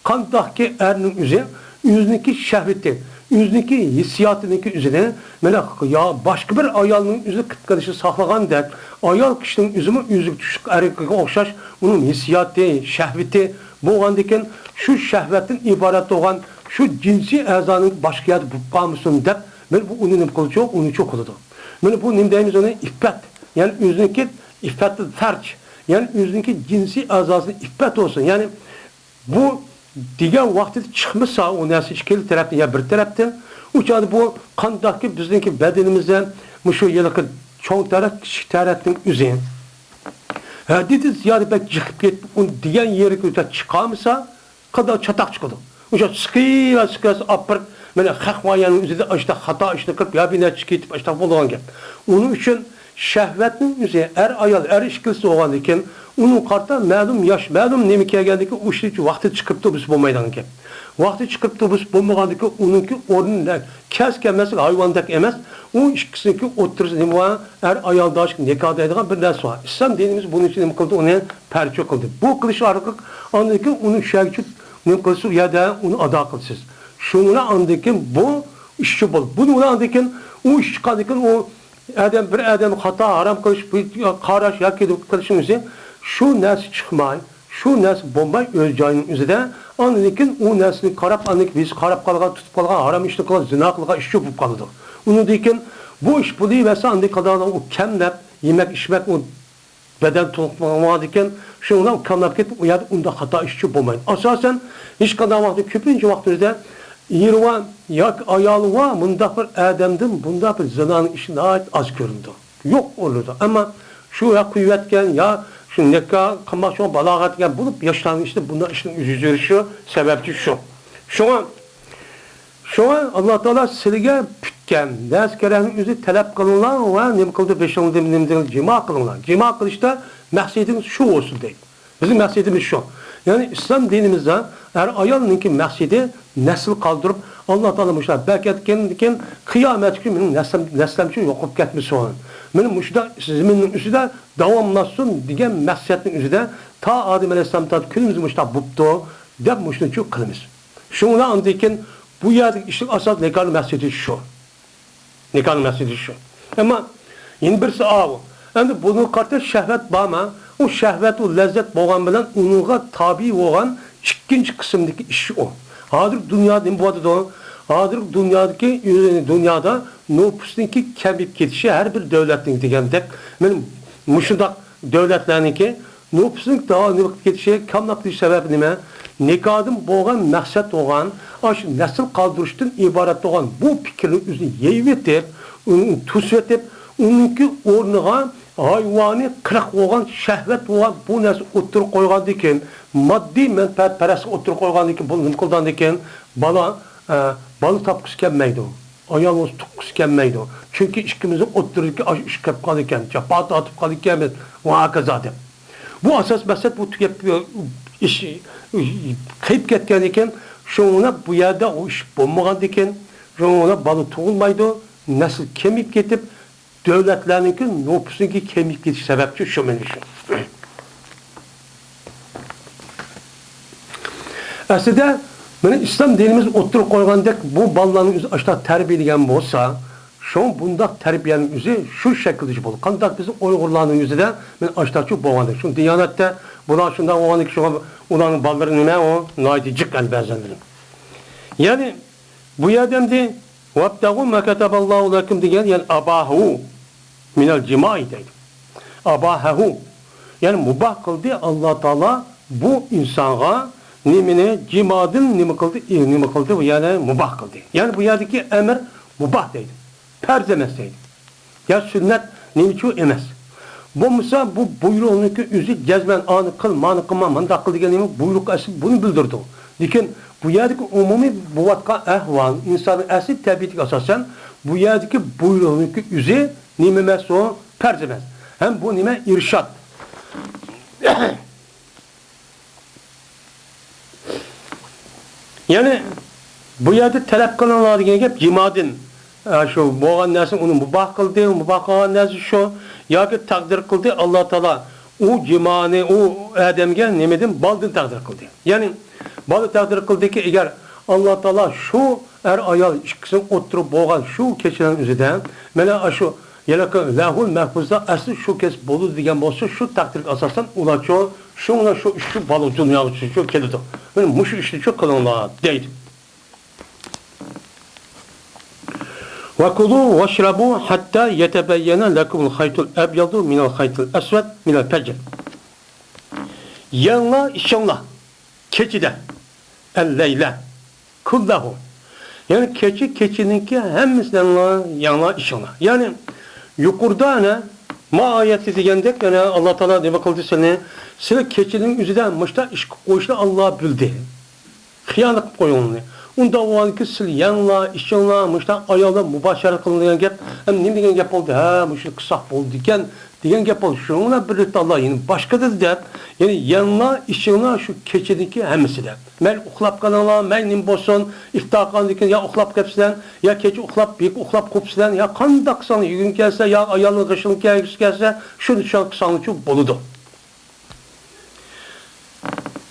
قانداقكى ئەرنىڭ ئۆزى ئۆزىنىڭكى شەھۋىتى، ئۆزىنىڭكى ھېسسىياتىنىڭكى ئۆزىنى، مانا، يا باشقا بىر ئايالنىڭ ئۆزى قىلىپ قېلىشىنى ساقلىغاندەك، ئايال كىشىنىڭ ئۆزىمۇ ئۆزىگە تۇشلۇق ئەركىگە ئوخشاش ئۇنىڭ ھېسسىياتى، شەھۋىتى بولغاندىكىن، شۇ شەھۋەتتىن ئىبارەت بولغان شۇ جىنسىي ئەزانىڭ باشقا يەردە بولۇپ قالمىسۇن دەپ، مانا بۇ ئۇنى نېمە قىلىدۇ؟ ئۇنى چۇ قىلىدۇ. مانا بۇ نېمە دەيمىز ئۇنى؟ ئىپپەت. يەنى ئۆزىنىڭكى ئىپپەتتىن فەرج. يەنى ئۆزىنىڭكى جىنسىي ئەزاسىنى ئىپپەت بولسۇن. يەنى بۇ دېگەن ۋاقتىدا چىقمىسا، ئۇ نەرسە ئىككىلا تەرەپتىن يا بىر تەرەپتىن، ئۇ چاغدا بۇ قانداقكى بىزنىڭكى بەدىنىمىزدە مۇشۇ ھېلىقى چوڭ تەرەپ، كىچىك تەرەپنىڭ ئۆزى ھەددىدىن زىيادە بەك جىقىپ كېتىپ، ئۇ دېگەن يېرىگە چىقالمىسا، قانداق چاتاق چىقىدۇ. ئۇ چاغ سىقىۋەر، سىقىۋەرسە ئاپىرىپ، مانا خەق ۋاياننىڭ ئۆزىدە ئاشتا خاتا ئىشنى قىلىپ، يا بىر نەچچە كېتىپ ئاشتا بولىدىغان گەپ. ئۇنىڭ ئۈچۈن شەھۋەتنىڭ ئۆزى، ئەر-ئايال، ئەر ئىككىلىسى بولغاندىكىن، ئۇنىڭغا قارىتا مەلۇم ياش، مەلۇم نېمە كەلگەندىكىن، ئۇ ئىشنى ۋاقتىدا چىقىرىپ تۇرۇپ بولمايدىغان گەپ. ۋاقتىدا چىقىرىپ تۇرۇپ بولمىغاندىكىن، ئۇنىڭكى ئورنى نە-، كەلسە كەلمەسلىك ھايۋاندەك ئەمەس. ئۇ ئىككىسىنىڭكى ئوتتۇرىسىدا نېمە بار؟ ئەر-ئايالداش نىكاھ دەيدىغان بىر نەرسە بار. ئىسلام دىنىمىز بۇنىڭ ئۈچۈن نېمە قىلدى؟ ئۇنى پەرچۇ قىلدى. بۇ قىلىش ئارقىلىق ئاندىن كېيىن ئۇنى شۇ يەرگىچە نېمە قىلسا، ئۇ يەردە ئۇنى ئادا قىلىسىز. شۇنىڭ بىلەن ئاندىن كېيىن بۇ ئىشچى بولدى. بۇنىڭ بىلەن ئاندىن كېيىن ئۇ ئىش چىققاندىن كېيىن ئۇ ئادەم، بىر ئادەم خاتا، ھارام قىلىش، بۇ قاراش ياكى قىلىشنىڭ ئۆزى شۇ نەرسە چىقماي، شۇ نەرسە بولماي ئۆز جايىنىڭ ئۆزىدە، ئاندىن كېيىن ئۇ نەرسىنى قاراپ، ئاندىن كېيىن بىز قاراپ قالغان، تۇتۇپ قالغان ھارام ئىشنى قىلغان، زىنا قىلغان ئىشچۇ بولۇپ قالىدۇ. ئۇنىڭدىن كېيىن بۇ ئىش بولۇۋەرسە، ئاندىن كېيىن ئۇ كەملەپ يېمەك، ئىچمەك، ئۇ بەدەن تولۇقلىغاندىكىن، شۇنىڭ بىلەن كاملاپ كېتىپ، ئۇ يەردە ئۇنداق خاتا ئىشچۇ بولمايدۇ. ئاساسەن، ھېچقانداق ۋاقىتتا، كۆپىنچە ۋاقتىمىزدا ئېرى بار ياكى ئايالى بار مۇنداق بىر ئادەمدىن بۇنداق بىر زىنانىڭ ئىشى ناھايىتى ئاز كۆرۈنىدۇ. يوق ئورنىدا. ئەمما شۇ يا قويۇۋەتكەن، يا شۇ نىكاھ قىلماقچى بولغان بالاغەتكە بولۇپ، ياشلارنىڭ ئىچىدە بۇنداق ئىشنىڭ يۈز بېرىشى سەۋەبچى شۇ. شۇڭا، شۇڭا ئاللا تائالا سىلىگە پۈتكەن نەرسە كېرەكنىڭ ئۆزى تەلەپ قىلىڭلار ۋە نېمە قىلدى، بېشىڭ نېمە، نېمە، جىما قىلىڭلار. جىما قىلىشتا مەقسىتىڭىز شۇ بولسۇن دەيدۇ. بىزنىڭ مەقسىتىمىز شۇ. يەنى ئىسلام دىنىمىزدا ئەر-ئايالنىڭكى مەقسىتى نەسىل قالدۇرۇپ، ئاللا تائالا مۇشۇنداق بەرىكەت كەلگەندىكىن، قىيامەتكۈ كۈن مېنىڭ نەسلىم، نەسلىمچۇ يوقىلىپ كەتمىسۇن. مېنىڭ مۇشۇنداق زېمىننىڭ ئۈستىدە داۋاملاشسۇن دېگەن مەقسەتنىڭ ئۆزىدە تا ئادەم ئەلەيھىسسالام تارتىپ كۈنىمىزگە مۇشۇنداق بوپتۇ دەپ مۇشۇنچە قىلىمىز. شۇڭا ئاندىن كېيىن بۇ يەردىكى ئىشنىڭ ئاساسىي نىكاھنىڭ مەقسىتى شۇ. نىكاھنىڭ مەقسىتى شۇ. ئەمما يەنە بىرسى ئاۋۇ. ئەمدى بۇنىڭغا قارىتا شەھۋەت بارمۇ؟ ئۇ شەھۋەت، ئۇ لەززەت بولغان بىلەن ئۇنىڭغا تابىئ بولغان ئىككىنچى قىسىمدىكى ئىش ئۇ. ھازىر دۇنيادا نېمە بولۇۋاتىدۇ؟ ھازىر دۇنيادىكى، دۇنيادا نوپۇسنىڭكى كېمىيىپ كېتىشى ھەر بىر دۆلەتنىڭ دېگەندەك، مانا مۇشۇنداق دۆلەتلەرنىڭكى نوپۇسنىڭ داۋاملىق كېتىشى، كاملاپ كېتىش سەۋەبى نېمە؟ نىكاھدىن بولغان مەقسەت بولغان ئاشۇ نەسىل قالدۇرۇشتىن ئىبارەت بولغان بۇ پىكىرنى ئۆزىنى يېيىۋېتىپ، ئۇنى توسۇۋېتىپ، ئۇنىڭكى ئورنىغا ھايۋانىي قىرىق بولغان، شەھۋەت بولغان بۇ نەرسە ئوتتۇرىغا قويغاندىن كېيىن، ماددىي مەنپەئەتپەرەسلىك ئوتتۇرىغا قويغاندىن كېيىن، بۇ نېمە قىلغاندىن كېيىن، بالا، ئە، بالا تاپقۇسى كەلمەيدۇ. ئايال بولسا تۇغقۇسى كەلمەيدۇ. چۈنكى ئىككىمىزنىڭ ئوتتۇرىدىكى ئاشۇ ئىش قېلىپ قالىدىكەن، جاپا تارتىپ قالىدىكەنمىز ۋە ھاكازا دەپ. بۇ ئاساس مەقسەت بۇ تۈگەپ، ئىش قېلىپ كەتكەندىكىن، شۇڭا بۇ يەردە ئۇ ئىش بولمىغاندىكىن، شۇڭا بالا تۇغۇلمايدۇ، نەسىل كېمىيىپ كېتىپ، دۆلەتلەرنىڭكى نوپۇسىنىڭكى كېمىيىپ كېتىش سەۋەبچى شۇ مانا شۇ. ئەسلىدە، مانا ئىسلام دىنىمىز ئوتتۇرىغا قويغاندەك، بۇ بالىلارنى ئۆزى ئاشۇنداق تەربىيەلىگەن بولسا، شۇڭا بۇنداق تەربىيەنىڭ ئۆزى شۇ شەكىلدە بولىدۇ. قانداق بىز ئۇيغۇرلارنىڭ يۈزىدە مانا ئاشۇنداقچۇ بولغاندەك. شۇ دىيانەتتە بۇلار شۇنداق بولغاندىكىن، شۇڭا ئۇلارنىڭ بالىلىرى نېمە ئۇ؟ ناھايىتى جىق ئەل بەزەنلىرى. يەنى بۇ يەردە ئەمدى «ۋەبتەغۇ ما كەتەبەللاھۇ لەكۇم» دېگەن، يەنى «ئاباھۇ مىنەل جىمائى» دەيدۇ. «ئاباھەھۇ»، يەنى مۇباھ قىلدى ئاللا تائالا بۇ ئىنسانغا نېمىنى؟ جىمادىن نېمە قىلدى؟ ئى، نېمە قىلدى؟ يەنى مۇباھ قىلدى. يەنى بۇ يەردىكى ئەمر مۇباھ دەيدۇ. پەرز ئەمەس دەيدۇ. يا سۈننەت نېمىچۇ ئەمەس. بولمىسا بۇ بۇيرۇقنىڭكى ئۆزى جەزمەن ئانى قىل، مانى قىلما، مانداق قىل دېگەن نېمە؟ بۇيرۇق ئەسلى بۇنى بىلدۈرىدۇ. لېكىن بۇ يەردىكى ئومۇمىي بولۇۋاتقان ئەھۋال، ئىنساننىڭ ئەسلى تەبىئىتىگە ئاساسەن، بۇ يەردىكى بۇيرۇقنىڭكى ئۆزى نېمە ئەمەس ئۇ؟ پەرز ئەمەس. ھەم بۇ نېمە؟ ئىرشاد. يەنى بۇ يەردە تەلەپ قىلىڭلار دېگەن گەپ جىمادىن. ئە، شۇ بولغان نەرسىنى ئۇنى مۇباھ قىلدى، مۇباھ قىلغان نەرسە شۇ. ياكى تەقدىر قىلدى ئاللا تائالا. ئۇ جىمانى، ئۇ ئادەمگە نېمىدىن؟ بالدىن تەقدىر قىلدى. يەنى بالا تەقدىر قىلدىكى، ئەگەر ئاللا تائالا شۇ ئەر-ئايال ئىككىسىنىڭ ئوتتۇرىغا بولغان شۇ كېچىنىڭ ئۆزىدە، مانا ئاشۇ ھېلىقى لەۋھۇل مەھپۇزدا ئەسلى شۇ كېچە بولىدۇ دېگەن بولسا، شۇ تەقدىرگە ئاساسەن ئۇلارچۇ شۇڭلا شۇ ئىشچۇ بالا دۇنياغا چۈشۈپ كېلىدۇ. مانا مۇشۇ ئىشنىچۇ قىلىڭلار دەيدۇ. وكلوا واشربوا حتى يتبين لكم الخيط الأبيض من الخيط الأسود من الفجر. يەڭلار، ئىچىڭلار. كېچىدە. الليل كله. يەنى كېچە، كېچىنىڭكى ھەممىسىنى يەڭلار، ئىچىڭلار. يەنى يۇقىرىدا ئەنە ما ئايەتتە دېگەندەك، يەنە ئاللا تائالا نېمە قىلدى سىلىنى؟ سىلى كېچىنىڭ ئۆزىدە مۇشتا ئىش قىلىپ قويۇشنى ئاللا بىلدى. خىيانەت قىلىپ قويۇڭلار. ئۇنداق بولغاندىكىن سىلى يەڭلار، ئىچىڭلار، مۇشتا ئاياللار مۇباشەرەت قىلىدىغان گەپ. ئەمدى نېمە دېگەن گەپ بولدى؟ ھە، مۇشۇنى قىلساق بولىدىكەن. دېگەن گەپ بولدى. شۇنىڭ بىلەن بىرلىكتە ئاللا يەنە باشقىدىن دەپ، يەنى يەڭلار، ئىچىڭلار شۇ كېچىدىكى ھەممىسىدە. مەيلى ئۇخلاپ قېلىڭلار، مەيلى نېمە بولسۇن، ئىپتار قىلغاندىن كېيىن يا ئۇخلاپ قېپسىلەن، يا كېچە ئۇخلاپ، بېكى ئۇخلاپ قوپسىلەن، يا قانداق قىلساڭلار، يېگۈڭ كەلسە، يا ئايالىڭ غېشىڭ كەلگۈسى كەلسە، شۇنى شۇ قىلساڭلارچۇ بولىدۇ.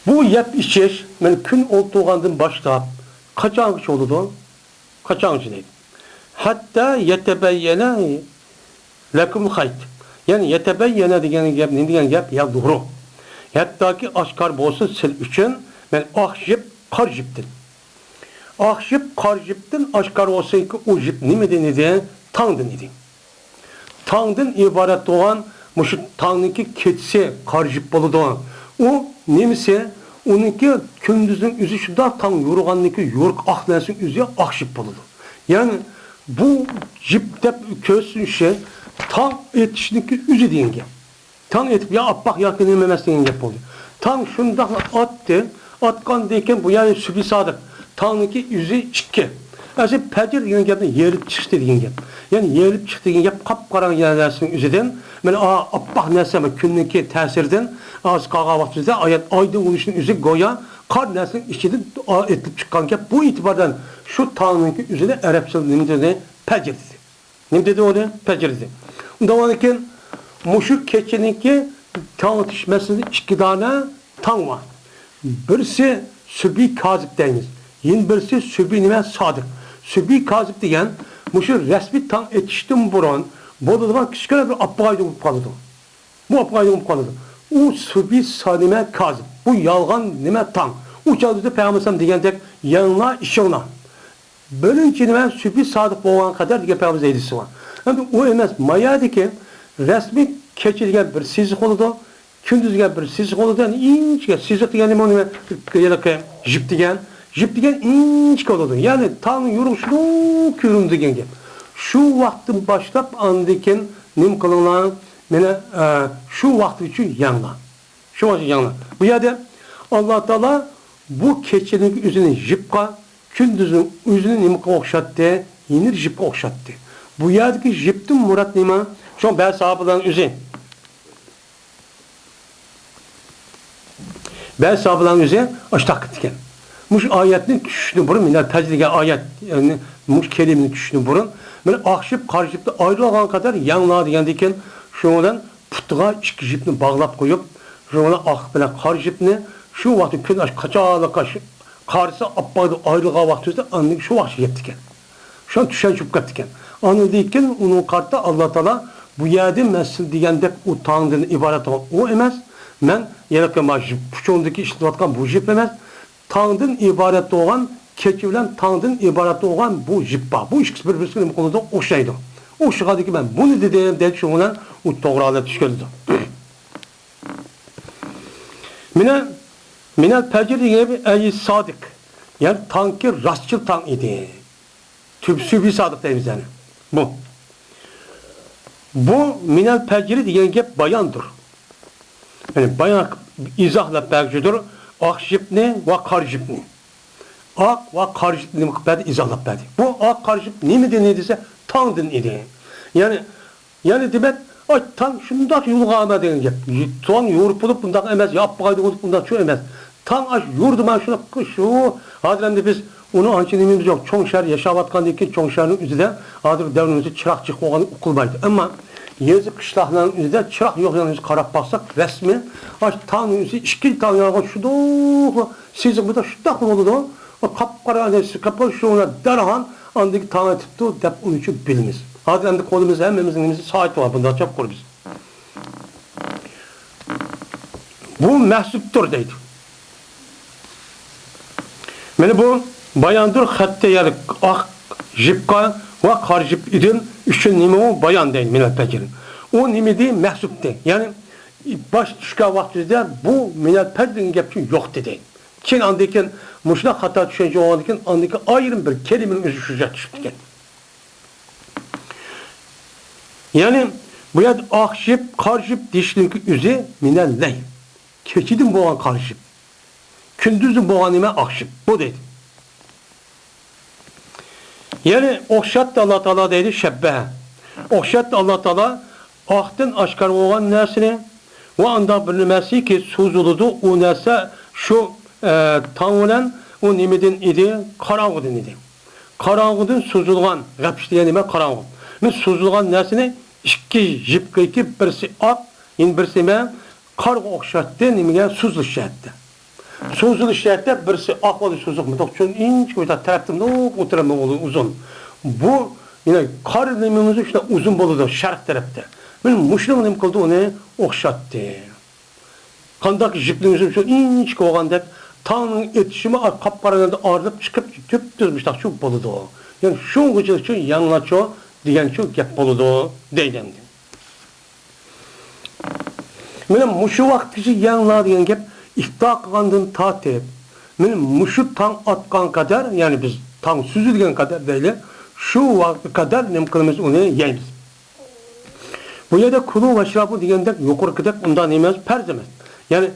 بۇ يەپ ئىچىش، مەن كۈن ئولتۇرغاندىن باشلاپ، قاچانغىچە بولىدۇ؟ قاچانغىچە دەيدۇ. ھەتتا يەتەبەييەنە لەكۇمۇل خەيت. يەنى يەتەبەييەنە دېگەن گەپ نېمە دېگەن گەپ؟ يەنى ھەتتاكى ئاشكارا بولسۇن سىز ئۈچۈن، مەن ئاق جىپ، قارا جىپتىن. ئاق جىپ، قارا جىپتىن ئاشكارا بولسۇنكى، ئۇ جىپ نېمىدىن ئىدى؟ تاڭدىن ئىدى. تاڭدىن ئىبارەت بولغان مۇشۇ تاڭنىڭكى كېچىسى قارا جىپ بولىدۇ. ئۇ نېمىسى؟ ئۇنىڭكى كۈندۈزنىڭ ئۆزى شۇنداق تاڭ يورۇغاندىكى يورۇق ئاق نەرسىنىڭ ئۆزى ئاق جىپ بولىدۇ. يەنى بۇ جىپ دەپ كۆرسىتىشى تاڭ ئېتىشنىڭكى ئۆزى دېگەن گەپ. تاڭ ئېتىپ يا ئاپئاق ياكى نېمە ئەمەس دېگەن گەپ بولدى. تاڭ شۇنداقلا ئاتتى. ئاتقاندىن كېيىن بۇ يەردە سۈبھى سادىق. تاڭنىڭكى ئۆزى ئىككى. ئەسلى پەجر دېگەن گەپنى يېرىپ چىقتى دېگەن گەپ. يەنى يېرىپ چىقتى دېگەن گەپ قاپقاراڭغۇ نەرسىنىڭ ئۆزىدىن، مانا ئا-، ئاپئاق نەرسە، مانا كۈننىڭكى تەسىرىدىن ئاز قالغان ۋاقتىمىزدا ئايدىڭ بولۇشنىڭ ئۆزى گويا قار نەرسىنىڭ ئىچىدىن ئېتىلىپ چىققان گەپ. بۇ ئېتىباردىن شۇ تاڭنىڭكى ئۆزىنى ئەرەبچىلىك نېمە دېدى؟ پەجر دېدى. نېمە دېدى ئۇنى؟ پەجر دېدى. ئۇنداق بولغاندىكىن، مۇشۇ كېچىنىڭكى تاڭ ئېتىش مەسىلىسىدە ئىككى دانە تاڭ بار. بىرسى سۈبھى كازىب دەيمىز. يەنە بىرسى سۈبھى نېمە؟ سادىق. سۈبھى كازىب دېگەن مۇشۇ رەسمىي تاڭ ئېتىشتىن بۇرۇن بولىدىغان كىچىككىنە بىر ئاپپىغايدىن بولۇپ قالىدۇ. بۇ ئاپپىغايدىن بولۇپ قالىدۇ. ئۇ سۈبھى سا-، نېمە؟ كازىب. بۇ يالغان نېمە؟ تاڭ. ئۇ چاغدا بىزدە پەيغەمبەر ئەلەيھىسسالام دېگەندەك، يەڭلار، ئىچىڭلار. بىرىنچى نېمە؟ سۈبھى سادىق بولغان قەدەر دېگەن پەيغەمبەر ھەدىسى بار. ئەمدى ئۇ ئەمەس، ما يەردىكى رەسمىي كېچە دېگەن بىر سىزىق بولىدۇ، كۈندۈز دېگەن بىر سىزىق بولىدۇ. يەنى ئىنچىكە سىزىق دېگەن نېمە؟ نېمە؟ ھېلىقى ژىپ دېگەن، ژىپ دېگەن ئىنچىكە بولىدۇ. يەنى تاڭ يورۇق شۇنداق كۆرۈنىدۇ دېگەن گەپ. شۇ ۋاقىتتىن باشلاپ ئاندىن كېيىن نېمە قىلىڭلار؟ مانا، ئە، شۇ ۋاقىتقىچە يەڭلار. شۇ ۋاقىتقىچە يەڭلار. بۇ يەردە ئاللا تائالا بۇ كېچىنىڭ ئۆزىنى ژىپقا، كۈندۈزنىڭ ئۆزىنى نېمىگە ئوخشاتتى؟ يەنە ژىپقا ئوخشاتتى. بۇ يەردىكى ژىپتىن مۇراد نېمە؟ شۇڭا بەزى ساھابىلەرنىڭ ئۆزى، بەزى ساھابىلەرنىڭ ئۆزى ئاشتاق كېتىدىكەن. مۇشۇ ئايەتنى چۈشۈشتىن بۇرۇن، مىنەل پەجر دېگەن ئايەت، يەنى مۇشۇ كەلىمىنى چۈشۈشتىن بۇرۇن، مانا ئاق ژىپ، قارا ژىپتىن ئايرىلغان قەدەر يەڭلار دېگەندىكىن، شۇنىڭ بىلەن پۇتىغا ئىككى ژىپنى باغلاپ قويۇپ، شۇنىڭ بىلەن ئاق بىلەن قارا ژىپنى شۇ ۋاقىتتا كۈن ئاش-، قاچانلىققا شۇ قارىسا ئاپپاق دەپ ئايرىلغان ۋاقتىدا ئاندىن شۇ ۋاقىت يەپتىكەن. شۇ چۈشەنچە بولۇپ كەپتىكەن. ئاندىن كېيىن ئۇنىڭغا قارىتا ئاللا تائالا بۇ يەردە مەن سىز دېگەندەك ئۇ تاڭدىن ئىبارەت بولغان ئۇ ئەمەس. مەن ھېلىقى مانا شۇ پۇچۇڭدىكى ئىشلىتىۋاتقان بۇ ژىپ ئەمەس. تاڭدىن ئىبارەت بولغان، كېچە بىلەن تاڭدىن ئىبارەت بولغان بۇ ژىپ بار. بۇ ئىككىسى بىر-بىرسىگە نېمە قىلىدۇ؟ ئوخشايدۇ. ئوخشىغاندىكىن مەن بۇنى دېدىم دەيدۇ، شۇنىڭ بىلەن ئۇ توغرا ھالەتكە چۈشۈپ كېتىدۇ. مىنە، مىنەل پەجر دېگەن گەپ ئەي سادىق. يەنى تاڭكى راستچىل تاڭ ئىدى. تۈپ سۈبھى سادىق دەيمىز يەنى. بۇ. بۇ مىنەل پەجرى دېگەن گەپ باياندۇر. يەنى بايان ئىزاھلاپ بەرگۈچىدۇر. ئاق ژىپنى ۋە قارا ژىپنى. ئاق ۋە قارا ژىپنى نېمە قىلىپ بەردى؟ ئىزاھلاپ بەردى. بۇ ئاق قارا ژىپ نېمىدىن ئىدى دېسە، تاڭدىن ئىدى. يەنى يەنى دېمەك، ئاي، تاڭ شۇنداق يولغا ئەمە دېگەن گەپ. تاڭ يورۇپ بولۇپ بۇنداق ئەمەس، ياپپىغاي بولۇپ بۇنداق شۇ ئەمەس. تاڭ ئاش يورۇدى مانا شۇنداق شۇ. ھازىر ئەمدى بىز ئۇنىڭ ئانچە نېمىمىز يوق. چوڭ شەھەر ياشاۋاتقاندىن كېيىن چوڭ شەھەرنىڭ ئۆزىدە ھازىر دەۋرىمىزدە چىراغ چېقىپ قويغان ئۇقۇلمايدۇ. ئەمما يېزا قىشلاقلارنىڭ ئۆزىدە چىراغ يوق يالغۇز قاراپ باقساق رەسمىي ئاش تاڭنىڭ ئۆزى ئىككىنچى تاڭ يالغۇز شۇنداق سېزىق بىلەن شۇنداق بولىدۇ. قاپقارا ئادەم سىقىپ قويۇپ، شۇنى دەرھال ئاندىكى تاڭ ئېتىپتۇ دەپ ئۇنى چۈشىنىپ بىلىمىز. ھازىر ئەمدى قولىمىزدا ھەممىمىزنىڭ نېمىسى سائىتى بار، بۇنداق چاپ قۇرىمىز. بۇ مەھسۇپتۇر دەيدۇ. مانا بۇ باياندۇر خەتتە، يەنى ئاق جىپقا ۋە قارا جىپ ئىدىم ئۈچۈن نېمە ئۇ بايان دەيدۇ مىنەل پەجر. ئۇ نېمىدى؟ مەھسۇپتى. يەنى باش چۈشكەن ۋاقتىدا بۇ مىنەل پەجر دېگەن گەپ يوق دېدى. كېيىن ئاندىن كېيىن مۇشۇنداق خاتا چۈشەنچە بولغاندىن كېيىن ئاندىكى ئايرىم بىر كەلىمىنىڭ ئۆزى شۇ جايدا چۈشۈپتىكەن. يەنى بۇ يەردە ئاق جىپ، قارا جىپ دېيىشنىڭكى ئۆزى مىنەللەيل. كېچىدىن بولغان قارا جىپ. كۈندۈزدىن بولغان نېمە؟ ئاق جىپ. بۇ دەيدۇ. يەنى ئوخشاتتى ئاللا تائالا دەيدۇ، شەببەھە. ئوخشاتتى ئاللا تائالا ئاقتىن ئاشكارا بولغان نەرسىنى ۋە ئانداق بىر نېمەسىكى سوزۇلىدۇ، ئۇ نەرسە شۇ، ئە، تاڭ بىلەن ئۇ نېمىدىن ئىدى؟ قاراڭغۇدىن ئىدى. قاراڭغۇدىن سوزۇلغان، غەپىش دېگەن نېمە؟ قاراڭغۇ. مەن سوزۇلغان نەرسىنى ئىككى جىپكىكى، بىرسى ئاق، يەنە بىرسى نېمە؟ قارغا ئوخشاتتى، نېمىگە؟ سوزۇلۇش جەھەتتە. سوزۇلۇش جەھەتتە بىرسى ئاق بولدى، سوزۇق مۇنداق چوڭ ئىنچىكە بىر تەرەپتىن ئۇزۇن. بۇ يەنە قارا نېمىمىز شۇنداق ئۇزۇن بولىدۇ، شەرق تەرەپتە. مانا مۇشۇنىڭ نېمە قىلدى؟ ئۇنى ئوخشاتتى. قانداق جىپنىڭ ئۆزى شۇ ئىنچىكە بولغاندەك، تاڭنىڭ ئېتىشىمۇ قاپقاراڭغۇدا ئايرىلىپ چىقىپ، تۈپتۈز مۇشۇنداقچۇ بولىدۇ. يەنى شۇڭغىچە شۇ يەڭلارچۇ دېگەنچۇ گەپ بولىدۇ، دەيدۇ ئەمدى. مانا مۇشۇ ۋاقىتقىچە يەڭلار دېگەن گەپ ئىپتا قىلغاندىن تارتىپ، مانا مۇشۇ تاڭ ئاتقان قەدەر، يەنى بىز تاڭ سۈزۈلگەن قەدەر دەيلى، شۇ ۋاقىت قەدەر نېمە قىلىمىز؟ ئۇنى يەيمىز. بۇ يەردە كۇلۇ ۋەشرابۇ دېگەندەك يۇقىرىقىدەك ئۇنداق نېمە ئەمەس، پەرز ئەمەس. يەنى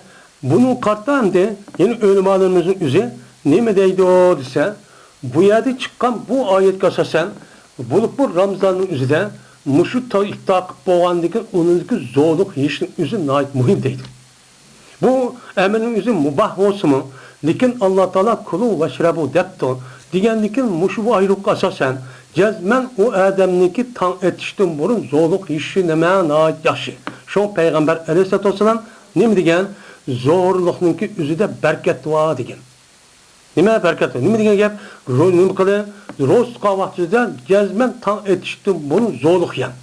بۇنىڭغا قارىتا ئەمدى يەنە ئۆلىمالىرىمىزنىڭ ئۆزى نېمە دەيدۇ دېسە، بۇ يەردە چىققان بۇ ئايەتكە ئاساسەن، بولۇپمۇ رامىزاننىڭ ئۆزىدە مۇشۇ تا-، ئىپتار قىلىپ بولغاندىن كېيىن ئۇنىڭدىكى زورلۇق يېيىشنىڭ ئۆزى ناھايىتى مۇھىم دەيدۇ. بۇ ئەمەلنىڭ ئۆزى مۇباھ بولسىمۇ، لېكىن ئاللا تائالا كۇلۇ ۋەشرەبۇ دەپتۇ دېگەندىن كېيىن مۇشۇ بۇ ئايرۇققا ئاساسەن، جەزمەن ئۇ ئادەمنىڭكى تاڭ ئېتىشتىن بۇرۇن زورلۇق يېيىشى نېمە ناھايىتى ياخشى. شۇڭا پەيغەمبەر ئەلەيھىسسالاتۇ ۋەسسالام نېمە دېگەن؟ زورلۇقنىڭكى ئۆزىدە بەرىكەت بار دېگەن. نېمە بەرىكەت بار؟ نېمە دېگەن گەپ؟ رو-، نېمە قىلى؟ روزا تۇتقان ۋاقتىدا جەزمەن تاڭ ئېتىشتىن بۇرۇن زورلۇق يەڭ.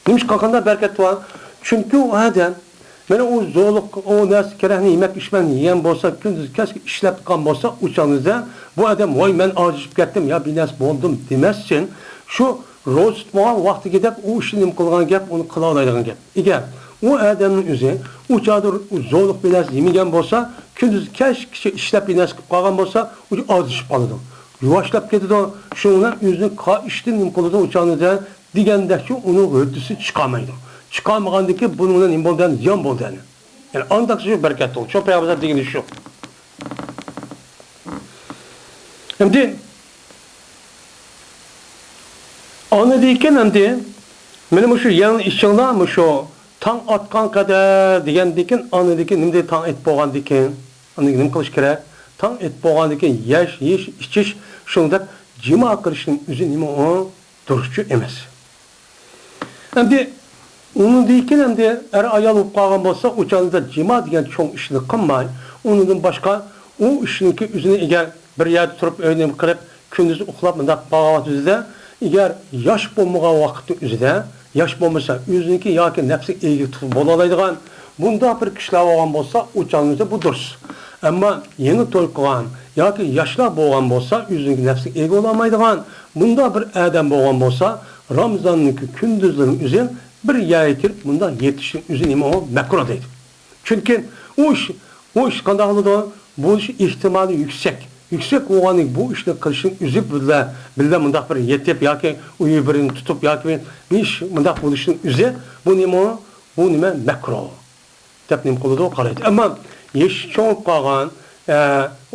نېمىشقا قانداق بەرىكەت بار؟ چۈنكى ئۇ ئادەم، مانا ئۇ زورلۇق، ئۇ نەرسە كېرەكنى يېمەك ئىچمەك يېگەن بولسا، كۈندۈز كەچكە ئىشلەپ قالغان بولسا، ئۇ چاغدا بۇ ئادەم، ۋاي، مەن ئاجىزىپ كەتتىم يا بىر نەرسە بولدۇم دېمەستىن، شۇ روزا تۇتمىغان ۋاقتىدەك ئۇ ئىشنى نېمە قىلغان گەپ، ئۇنى قىلالايدىغان گەپ. ئەگەر ئۇ ئادەمنىڭ ئۆزى ئۇ چاغدا زورلۇق بىر نەرسە يېمىگەن بولسا، كۈندۈز كەچكىچە ئىشلەپ بىر نەرسە قىلىپ قالغان بولسا، ئۇ ئاجىزىپ قالىدۇ. يۇۋاشلاپ كېتىدۇ. شۇنىڭ بىلەن ئۆزىنى قا-، ئىشتىن نېمە قىلىدۇ، ئۇ چاغدا دېگەندەكچۇ ئۇنىڭ ھۆددىسى چىقالمايدۇ. چىقالمىغاندىكىن بۇنىڭ بىلەن نېمە بولىدۇ؟ زىيان بولىدۇ. يەنى ئانداقچە بەرىكەت بولىدۇ. شۇ پەيغەمبەر دېگىنى شۇ. ئەمدى ئاندىن كېيىن ئەمدى مانا مۇشۇ يەڭنى ئىچىڭلار، مۇشۇ تاڭ ئاتقان قەدەر دېگەندىن كېيىن، ئاندىن كېيىن نېمە دەيدۇ؟ تاڭ ئېتىپ بولغاندىن كېيىن ئاندىن كېيىن نېمە قىلىش كېرەك؟ تاڭ ئېتىپ بولغاندىن كېيىن يەش، يېيىش، ئىچىش، شۇنداق جىما قىلىشنىڭ ئۆزى نېمە ئۇ؟ دۇرۇسچۇ ئەمەس. ئەمدى ئۇنىڭدىن كېيىن ئەمدى ئەر ئايال بولۇپ قالغان بولسا، ئۇ چاغدا جىما دېگەن چوڭ ئىشنى قىلماي، ئۇنىڭدىن باشقا ئۇ ئىشنىڭكى ئۆزىنى ئەگەر بىر يەردە تۇرۇپ ئۆينى قىلىپ، كۈندۈز ئۇخلاپ مۇنداق قالغان ۋاقتىدا، ئەگەر ياش بولمىغان ۋاقىتنىڭ ئۆزىدە، ياش بولمىسا، ئۆزىنىڭكى ياكى نەپسىگە ئىگە تۇتۇپ بولالايدىغان بۇنداق بىر كىشىلەر بولغان بولسا، ئۇ چاغدا بۇ دۇرۇس. ئەمما يېڭى توي قىلغان ياكى ياشلار بولغان بولسا، ئۆزىنىڭكى نەپسىگە ئىگە بولالمايدىغان بۇنداق بىر ئادەم بولغان بولسا، رامىزاننىڭكى كۈندۈزلىرىنىڭ ئۆزى بىر يەرگە كىرىپ مۇنداق يېتىشنىڭ ئۆزى نېمە ئۇ؟ مەكرۇھ دەيدۇ. چۈنكى ئۇ ئىش، ئۇ ئىش قانداق بولىدۇ؟ بولۇش ئېھتىمالى يۈكسەك. يۈكسەك بولغاندىن بۇ ئىشنى قىلىشنىڭ ئۆزى بىللە، بىللە مۇنداق بىر يېتىپ ياكى ئۆيى بىرىنى تۇتۇپ ياكى بىر ئىش مۇنداق بولۇشنىڭ ئۆزى بۇ نېمە؟ بۇ نېمە؟ مەكرۇھ دەپ نېمە قىلىدۇ؟ قارايدۇ. ئەمما يېشى چوڭىيىپ قالغان، ئە،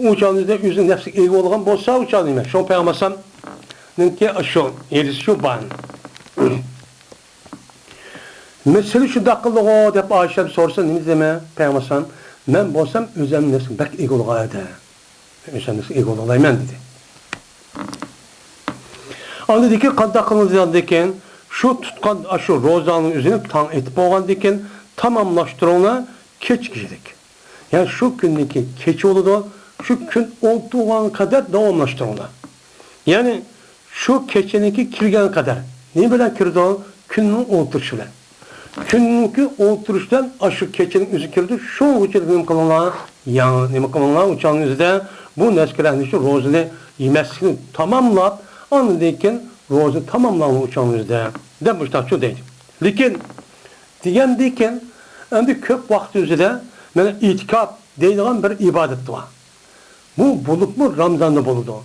ئۇ چاغدا ئۆزىنىڭ نەپسىگە ئىگە بولغان بولسا، ئۇ چاغدا نېمە؟ شۇڭا پەيغەمبەر ئەلەيھىسسالامنىڭكى شۇ ھەدىسى شۇ بار. مەسىلە شۇنداق قىلدىغۇ دەپ ئائىشەم سورىسا، نېمە دېدى پەيغەمبەر ئەلەيھىسسالام؟ مەن بولسام ئۆزۈمنىڭ نەپسىگە بەك ئىگە بولغان ئادەم. ئۆزۈمنىڭ نەپسىگە ئىگە بولغانلايمەن دېدى. ئاندىن كېيىن قانداق قىلىڭ دېگەندىن كېيىن، شۇ تۇتقان، شۇ روزاڭنىڭ ئۆزىنى تاڭ ئېتىپ بولغاندىن كېيىن تاماملاشتۇرۇڭلار كەچكىچىلىك. يەنى شۇ كۈننىڭكى كېچە بولىدۇ، شۇ كۈن ئولتۇرغان قەدەر داۋاملاشتۇرۇڭلار. يەنى شۇ كېچىنىڭكى كىرگەن قەدەر. نېمە بىلەن كىرىدۇ؟ كۈننىڭ ئولتۇرۇشى بىلەن. كۈننىڭكى ئولتۇرۇشى بىلەن ئاشۇ كېچىنىڭ ئۆزى كىرىدۇ. شۇنىڭغىچە نېمە قىلىڭلار؟ يا، نېمە قىلىڭلار؟ ئۇ چاغنىڭ ئۆزىدە بۇ نەسكىلەرنى، شۇ روزىنى يېمەسلىكنى تاماملاپ، ئاندىن كېيىن روزىنى تاماملاڭلار ئۇ چاغنىڭ ئۆزىدە، دەپ مۇشۇنداقچۇ دەيدۇ. لېكىن دېگەندىكىن، ئەمدى كۆپ ۋاقىت ئۆزىدە مانا ئېتىكاپ دەيدىغان بىر ئىبادەت بار. بۇ بولۇپمۇ رامزاندا بولىدۇ.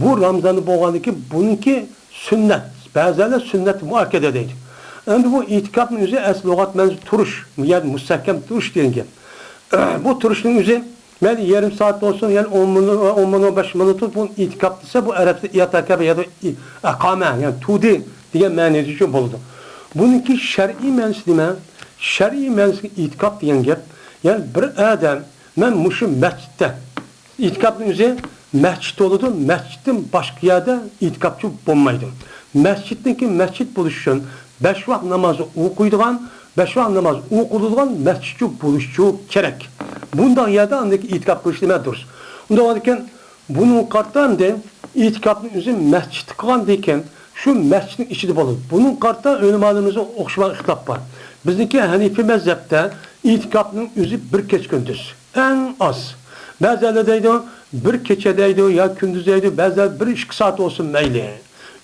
بۇ رامزاندا بولغاندىكىن بۇنىڭكى سۈننەت. بەزىلەر سۈننەت مۇئەككەدە دەيدۇ. ئەمدى بۇ ئېتىكاپنىڭ ئۆزى ئەسلى لۇغەت مەنىسى تۇرۇش، يەنى مۇستەھكەم تۇرۇش دېگەن گەپ. بۇ تۇرۇشنىڭ ئۆزى مەيلى يېرىم سائەت بولسۇن، يەنى ئون مىنۇت، ئون مىنۇت، بەش مىنۇت، بۇ ئېتىكاپ دېسە، بۇ ئەرەبچىدە ئىئتىكەپ يادا ئى-، ئەقامە، يەنى تۇردى دېگەن مەنىدىچۇ بولىدۇ. بۇنىڭكى شەرئىي مەنىسى نېمە؟ شەرئىي مەنىسى ئېتىكاپ دېگەن گەپ، يەنى بىر ئادەم، مەن مۇشۇ مەسچىتتە ئېتىكاپنىڭ ئۆزى مەسچىت بولىدۇ، مەسچىتتىن باشقا يەردە ئېتىكاپچى بولمايدۇ. مەسچىتنىڭكى مەسچىت بولۇشى ئۈچۈن بەش ۋاق نامازنى ئوقۇيدىغان، بەش ۋاق ناماز ئوقۇلىدىغان مەسچىتچۇ بولۇشچۇ كېرەك. بۇنداق يەردە ئاندىن كېيىن ئېتىكاپ قىلىش نېمە دۇرۇس. ئۇنداق بولغاندىكىن بۇنىڭغا قارىتا ئەمدى ئېتىكاپنىڭ ئۆزى مەسچىتتە قىلغاندىن كېيىن شۇ مەسچىتنىڭ ئىچىدە بولىدۇ. بۇنىڭغا قارىتا ئۆلىمالىرىمىزدا ئوخشىمىغان ئىختىلاپ بار. بىزنىڭكى ھەنىفىي مەزھەپتە ئېتىكاپنىڭ ئۆزى بىر كېچە كۈندۈز. ئەڭ ئاز. بەزىلەر دەيدۇ، بىر كېچە دەيدۇ، يا كۈندۈز دەيدۇ، بەزىلەر بىر ئىككى سائەت بولسۇن مەيلى.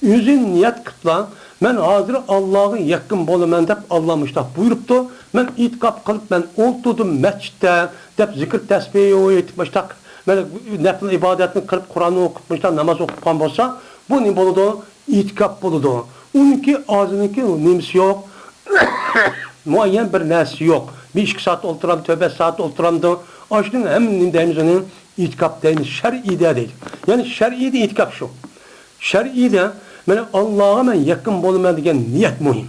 ئۆزى نىيەت قىپلا، مەن ھازىر ئاللاغا يېقىن بولىمەن دەپ، ئاللا مۇشتاق بۇيرۇپتۇ، مەن ئېتىقاپ قىلىپ، مەن ئولتۇردۇم مەسچىتتە دەپ، زىكىر تەسبىھ ئېيتىپ، مۇشتاق مەن نەپىل ئىبادەتنى قىلىپ، قۇرئاننى ئوقۇپ، مۇشتاق ناماز ئوقۇپ قالغان بولسا، بۇ نېمە بولىدۇ؟ ئېتىكاپ بولىدۇ. ئۇنىڭكى ئازىنىڭكى نېمىسى يوق، مۇئەييەن بىر نەرسىسى يوق. بىر ئىككى سائەت ئولتۇرامدۇ، تۆت بەش سائەت ئولتۇرامدۇ. ئاشۇنىڭ ھەممىنى دەيمىز ئۇنى ئېتىكاپ دەيمىز، شەرئىيدە دەيدۇ. يەنى شەرئىيدە ئېتىكاپ شۇ. شەرئىيدە مانا ئاللاغا مەن يېقىن بولىمەن دېگەن نىيەت مۇھىم.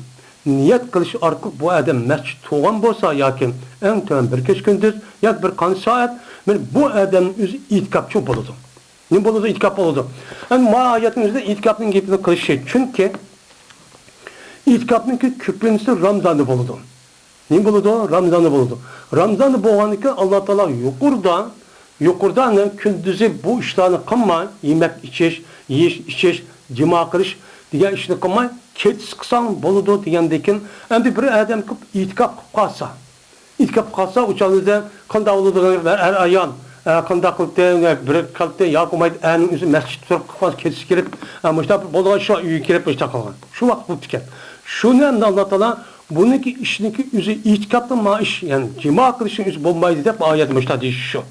نىيەت قىلىش ئارقىلىق بۇ ئادەم مەسچىت تۇغان بولسا ياكى ئەڭ تۆۋەن بىر كېچە كۈندۈز ياكى بىر قانچە سائەت، مانا بۇ ئادەمنىڭ ئۆزى ئېتىكاپچى بولىدۇ. نېمە بولىدۇ؟ ئېتىكاپ بولىدۇ. ئەمدى ما ئايەتنىڭ ئۆزىدە ئېتىكاپنىڭ گېپىنى قىلىشى. چۈنكى ئېتىكاپنىڭكى كۆپىنچىسى رامزاندا بولىدۇ. نېمە بولىدۇ؟ رامزاندا بولىدۇ. رامزاندا بولغاندىكىن ئاللا تائالا يۇقىرىدا، يۇقىرىدا ئەنە كۈندۈزى بۇ ئىشلارنى قىلماي، يېمەك ئىچىش، يېيىش ئىچىش، جىما قىلىش دېگەن ئىشنى قىلماي، كېچىسى قىلساڭ بولىدۇ دېگەندىكىن، ئەمدى بىر ئادەم كېلىپ ئېتىكاپ قىلىپ قالسا، ئېتىكاپ قالسا، ئۇ چاغدا قانداق بولىدۇ؟ ھەر، ھەر ئايال، ئە، قانداق قىلدى، بىر قىلدى، ياكى بولمايدۇ، ئەرنىڭ ئۆزى مەسچىتتە تۇرۇپ قىلىپ قالسا، كېچىسى كىرىپ، ئە، مۇشۇنداق بولىدىغان ئىش ئۆيگە كىرىپ مۇشۇنداق قىلغان. شۇ ۋاقىت بولۇپتىكەن. شۇنى ئەمدى ئاللا تائالا بۇنىڭكى ئىشنىڭكى ئۆزى ئېتىكاپنىڭ ما ئىش، يەنى جىما قىلىشنىڭ ئۆزى بولمايدۇ دەپ ئايەتتە مۇشۇنداق دېيىشى شۇ.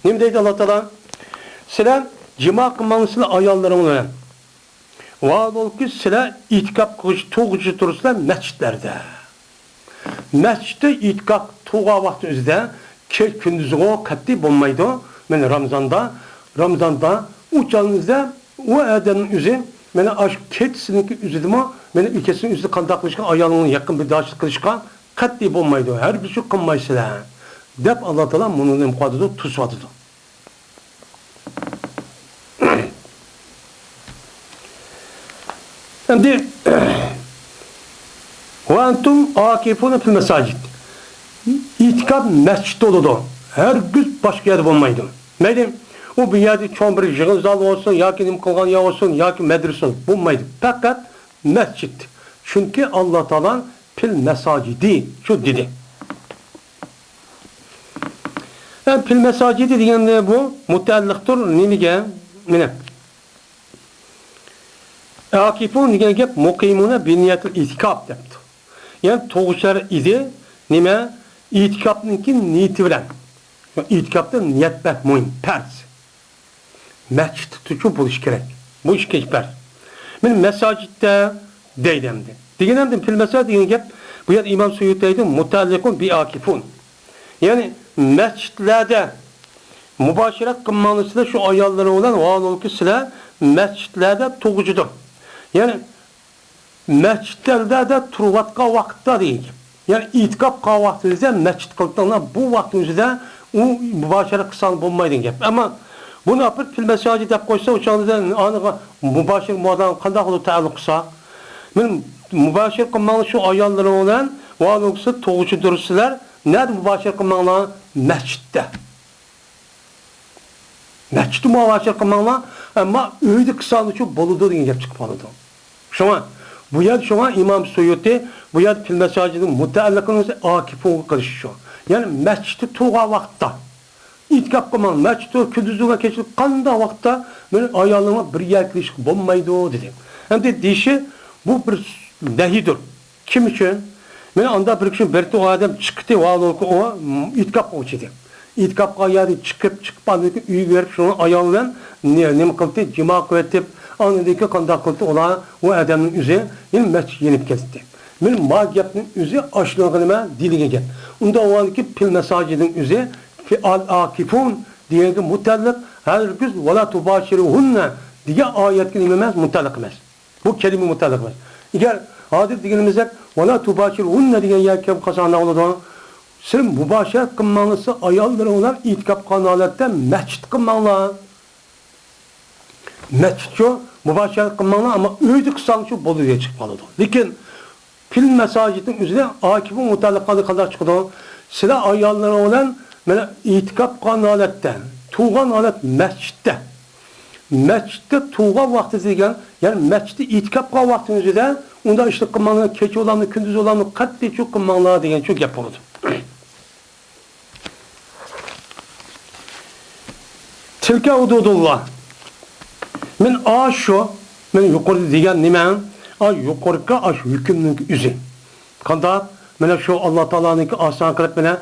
نېمە دەيدۇ ئاللا تائالا؟ سىلەر جىما قىلماڭلار سىلەر ئاياللىرىڭلار بىلەن. ۋاھالەنكى سىلەر ئېتىكاپ قىلغۇچى، تۇرغۇچى تۇرسىلەر مەسچىتلەردە. مەسچىتتە ئېتىكاپ تۇرغان ۋاقتى ئۆزىدە كەچ كۈندۈزىغۇ قەتئىي بولمايدۇ. مانا رامزاندا، رامزاندا ئۇ چاغنىڭ ئۆزىدە ئۇ ئادەمنىڭ ئۆزى مانا ئاشۇ كېچىسىنىڭكى ئۆزىدىمۇ مانا ئۆي كېچىسىنىڭ ئۆزىدە قانداق قىلىشقا، ئايالىڭنى يېقىن بىرداشلىق قىلىشقا قەتئىي بولمايدۇ. ھەرگىز شۇ قىلمايسىلەر دەپ ئاللا تائالا مۇنى نېمە قىلىۋاتىدۇ؟ توسۇۋاتىدۇ. ئەمدى، ۋە ئەنتۇم ئاكىفۇنە فىل مەساجىد. ئېتىكاپ مەسچىتتە بولىدۇ. ھەرگىز باشقا يەردە بولمايدۇ. مەيلى، ئۇ بۇ يەردە چوڭ بىر يىغىن زال بولسۇن، ياكى نېمە قىلغان يەر بولسۇن، ياكى مەدرىسە بولسۇن، بولمايدۇ. پەقەت مەسچىت. چۈنكى ئاللا تائالا فىل مەساجىدى شۇ دېدى. ھە، فىل مەساجىدى دېگەندە بۇ مۇتەئەللىقتۇر نېمىگە؟ مانا. ئاكىفۇن دېگەن گەپ مۇقىمۇنە بىنىيەتىل ئېتىكاپ دەپتۇ. يەنى تۇغۇچىلار ئىدى، نېمە؟ ئېتىكاپنىڭكى نىيىتى بىلەن. ئېتىكاپتا نىيەت بەك مۇھىم، پەرز. مەسچىتتە تۇرۇشۇپ بولۇشى كېرەك. بۇ ئىككىنچى پەرز. مانا مەساجىدتە دەيدۇ ئەمدى. دېگىنى ئەمدى فىل مەساجىد دېگەن گەپ، بۇ يەردە ئىمام سۇيۇتى دەيدۇ، مۇتەئەللىقۇن بى ئاكىفۇن. يەنى مەسچىتلەردە مۇباشىرەت قىلماڭلار سىلەر شۇ ئاياللىرىڭ بىلەن، ۋاھالەنكى سىلەر مەسچىتلەردە تۇغۇچىدۇر. يەنى مەسچىتلەردە تۇرۇۋاتقان ۋاقىتتا دېگەن گەپ. يەنى ئېتىكاپ قىلغان ۋاقتىڭىزدا مەسچىت قىلدىڭلار، بۇ ۋاقىتنىڭ ئۆزىدە ئۇ مۇباشىرەت قىلساڭ بولمايدىغان گەپ. ئەمما بۇنى ئاپىرىپ فىل مەساجىد دەپ قويسا، ئۇ چاغدا ئانىغا مۇباشىر مۇۋادان قانداق بولىدۇ تەئەللۇق قىلسا؟ مانا مۇباشىر قىلماڭلار شۇ ئاياللىرىڭ بىلەن، ۋاھالەنكى سىلەر تۇغۇچىدۇرسىلەر، نەدە مۇباشىر قىلماڭلار؟ مەسچىتتە. مەسچىتتە مۇباشىرەت قىلماڭلار، ئەمما ئۆيدە قىلساڭلارچۇ بولىدۇ دېگەن گەپ چىقىپ قالىدۇ. شۇڭا بۇ يەردە، شۇڭا ئىمام سۇيۇتى بۇ يەردە پىل مەساجىدنىڭ مۇتەئەللىقىنى ئۆزى ئاكىپۇنغا قىلىشى شۇ. يەنى مەسچىتتە تۇرغان ۋاقىتتا ئېتىكاپ قىلماڭ، مەسچىتتە كۈندۈزلۈكى كەچلىك قانداق ۋاقىتتا مېنىڭ ئايالىمغا بىر يەر كېلىشكە بولمايدۇ دېدى. ئەمدى دېيىشى بۇ بىر نەھىدۇر. كىم ئۈچۈن؟ مېنى ئاندا بىر كىشى بىر تۇغ ئادەم چىقتى، ۋالۇكى ئۇ ئېتىكاپ قىلغۇچى ئىدى. ئېتىكاپ قىلغان يەردىن چىقىپ، چىقىپ ئاندىن كېيىن ئۆيگە بېرىپ شۇنىڭ ئايالى بىلەن نېمە قىلدى؟ جىما قىلىۋېتىپ، ئاندىن كېيىن قانداق قىلدى ئۇلار؟ ئۇ ئادەمنىڭ ئۆزى يەنە مەسچىت يېنىپ كەتتى. مېنى ما گەپنىڭ ئۆزى ئاشۇنىڭغا نېمە دېيىلگەن گەپ. ئۇنداق بولغاندىكىن پىل مەساجىدنىڭ ئۆزى ئال ئاكىفۇن دېگەنگە مۇتەللىق، ھەرگىز ۋالا تۇباشىرۇھۇننە دېگەن ئايەتكە نېمە ئەمەس؟ مۇتەللىق ئەمەس. بۇ كەلىمە مۇتەللىق ئەمەس. ئەگەر ھازىر دېگىنىمىزدەك ۋالا تۇباشىرۇننە دېگەن يەر كەپ قالسا قانداق بولىدۇ؟ سىلەر مۇباشىرەت قىلماڭلار، سىلەر ئاياللىرىڭ بىلەن ئېتىكاپ قىلغان ھالەتتە مەسچىتتە قىلماڭلار. مەسچىتچۇ، مۇباشىرەت قىلماڭلار، ئەمما ئۆيدە قىلساڭچۇ بولىدۇ دېگەن چىقىپ قالىدۇ. لېكىن پىل مەساجىدنىڭ ئۆزىدە ئاكىپۇ مۇتەللىق قالدى، قانداق چىقىدۇ؟ سىلەر ئاياللىرىڭ بىلەن مانا ئېتىكاپ قىلغان ھالەتتە، تۇرغان ھالەت مەسچىتتە. مەسچىتتە تۇرغان ۋاقتى دېگەن، يەنى مەسچىتتە ئېتىكاپ قىلغان ۋاقتىنىڭ ئۆزىدە ئۇنداق ئىشنى قىلماڭلار، كېچە بولامدۇ، كۈندۈز بولامدۇ، قەتئىيچۇ قىلماڭلار دېگەنچۇ گەپ بولىدۇ. تىلكە ھۇدۇدۇللا. مەن ئاشۇ، مەن يۇقىرىدا دېگەن نېمە؟ ئا، يۇقىرىقى ئاشۇ ھۆكۈمنىڭ ئۆزى. قانداق؟ مانا شۇ ئاللا تائالانىڭكى ئاسان قىلىپ مانا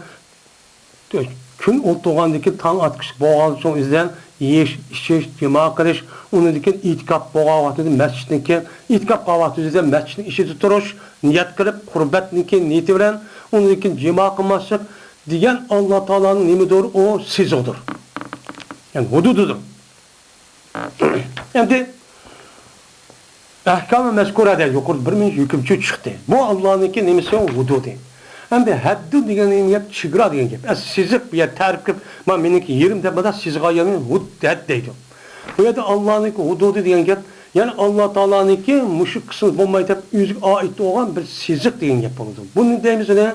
كۈن ئولتۇرغاندىن كېيىن تاڭ ئاتقۇچە بولغانچۇ ئۆزىدىن يېيىش، ئىچىش، جىما قىلىش، ئۇنىڭدىن كېيىن ئېتىكاپ بولغان ۋاقتىدا مەسچىتنىڭكى، ئېتىكاپ قىلغان ۋاقتىدا ئۆزىدە مەسچىتنىڭ ئىچىدە تۇرۇش، نىيەت قىلىپ، قۇربەتنىڭكى نىيىتى بىلەن، ئۇنىڭدىن كېيىن جىما قىلماسلىق، دېگەن ئاللا تائالانىڭ نېمىدۇر؟ ئۇ سىزىقىدۇر. يەنى ھۇدۇدىدۇر. ئەمدى ئەھكامى مەزكۇرەدە يۇقىرىدا بىر مۇنچە ھۆكۈمچۇ چىقتى. بۇ ئاللانىڭكى نېمىسى؟ ھۇدۇدى. ئەمدى ھەددۇ دېگەن نېمە گەپ؟ چېگرا دېگەن گەپ. ئە، سىزىق بۇ يەر تەرىپ قىلىپ، ما مېنىڭكى يېرىم دەپ، مادا سىزغان يەرنى ھۇد، ھەد دەيدۇ. بۇ يەردە ئاللانىڭكى ھۇدۇدى دېگەن گەپ، يەنى ئاللا تائالانىڭكى مۇشۇ قىسمى بولماي دەپ ئۆزىگە ئائىت بولغان بىر سىزىق دېگەن گەپ بولىدۇ. بۇنى دەيمىز نېمە؟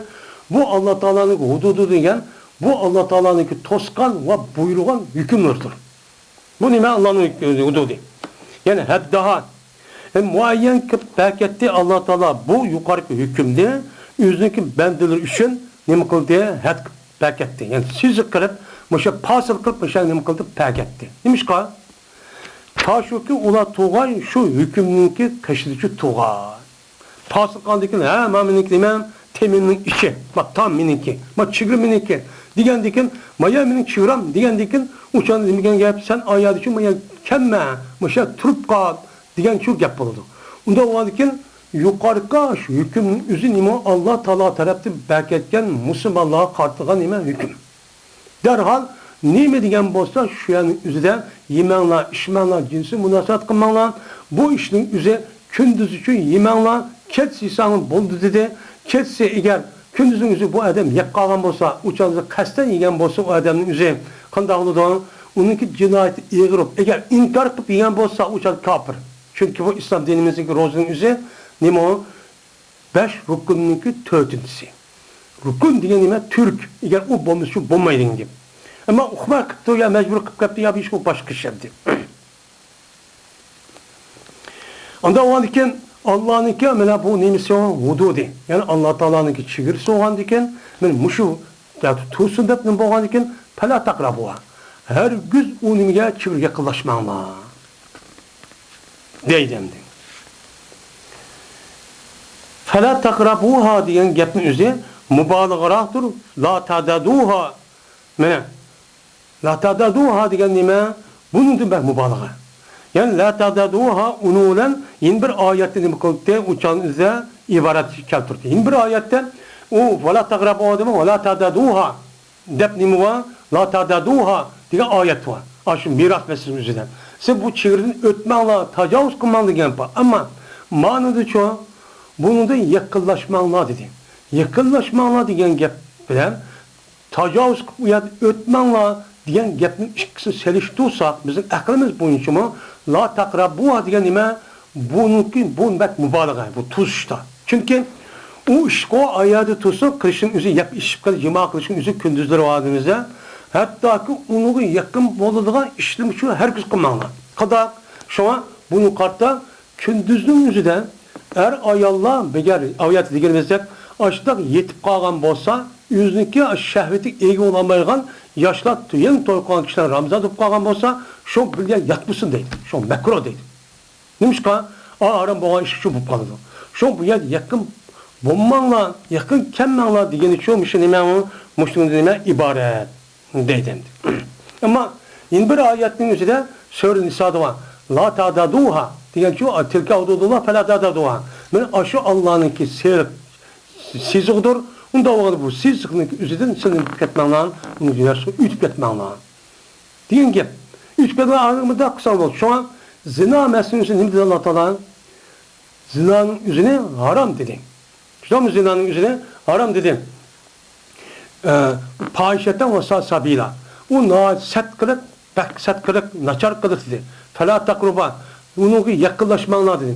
بۇ ئاللا تائالانىڭكى ھۇدۇدى دېگەن، بۇ ئاللا تائالانىڭكى توسقان ۋە بۇيرۇغان ھۆكۈملىرىدۇر. بۇ نېمە؟ ئاللانىڭ ھۇدۇدى. يەنى ھەدداھا. ئە، مۇئەييەن قىلىپ بەركەتتى ئاللا تائالا بۇ يۇقىرىقى ھۆكۈمنى ئۆزىنىڭكى بەندىلىرى ئۈچۈن نېمە قىلدى؟ ھەد قىلىپ بەركەتتى. يەنى سىزىق قىلىپ، مۇشۇ پاسىل قىلىپ، مۇشۇ نېمە قىلدى؟ بەركەتتى. نېمىشقا؟ تاشۇكى ئۇلار تۇرغان شۇ ھۆكۈمنىڭكى قېشىدىچۇ تۇرغان. پاسىل قىلغاندىن كېيىن، ھە، ما مېنىڭكى نېمە؟ تېمىمنىڭ ئىچى، ما تام مېنىڭكى، ما چېگرا مېنىڭكى دېگەندىن كېيىن، ما يەر مېنىڭ چېگرام دېگەندىن كېيىن، ئۇ چاغدا دېگەن گەپ، سەن ئايادىچۇ ما يەر كەلمە، مۇشۇ يەر تۇرۇپ قال دېگەنچۇ گەپ بولىدۇ. ئۇنداق بولغاندىن كېيىن يۇقىرىقى شۇ ھۆكۈمنىڭ ئۆزى نېمە؟ ئاللا تائالا تەرەپتىن بەركەتكەن مۇسۇلمانلارغا قارىتىلغان نېمە؟ ھۆكۈم. دەرھال نېمە دېگەن بولسا، شۇ يەرنىڭ ئۆزىدە يېمەڭلار، ئىچمەڭلار، جىنسىي مۇناسىۋەت قىلماڭلار. بۇ ئىشنىڭ ئۆزى كۈندۈزىچۇ يېمەڭلار، كەچسى يېسەڭلار بولدى دېدى. كەچسى ئەگەر كۈندۈزنىڭ ئۆزى بۇ ئادەم يەپ قالغان بولسا، ئۇ چاغدا قەستەن يېگەن بولسا، ئۇ ئادەمنىڭ ئۆزى قانداق بولىدۇ؟ ئۇنىڭكى جىنايىتى ئېغىر بولۇپ، ئەگەر ئىنكار قىلىپ يېگەن بولسا، ئۇ چاغدا كاپىر. چۈنكى بۇ ئىسلام دىنىمىزدىكى روزىنىڭ ئۆزى نېمە ئۇ؟ بەش رۇكۇننىڭكى تۆتىنچىسى. رۇكۇن دېگەن نېمە؟ تۈرك. ئەگەر ئۇ بولمىسا، شۇ بولمايدۇ دېگەن گەپ. ئەمما ئۇقماي قىپتۇ يا مەجبۇر قىپ كەپتۇ يا بىر ئىش، ئۇ باشقا ئىش ئەمدى. ئاندا بولغاندىن كېيىن ئاللانىڭكى مانا بۇ نېمىسى؟ ھۇدۇدى. يەنى ئاللا تائالانىڭكى چېگرىسى بولغاندىن كېيىن، مانا مۇشۇ ياكى تۇرسۇن دەپ نېمە بولغاندىكىن، پەلا تەقرەبۇھا. ھەرگىز ئۇ نېمىگە چېگرىگە يېقىنلاشماڭلار دەيدۇ ئەمدى. فەلا تەقرەبۇھا دېگەن گەپنىڭ ئۆزى مۇبالىغىراقتۇر. لا تەدەدۇھا. مانا، لا تەدەدۇھا دېگەن نېمە؟ بۇنىڭدىن بەك مۇبالىغە. يەنى لا تەدەدۇھا ئۇنىڭ بىلەن يەنە بىر ئايەتتە نېمە قىلدى؟ ئۇ چاغنى ئىزدە ئىبارەت كەلتۈردى. يەنە بىر ئايەتتە ئۇ ۋەلا تەقرەبۇ دېمەي، ۋەلا تەدەدۇھا دەپ نېمە بار؟ لا تەدەدۇھا دېگەن ئايەت بار. ئاشۇ مىراس مەسىلىسى ئۈزىدە. سىز بۇ چېگرىدىن ئۆتمەڭلار، تاجاۋۇز قىلماڭ دېگەن بار. ئەمما مانىدىچۇ بۇنىڭدىن يېقىنلاشماڭلار دېدى. يېقىنلاشماڭلار دېگەن گەپ بىلەن تاجاۋۇز قىلىپ ئۇ يەردىن ئۆتمەڭلار دېگەن گەپنىڭ ئىككىسىنى سېلىشتۇرساق، بىزنىڭ ئەقلىمىز بويىچىمۇ لا تەقرەبۇھا دېگەن نېمە؟ بۇنىڭكى، بۇ بەك مۇبالىغە، بۇ توسۇشتا. چۈنكى ئۇ ئىشقۇ ئايادا تۇرسۇن، قىلىشنىڭ ئۆزى، يەپ ئىچىپ قېلىپ جىما قىلىشنىڭ ئۆزى كۈندۈزلىرى بار دېمىزدە، ھەتتاكى ئۇنىڭغا يېقىن بولىدىغان ئىشنىمۇ شۇ ھەرگىز قىلماڭلار. قانداق؟ شۇڭا بۇنى قارىتا، كۈندۈزنىڭ ئۆزىدە ئەر-ئاياللار، بىگەر ئايەتتە دېگىنىمىزدەك، ئاشۇنداق يېتىپ قالغان بولسا، ئۆزىنىڭكى شەھۋىتىگە ئىگە بولالمايدىغان ياشلار، يېڭى توي قىلغان كىشىلەر رامىزان تۇتۇپ قالغان بولسا، شۇ بىلەن ياتمىسۇن دەيدۇ. شۇ مەكرۇھ دەيدۇ. نېمىشقا؟ ئا، ھارام بولغان ئىش ئۈچۈن بولۇپ قالىدۇ. شۇ بۇ يەردە يېقىن بولماڭلار، يېقىن كەلمەڭلار دېگىنى شۇ، مۇشۇ نېمە، مۇشۇنىڭ نېمە ئىبارەت دەيدۇ ئەمدى. ئەمما يەنە بىر ئايەتنىڭ ئۆزىدە سۈرە نىسادا بار. لا تەئتەدۇھا دېگەن شۇ، تىلكە ھۇدۇدۇللا فەلا تەئتەدۇھا. مانا ئاشۇ ئاللانىڭكى سېرىق سىزىقىدۇر. ئۇنداق بولغاندا بۇ سىزىقنىڭ ئۆزىدىن سىلىنىپ كەتمەڭلار، ئۇنى ئۆتۈپ كەتمەڭلار. دېگەن گەپ. ئۆتۈپ كەتمەي ئاغزىمىزدا قىلساڭ بولدى. شۇڭا زىنا مەسىلىسى نېمە دېدى ئاللا تائالا؟ زىنانىڭ ئۆزىنى ھارام دېدى. شۇنداقمۇ؟ زىنانىڭ ئۆزىنى ھارام دېدى. ئە، پاھىشەتەن ۋە سا-، سەبىلا. ئۇ ناھايىتى سەت قىلىق، بەك سەت قىلىق، ناچار قىلىق دېدى. فەلا تەقرۇبا. ئۇنىڭغا يېقىنلاشماڭلار دېدى.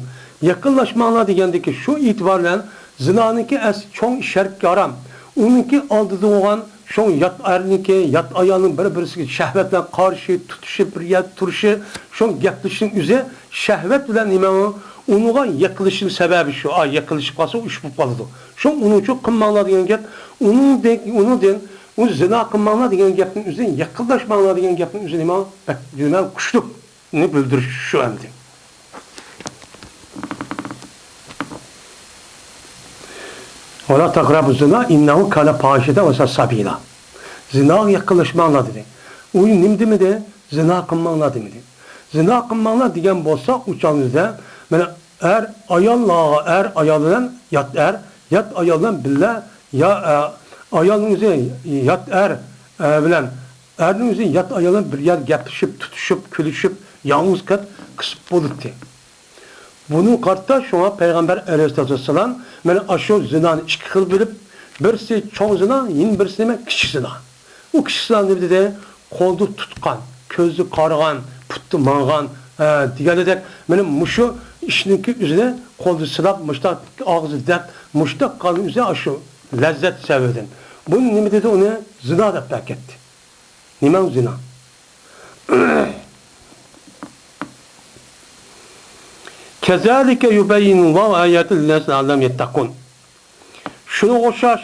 يېقىنلاشماڭلار دېگەندىكى شۇ ئېتىبار بىلەن زىنانىڭكى ئەسلى چوڭ شەرتكە ھارام. ئۇنىڭكى ئالدىدا بولغان شۇ يات ئەرنىڭكى، يات ئايالنىڭ بىر-بىرسىگە شەھۋەت بىلەن قارىشى، تۇتۇشۇپ، بىر يەردە تۇرۇشى، شۇ گەپلىشىشنىڭ ئۆزى شەھۋەت بىلەن نېمە ئۇ؟ ئۇنىڭغا يېقىنلىشىشنىڭ سەۋەبى شۇ. ئا، يېقىنلىشىپ قالسا، ئۇ ئىش بولۇپ قالىدۇ. شۇ ئۇنىڭ ئۈچۈن قىلماڭلار دېگەن گەپ. ئۇنىڭدىن، ئۇنىڭدىن ئۇ زىنا قىلماڭلار دېگەن گەپنىڭ ئۆزى، يېقىنلاشماڭلار دېگەن گەپنىڭ ئۆزى نېمە؟ بەك نېمە، كۈچلۈك. نى بىلدۈرۈش شۇ ئەمدى. ۋەلا تەقرەبۇ زىنا ئىننەھۇ كانە پاھىشەتەن ۋە سا سەبىلا. زىناغا يېقىنلاشماڭلار دېدى. ئۇ نېمە دېمىدى؟ زىنا قىلماڭلار دېمىدى. زىنا قىلماڭلار دېگەن بولسا، ئۇ چاغدا مانا ئەر ئاياللارغا، ئەر ئايال بىلەن يات ئەر، يات ئايال بىلەن بىللە، يا، ئە، ئايالنىڭ ئۆزى يات ئەر، ئە، بىلەن ئەرنىڭ ئۆزى يات ئايال بىلەن بىر يەردە گەپلىشىپ، تۇتۇشۇپ، كۈلۈشۈپ، يالغۇز قېلىپ قىسىپ بولىدىكەن. بۇنىڭغا قارىتا شۇڭا پەيغەمبەر ئەلەيھىسسالاتۇ ۋەسسالام مانا ئاشۇ زىنانى ئىككى خىل بۆلۈپ، بىرسى چوڭ زىنا، يەنە بىرسى نېمە؟ كىچىك زىنا. ئۇ كىچىك زىنا نېمە دېدى؟ قولدا تۇتقان، كۆزدە قارىغان، پۇتتا ماڭغان، ھە، دېگەندەك، مانا مۇشۇ ئىشنىڭكى ئۆزىنى قولدا سىلاپ، مۇشتاق ئاغزى دەپ، مۇشتاق قىلغان ئۆزى ئاشۇ لەززەت سەۋەبىدىن. بۇنى نېمە دېدى؟ ئۇنى زىنا دەپ ئەكەتتى. نېمە زىنا؟ كەزالىكە يۇبەييىنۇللاھۇ ئاياتىھى لىنناسى لەئەللەھۇم يەتتەقۇن. شۇنىڭغا ئوخشاش،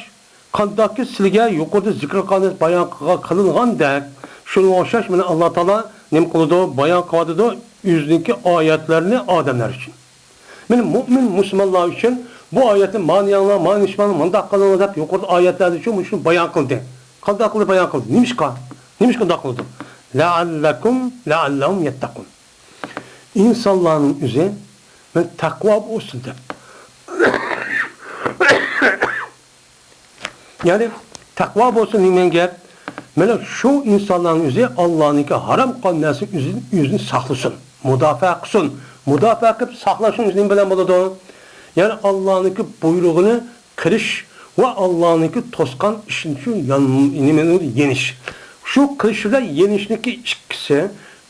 قانداقكى سىلىگە يۇقىرىدا زىكىر قىلغان، بايان قىلغان، قىلىنغاندەك، شۇنىڭغا ئوخشاش مانا ئاللا تائالا نېمە قىلىدۇ؟ بايان قىلىۋاتىدۇ ئۆزىنىڭكى ئايەتلىرىنى ئادەملەر ئۈچۈن. مانا مۇئمىن مۇسۇلمانلار ئۈچۈن بۇ ئايەتنى مانا يەڭلار، مانا ئىشماڭلار، مۇنداق قىلىڭلار دەپ يۇقىرىدا ئايەتلەردە شۇ، مۇشۇنى بايان قىلدى. قانداق قىلدى بايان قىلدى؟ نېمىشقا؟ نېمىشقا ئۇنداق قىلىدۇ؟ لەئەللەكۇم، لەئەللەھۇم يەتتەقۇن. ئىنسانلارنىڭ ئۆزى مانا تەقۋا بولسۇن دەپ. يەنى تەقۋا بولسۇن دېگەن گەپ، مانا شۇ ئىنسانلارنىڭ ئۆزى ئاللانىڭكى ھارام قىلغان نەرسىنى ئۆزىدىن، ئۆزىنى ساقلىسۇن، مۇداپىئە قىلسۇن. مۇداپىئە قىلىپ ساقلاشنىڭ ئۆزى نېمە بىلەن بولىدۇ؟ يەنى ئاللانىڭكى بۇيرۇقىنى قىلىش ۋە ئاللانىڭكى توسقان ئىشىنى شۇ يان-، نېمىنى يېنىش. شۇ قىلىش بىلەن يېنىشنىڭكى ئىككىسى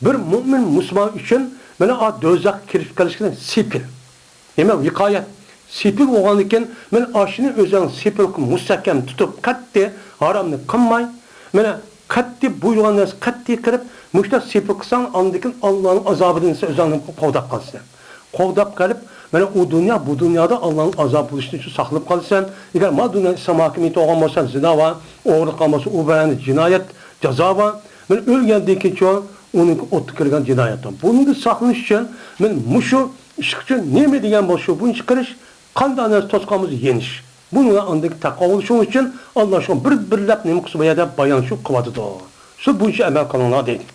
بىر مۆمىن مۇسۇلمان ئۈچۈن مانا ئا دوزاخقا كىرىپ قېلىشتىن سېپىل. نېمە؟ ۋىقايە. سېپىل بولغاندىكىن، مانا ئاشۇنى ئۆزۈڭ سېپىل قىلىپ، مۇستەھكەم تۇتۇپ، قەتئىي ھارامنى قىلماي، مانا قەتئىي بۇيرۇغان نەرسە قەتئىي قىلىپ، مۇشۇنداق سېپىل قىلساڭ، ئاندىن كېيىن ئاللانىڭ ئازابىدىن سەن ئۆزۈڭنى قوغداپ قالىسەن. قوغداپ قېلىپ، مانا ئۇ دۇنيا، بۇ دۇنيادا ئاللانىڭ ئازابى بولۇشىدىن ساقلىنىپ قالىسەن. ئەگەر ما دۇنيا ئىسلام ھاكىمىيىتى بولغان بولسا، زىنا بار، ئوغرىلىق قىلغان بولسا، ئۇ بىلەن جىنايەت، جازا بار. مانا ئۆلگەندىن كېيىنچۇ، ئۇنىڭ ئوتتا كىرگەن جىنايەت بار. بۇنىڭدىن ساقلىنىش ئۈچۈن، مانا مۇشۇ ئىش ئۈچۈن نېمە دېگەن بولسا، شۇ بويىچە قىلىش، قانداق نەرسە توسقان بولسا يېنىش. بۇنىڭ ئاندىكى تەقۋا بولۇشىڭىز ئۈچۈن ئاللا شۇ بىر-بىرلەپ نېمە قىلسا بۇ يەردە بايان شۇ قىلىۋاتىدۇ. شۇ بويىچە ئەمەل قىلىڭلار دەيدۇ.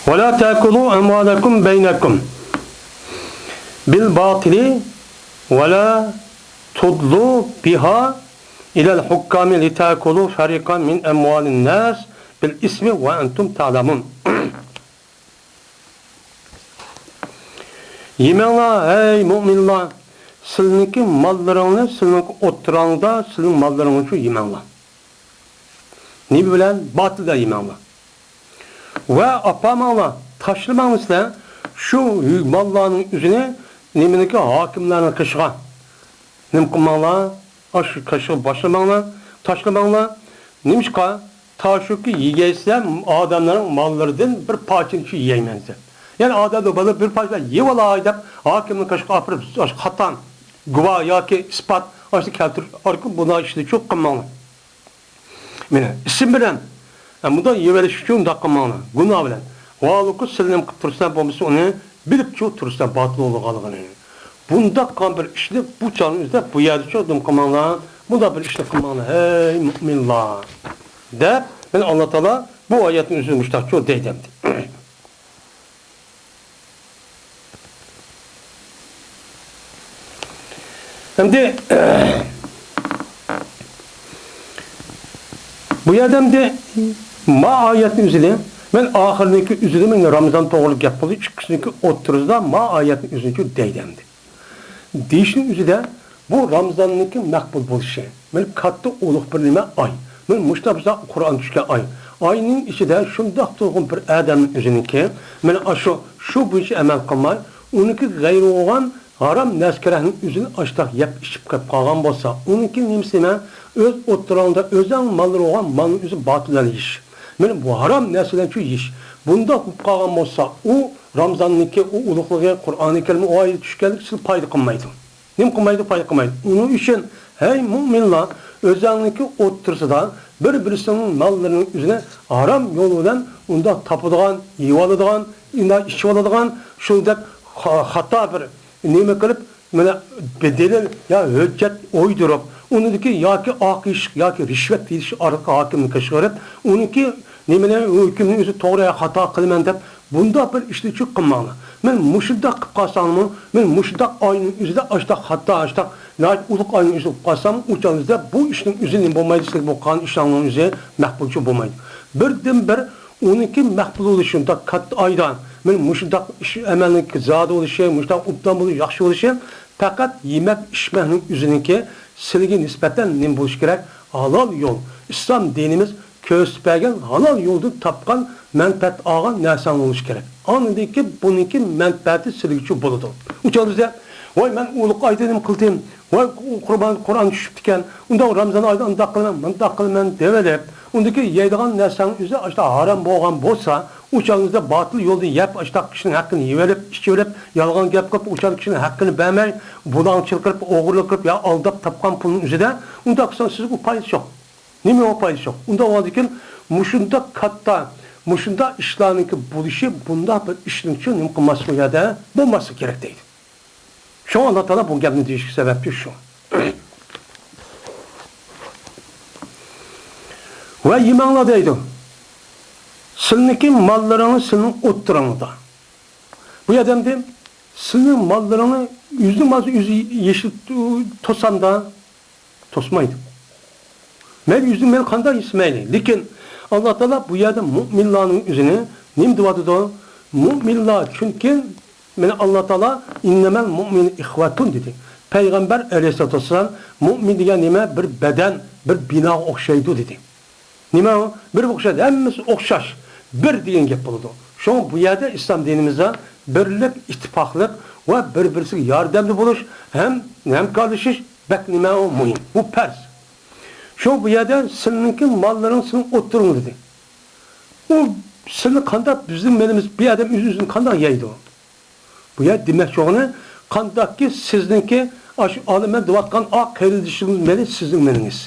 ولا تأكلوا أموالكم بينكم بالباطل ولا تدلوا بها إلى الحكام لتأكلوا فريقا من أموال الناس بالإثم وأنتم تعلمون. يېمەڭلار، ھەي مۆمىنلار! سىلىنىڭكى ماللىرىڭنى، سىلىنىڭكى ئوتتۇراڭدا، سىلىنىڭ ماللىرىڭنى شۇ يېمەڭلار. نېمە بىلەن؟ باتىلدا يېمەڭلار. ۋە ئاپارماڭلار، تاشلىماڭلار سىلەر. شۇ ماللارنىڭ ئۆزىنى نېمىنىڭكى، ھاكىملارنىڭ قېشىغا نېمە قىلماڭلار، ئاشۇ قېشىغا باشلىماڭلار، تاشلىماڭلار. نېمىشقا؟ تاشۇكى يېگەيسىلەر ئادەملەرنىڭ ماللىرىدىن بىر پارچىنى شۇ يەيمەن دەپ. يەنى ئادەمنىڭ بالىلىرى بىر پارچە يەۋالاي دەپ، ھاكىمنىڭ قېشىغا ئاپىرىپ، ئاشۇ خاتا گۇۋاھ ياكى ئىسپات ئاشۇنى كەلتۈرۈش ئارقىلىق بۇنداق ئىشنى شۇ قىلماڭلار. مېنى ئىسىم بىلەن، ئە، مۇنداق يېۋېلىش ئۈچۈن مۇنداق قىلماڭلار. گۇناھ بىلەن. ۋالۇكى سىلىم قىلىپ تۇرسىلەر، بولمىسا ئۇنى بىلىپچۇ تۇرسىلەر باتىل بولغانلىقىنى. بۇنداق قىلغان بىر ئىشنى بۇ چاغنىڭ ئۆزىدە بۇ يەردىچۇ نېمە قىلماڭلار. بۇنداق بىر ئىشنى قىلماڭلار، ھەي مۇئمىنلار، دەپ، يەنى ئاللا تائالا بۇ ئايەتنىڭ ئۆزىدە مۇشۇنداقچۇ دەيدۇ ئەمدى. ئەمدى بۇ يەردە ئەمدى ما ئايەتنىڭ ئۆزىدە، مەن ئاخىرىنىڭكى ئۆزىدە مەن رامىزان توغرىلىق گەپ قىلدى، ئىككىسىنىڭكى ئوتتۇرىسىدا ما ئايەتنىڭ ئۆزىنىچۇ دەيدۇ ئەمدى. دېيىشنىڭ ئۆزىدە بۇ رامىزاننىڭكى مەقبۇل بولۇشى، مەن كاتتا ئۇلۇق بىر نېمە ئاي، مەن مۇشۇنداق بىزار قۇرئان چۈشكەن ئاي، ئاينىڭ ئىچىدە شۇنداق تۇرغۇن بىر ئادەمنىڭ ئۆزىنىڭكى، مەن ئاشۇ شۇ بويىچە ئەمەل قىلماي، ئۇنىڭكى غەيرى بولغان ھارام نەرسە-كېرەكنىڭ ئۆزىنى ئاشتاق يەپ ئىچىپ قېلىپ قالغان بولسا، ئۇنىڭكى نېمىسى نېمە؟ ئۆز ئوتتۇراڭدا ئۆزەڭ ماللىرى بولغان مالنىڭ ئۆزى باتىل بىلەن يېيىش. مانا بۇ ھارام نەرسە بىلەن شۇ يېيىش. بۇنداق بولۇپ قالغان بولسا، ئۇ رامىزاننىڭكى ئۇ ئۇلۇغلۇقى، قۇرئانى كەرىم ئۇ ئايدا چۈشكەنلىك سىزگە پايدا قىلمايدۇ. نېمە قىلمايدۇ؟ پايدا قىلمايدۇ. ئۇنىڭ ئۈچۈن، ھەي مۇئمىنلار، ئۆزەڭنىڭكى ئوتتۇرىسىدا بىر-بىرسىنىڭ ماللىرىنىڭ ئۆزىنى ھارام يول بىلەن ئۇنداق تاپىدىغان، يېيىۋالىدىغان، ئۇنداق ئىچىۋالىدىغان، شۇنداق خا-، خاتا بىر نېمە قىلىپ، مانا بىر دەلىل يا ھۆججەت ئويدۇرۇپ، ئۇنىڭدىكى ياكى ئاق ئىش ياكى رىشۋەت دېيىش ئارقىلىق ھاكىمنى قېشىغا ئېلىپ، ئۇنىڭكى نېمىنى، ھۆكۈمنى ئۆزى توغرا يا خاتا قىلىمەن دەپ، بۇنداق بىر ئىشنى چۈ قىلماڭلار. مەن مۇشۇنداق قىلىپ قالساممۇ، مەن مۇشۇنداق ئاينىڭ ئۆزىدە ئاشتاق خاتا، ئاشتاق ناھايىتى ئۇلۇغ ئاينىڭ ئۆزىدە قىلىپ قالسام، ئۇ چاغدا بۇ ئىشنىڭ ئۆزى نېمە بولمايدۇ، سىلەر بولۇپ قالغان ئىشلارنىڭ ئۆزى مەقبۇلچۇ بولمايدۇ. بىردىنبىر ئۇنىڭكى مەقبۇل بولۇشى، شۇنداق كاتتا ئايدا مەن مۇشۇنداق ئىش ئەمەلنىڭ زادى بولۇشى، مۇشۇنداق ئوبدان بولۇشى، ياخشى بولۇشى پەقەت يېمەك ئىچمەكنىڭ ئۆزىنىڭكى سىلىگە نىسبەتەن نېمە بولۇشى كېرەك؟ ھالال يول. ئىسلام دىنىمىز كۆرسىتىپ بەرگەن ھالال يولدىن تاپقان مەنپەئەت ئالغان نەرسەڭ بولۇشى كېرەك. ئاندىن كېيىن بۇنىڭكى مەنپەئەتى سىلىگىچۇ بولىدۇ. ئۇ چاغدا بىزدە، ۋاي، مەن ئۇلۇغ ئايدا نېمە قىلدىم؟ ۋاي، قۇربان، قۇرئان چۈشۈپتىكەن. ئۇنداق رامىزان ئايدا ئۇنداق قىلىمەن، مۇنداق قىلىمەن دەۋېلىپ، ئۇندىكى يەيدىغان نەرسەڭ ئۆزى ئاشتا ھارام بولغان بولسا، ئۇ چاغدا باتىل يولدا يەپ، ئاشتا كىشىنىڭ ھەققىنى يېۋېلىپ، ئىچىۋېلىپ، يالغان گەپ قىلىپ، ئۇ چاغدا كىشىنىڭ ھەققىنى بەرمەي، بۇلاڭچىلىق قىلىپ، ئوغرىلىق قىلىپ، يا ئالداپ تاپقان پۇلنىڭ ئۆزىدە ئۇنداق قىلساڭ، سىزگە ئۇ پايدىسى يوق. نېمە يوق پايدىسى يوق؟ ئۇنداق بولغاندىكىن مۇشۇنداق كاتتا، مۇشۇنداق ئىشلارنىڭكى بولۇشى، بۇنداق بىر ئىشنىڭچۇ نېمە قىلماسلىقى، يەردە بولماسلىقى كېرەك دەيدۇ. شۇڭا ئاللا تائالا بۇ گەپنى دېيىشكە سەۋەبچى شۇ. ۋە يېمەڭلار دەيدۇ. سىلىنىڭكى ماللىرىڭنى سىلىنىڭ ئوتتۇرىڭدا. بۇ ئادەمدىن سىلىنىڭ ماللىرىڭنى ئۆزىنىڭ مالى ئۆزى يېشىل توسامدا، توسمايدۇ. مەيلى ئۆزىنىڭ مېلى قانداق يېسە مەيلى. لېكىن ئاللا تائالا بۇ يەردە مۇئمىنلارنىڭ ئۆزىنى نېمە دەۋاتىدۇ؟ مۇئمىنلار، چۈنكى مانا ئاللا تائالا «ئىننەمەل مۇئمىنۇنە ئىخۋەتۇن» دېدى. پەيغەمبەر ئەلەيھىسسالاتۇ ۋەسسالام، مۇئمىن دېگەن نېمە؟ بىر بەدەن، بىر بىناغا ئوخشايدۇ دېدى. نېمە ئۇ؟ بىر ئوخشاش، ھەممىسى ئوخشاش، بىر دېگەن گەپ بولىدۇ. شۇڭا بۇ يەردە ئىسلام دىنىمىزدا بىرلىك، ئىتتىپاقلىق ۋە بىر-بىرسىگە ياردەمدە بولۇش ھەم ھەمكارلىشىش بەك نېمە ئۇ؟ مۇھىم. بۇ پەرز. شۇ بۇ يەردە سىلىنىڭكى ماللىرىڭ سىلىنىڭ ئوتتۇرىڭدا دېدى. ئۇ سىلىنى قانداق، بىزنىڭ مېلىمىز، بىر ئادەم ئۆز-ئۆزىنى قانداق يەيدۇ؟ بۇ يەر دېمەكچى بولغىنى، قانداقكى سىزنىڭكى ئاشۇ ئالىمەن دەۋاتقان ئاق قېرىندىشىڭىز مېلى سىزنىڭ مېلىڭىز.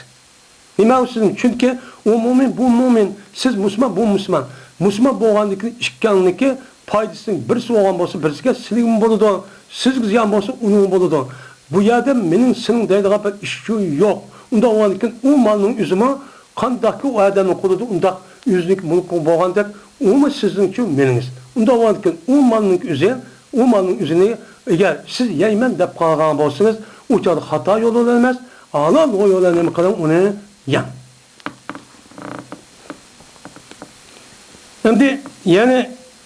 نېمە ئۇ سىزنىڭ؟ چۈنكى ئۇ مۇئمىن، بۇ مۇئمىن، سىز مۇسۇلمان، بۇ مۇسۇلمان. مۇسۇلمان بولغاندىكىن ئىككىڭنىڭكى پايدىسىنىڭ بىرسى بولغان بولسا، بىرسىگە سىلىگىمۇ بولىدۇ، سىزگە زىيان بولسا، ئۇنىڭغا بولىدۇ. بۇ يەردە مېنىڭ سېنىڭ دەيدىغان بىر ئىش يوق. ئۇنداق بولغاندىكىن ئۇ مالنىڭ ئۆزىمۇ قانداقكى ئۇ ئادەمنىڭ قولىدا ئۇنداق ئۆزىنىڭكى مۇلكى بولغاندەك، ئۇمۇ سىزنىڭچۇ مېلىڭىز. ئۇنداق بولغاندىكىن ئۇ مالنىڭ ئۆزى، ئۇ مالنىڭ ئۆزىنى ئەگەر سىز يەيمەن دەپ قالغان بولسىڭىز، ئۇ چاغدا خاتا يول بىلەن ئەمەس، ھالال يول بىلەن نېمە قىلىڭ، ئۇنى يەڭ. ئەمدى يەنى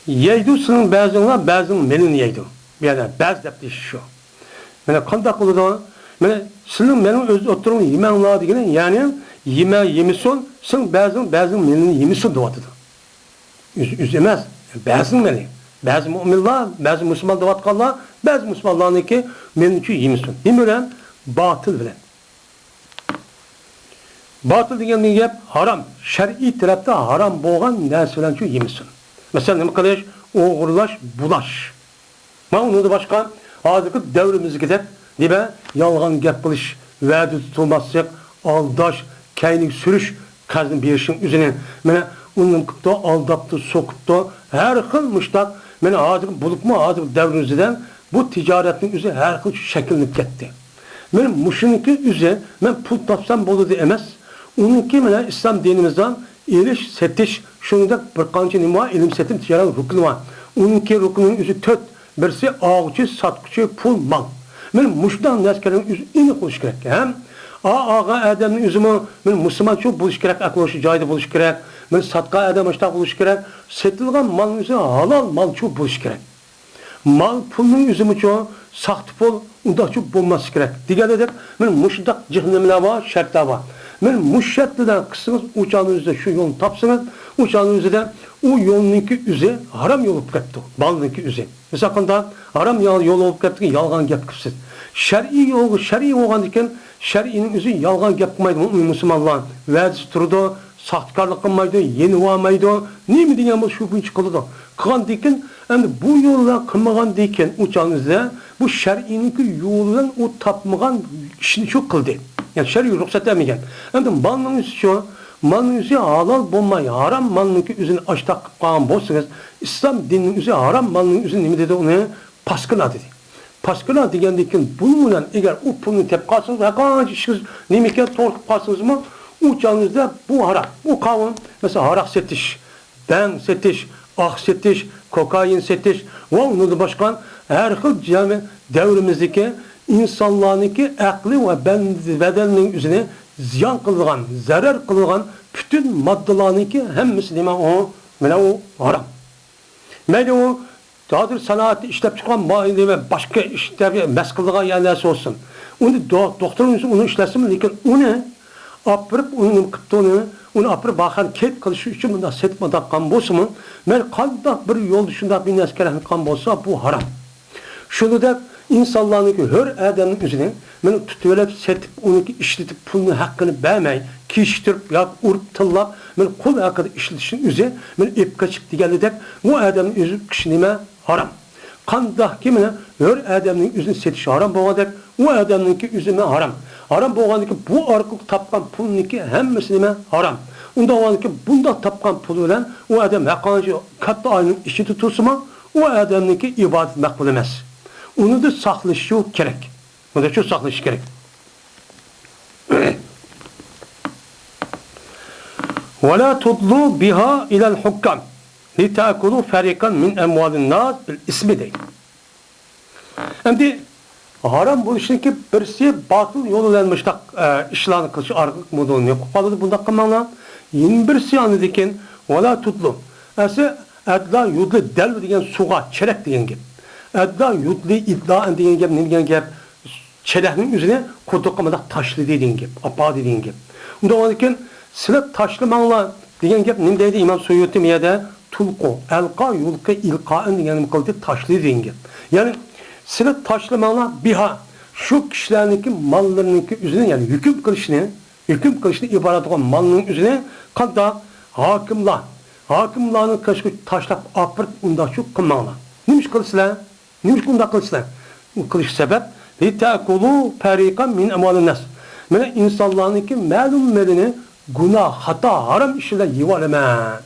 يەيدۇ سىلىنىڭ بەزىڭلار بەزىنىڭ مېلىنى يەيدۇ. بۇ يەردە بەزى دەپ دېيىش شۇ. مانا قانداق بولىدۇ؟ مانا سىلىنىڭ مېلىڭ ئۆز ئوتتۇرىڭدا يېمەڭلار دېگىنى، يەنى يېمە، يېمىسۇن، سىلىنىڭ بەزىڭ بەزىنىڭ مېلىنى يېمىسۇن دەۋاتىدۇ. ئۆزى، ئۆزى ئەمەس، بەزىنىڭ مېلى. بەزى مۆمىنلار، بەزى مۇسۇلمان دەۋاتقانلار، بەزى مۇسۇلمانلارنىڭكى مېنىڭچۇ يېمىسۇن. نېمە بىلەن؟ باتىل بىلەن. باتىل دېگەن گەپ ھارام، شەرئىي تەرەپتە ھارام بولغان نەرسە بىلەنچۇ يېمىسۇن. مەسىلەن، نېمە قىلىش؟ ئوغرىلاش، بۇلاش. مانا ئۇنىڭدىن باشقا ھازىرقى دەۋرىمىزدىكىدەك دېمە، يالغان گەپ قىلىش، ۋەدىدە تۇرماسلىق، ئالداش، كەينىگە سۈرۈش، قەرزنى بېرىشنىڭ ئۆزىنى، مانا ئۇنى نېمە قىپتۇ، ئالداپتۇ، سوقۇپتۇ، ھەر خىل مۇشتاق. مانا ھازىرقى، بولۇپمۇ ھازىرقى دەۋرىمىزدە بۇ تىجارەتنىڭ ئۆزى ھەر خىل شەكىللىنىپ كەتتى. مانا مۇشۇنىڭكى ئۆزى، مەن پۇل تاپسام بولىدۇ ئەمەس. ئۇنىڭكى مانا ئىسلام دىنىمىزدا ئېلىش، سېتىش، شۇنىڭدەك بىر قانچە نېمە بار، ئېلىم سېتىم تىجارەت رۇكنى بار. ئۇنىڭكى رۇكنىنىڭ ئۆزى تۆت. بىرسى ئالغۇچى، ساتقۇچى، پۇل، مال. مانا مۇشۇنداق نەرسىلەرنىڭ ئۆزى ئېنىق بولۇشى كېرەك. ھەم ئا-، ئالغان ئادەمنىڭ ئۆزىمۇ مانا مۇسۇلمانچۇ بولۇشى كېرەك، ئەقلى ھوشى جايىدا بولۇشى كېرەك. مانا ساتقان ئادەم مۇشۇنداق بولۇشى كېرەك. سېتىلغان مالنىڭ ئۆزى ھالال مالچۇ بولۇشى كېرەك. مال پۇلنىڭ ئۆزىمۇچۇ ساختا پۇل، ئۇنداقچۇ بولماسلىقى كېرەك. دېگەنلىك، مانا مۇشۇنداق جىق نېمىلەر بار، شەرتلەر بار. مانا مۇشۇ شەرتلەردە قىلسىڭىز، ئۇ چاغنىڭ ئۆزىدە شۇ يولنى تاپسىڭىز، ئۇ چاغنىڭ ئۆزىدە ئۇ يولنىڭكى ئۆزى ھارام يول بولۇپ كەپتۇ، مالنىڭكى ئۆزى. مىسال قىلغاندا، ھارام يول، يول بولۇپ كەپتىكەن، يالغان گەپ قىپسىز. شەرئىي يولغا، شەرئىي بولغاندىكىن، شەرئىينىڭ ئۆزى يالغان گەپ قىلمايدۇ، مۇئمىن مۇسۇلمانلار. ۋەدىسى تۇرىدۇ، ساختىكارلىق قىلمايدۇ، يېنىۋالمايدۇ. نېمە دېگەن بولسا شۇ بويىچە قىلىدۇ. قىلغاندىكىن، ئەمدى بۇ يول بىلەن قىلمىغاندىكىن، ئۇ چاغنىڭ ئۆزىدە بۇ شەرئىينىڭكى يولى بىلەن ئۇ تاپمىغان ئىشنى شۇ قىلدى. يەنى شەرئىي رۇخسەت بەرمىگەن. ئەمدى مالنىڭ ئۆزىچۇ، مالنىڭ ئۆزى ھالال بولماي، ھارام مالنىڭكى ئۆزىنى ئاشتاق قىلىپ قالغان بولسىڭىز، ئىسلام دىنىنىڭ ئۆزى ھارام مالنىڭ ئۆزىنى نېمە دېدى ئۇنى؟ پاسكىنا دېدى. پاسكىنا دېگەندىن كېيىن بۇنىڭ بىلەن ئەگەر ئۇ پۇلنى تېپىپ قالسىڭىز، ھەرقانچە ئىشىڭىز نېمە ئىكەن توغرا قىلىپ قالسىڭىزمۇ، ئۇ چاغىڭىزدا بۇ ھارام. ئۇ قانۇن، مەسىلەن، ھاراق سېتىش، بەڭ سېتىش، ئاق سېتىش، كوكائىن سېتىش ۋە ئۇنىڭدىن باشقا ھەر خىل جەمئىي دەۋرىمىزدىكى ئىنسانلارنىڭكى ئەقلى ۋە بەن-، بەدەننىڭ ئۆزىنى زىيان قىلىدىغان، زەرەر قىلىدىغان پۈتۈن ماددىلارنىڭكى ھەممىسى نېمە ئۇ؟ مانا ئۇ ھارام. مەيلى ئۇ ھازىر سانائەتتە ئىشلەپ چىققان ما-، نېمە، باشقا ئىشلەپ مەس قىلىدىغان يا نەرسە بولسۇن. ئۇنى دو-، دوختۇر ئۇنى ئىشلەتسىمۇ، لېكىن ئۇنى ئاپىرىپ، ئۇنى نېمە قىپتۇ ئۇنى، ئۇنى ئاپىرىپ بارغان كەيپ قىلىش ئۈچۈن مۇنداق سېتىپ مۇنداق قىلغان بولسىمۇ، مەيلى قانداق بىر يولدا شۇنداق بىر نەرسە كېرەك قىلغان بولسا، بۇ ھارام. شۇنىڭدەك ئىنسانلارنىڭكى ھۆر ئادەمنىڭ ئۆزىنى مانا تۇتۇۋېلىپ، سېتىپ، ئۇنىڭكى ئىشلىتىپ، پۇلنى ھەققىنى بەرمەي، كېچىكتۈرۈپ ياكى ئۇرۇپ، تىللاپ، مانا قۇل ھەققىدە ئىشلىتىشنىڭ ئۆزى، مانا ئېلىپ قېچىپ دېگەنلىدەك، ئۇ ئادەمنىڭ ئۆزى كىشى نېمە؟ ھارام. قانداقكى مانا ھۆر ئادەمنىڭ ئۆزىنى سېتىش ھارام بولغاندەك، ئۇ ئادەمنىڭكى ئۆزى نېمە؟ ھارام. ھارام بولغاندىكىن بۇ ئارقىلىق تاپقان پۇلنىڭكى ھەممىسى نېمە؟ ھارام. ئۇنداق بولغاندىكىن بۇنداق تاپقان پۇل بىلەن ئۇ ئادەم ھەرقانچە كاتتا ئائىلىنىڭ ئىچىدە تۇرسىمۇ، ئۇ ئادەمنىڭكى ئىبادىتى مەقبۇل ئەمەس. ئۇنىڭدىن ساقلىشىشى كېرەك. ئۇنىڭدىن شۇ ساقلىنىشى كېرەك. ولا تدلوا بها إلى الحكام لتأكلوا فريقا من أموال الناس بالإثم دەيدۇ. ئەمدى ھارام بولۇشنىڭكى بىرسى باتىل يولى بىلەن مۇشۇنداق، ئە، ئىشلارنى قىلىش ئارقىلىق بۇنى قىلىپ قالىدۇ، بۇنداق قىلماڭلار. يەنە بىرسى ئاندىن كېيىن، ولا تدلوا. ئەسلى ئەدلا يۇدلى دەل دېگەن سۇغا، چېلەك دېگەن گەپ. ئەدلا يۇدلى ئىدلا دېگەن گەپ، نېمە دېگەن گەپ؟ چېلەكنىڭ ئۆزىنى قۇدۇققا مۇنداق تاشلىدى دېگەن گەپ، ئاپاردى دېگەن گەپ. ئۇنداق بولغاندىكىن، سىلەر تاشلىماڭلار دېگەن گەپ نېمە دەيدۇ ئىمام سۇيۇتى بۇ يەردە؟ تۇلقۇ، ئەلقا، يۇلقى، ئىلقائەن دېگەننى قىلدى، تاشلىدى دېگەن گەپ. يەنى، سىلەر تاشلىماڭلار بىھا، شۇ كىشىلەرنىڭكى ماللىرىنىڭكى ئۆزىنى، يەنى ھۆكۈم قىلىشنى، ھۆكۈم قىلىشنى ئىبارەت قىلغان مالنىڭ ئۆزىنى قانداق؟ ھاكىملار، ھاكىملارنىڭ قېشىغا تاشلاپ ئاپىرىپ، ئۇنداقچۇ قىلماڭلار. نېمە ئىش قىلىسىلەر؟ نېمىشقا ئۇنداق قىلىسىلەر؟ ئۇ قىلىش سەۋەب، لتأكلوا فريقا من أموال الناس. مانا ئىنسانلارنىڭكى مەلۇم مېلىنى گۇناھ، خاتا، ھارام ئىش بىلەن يېيىۋالىمەن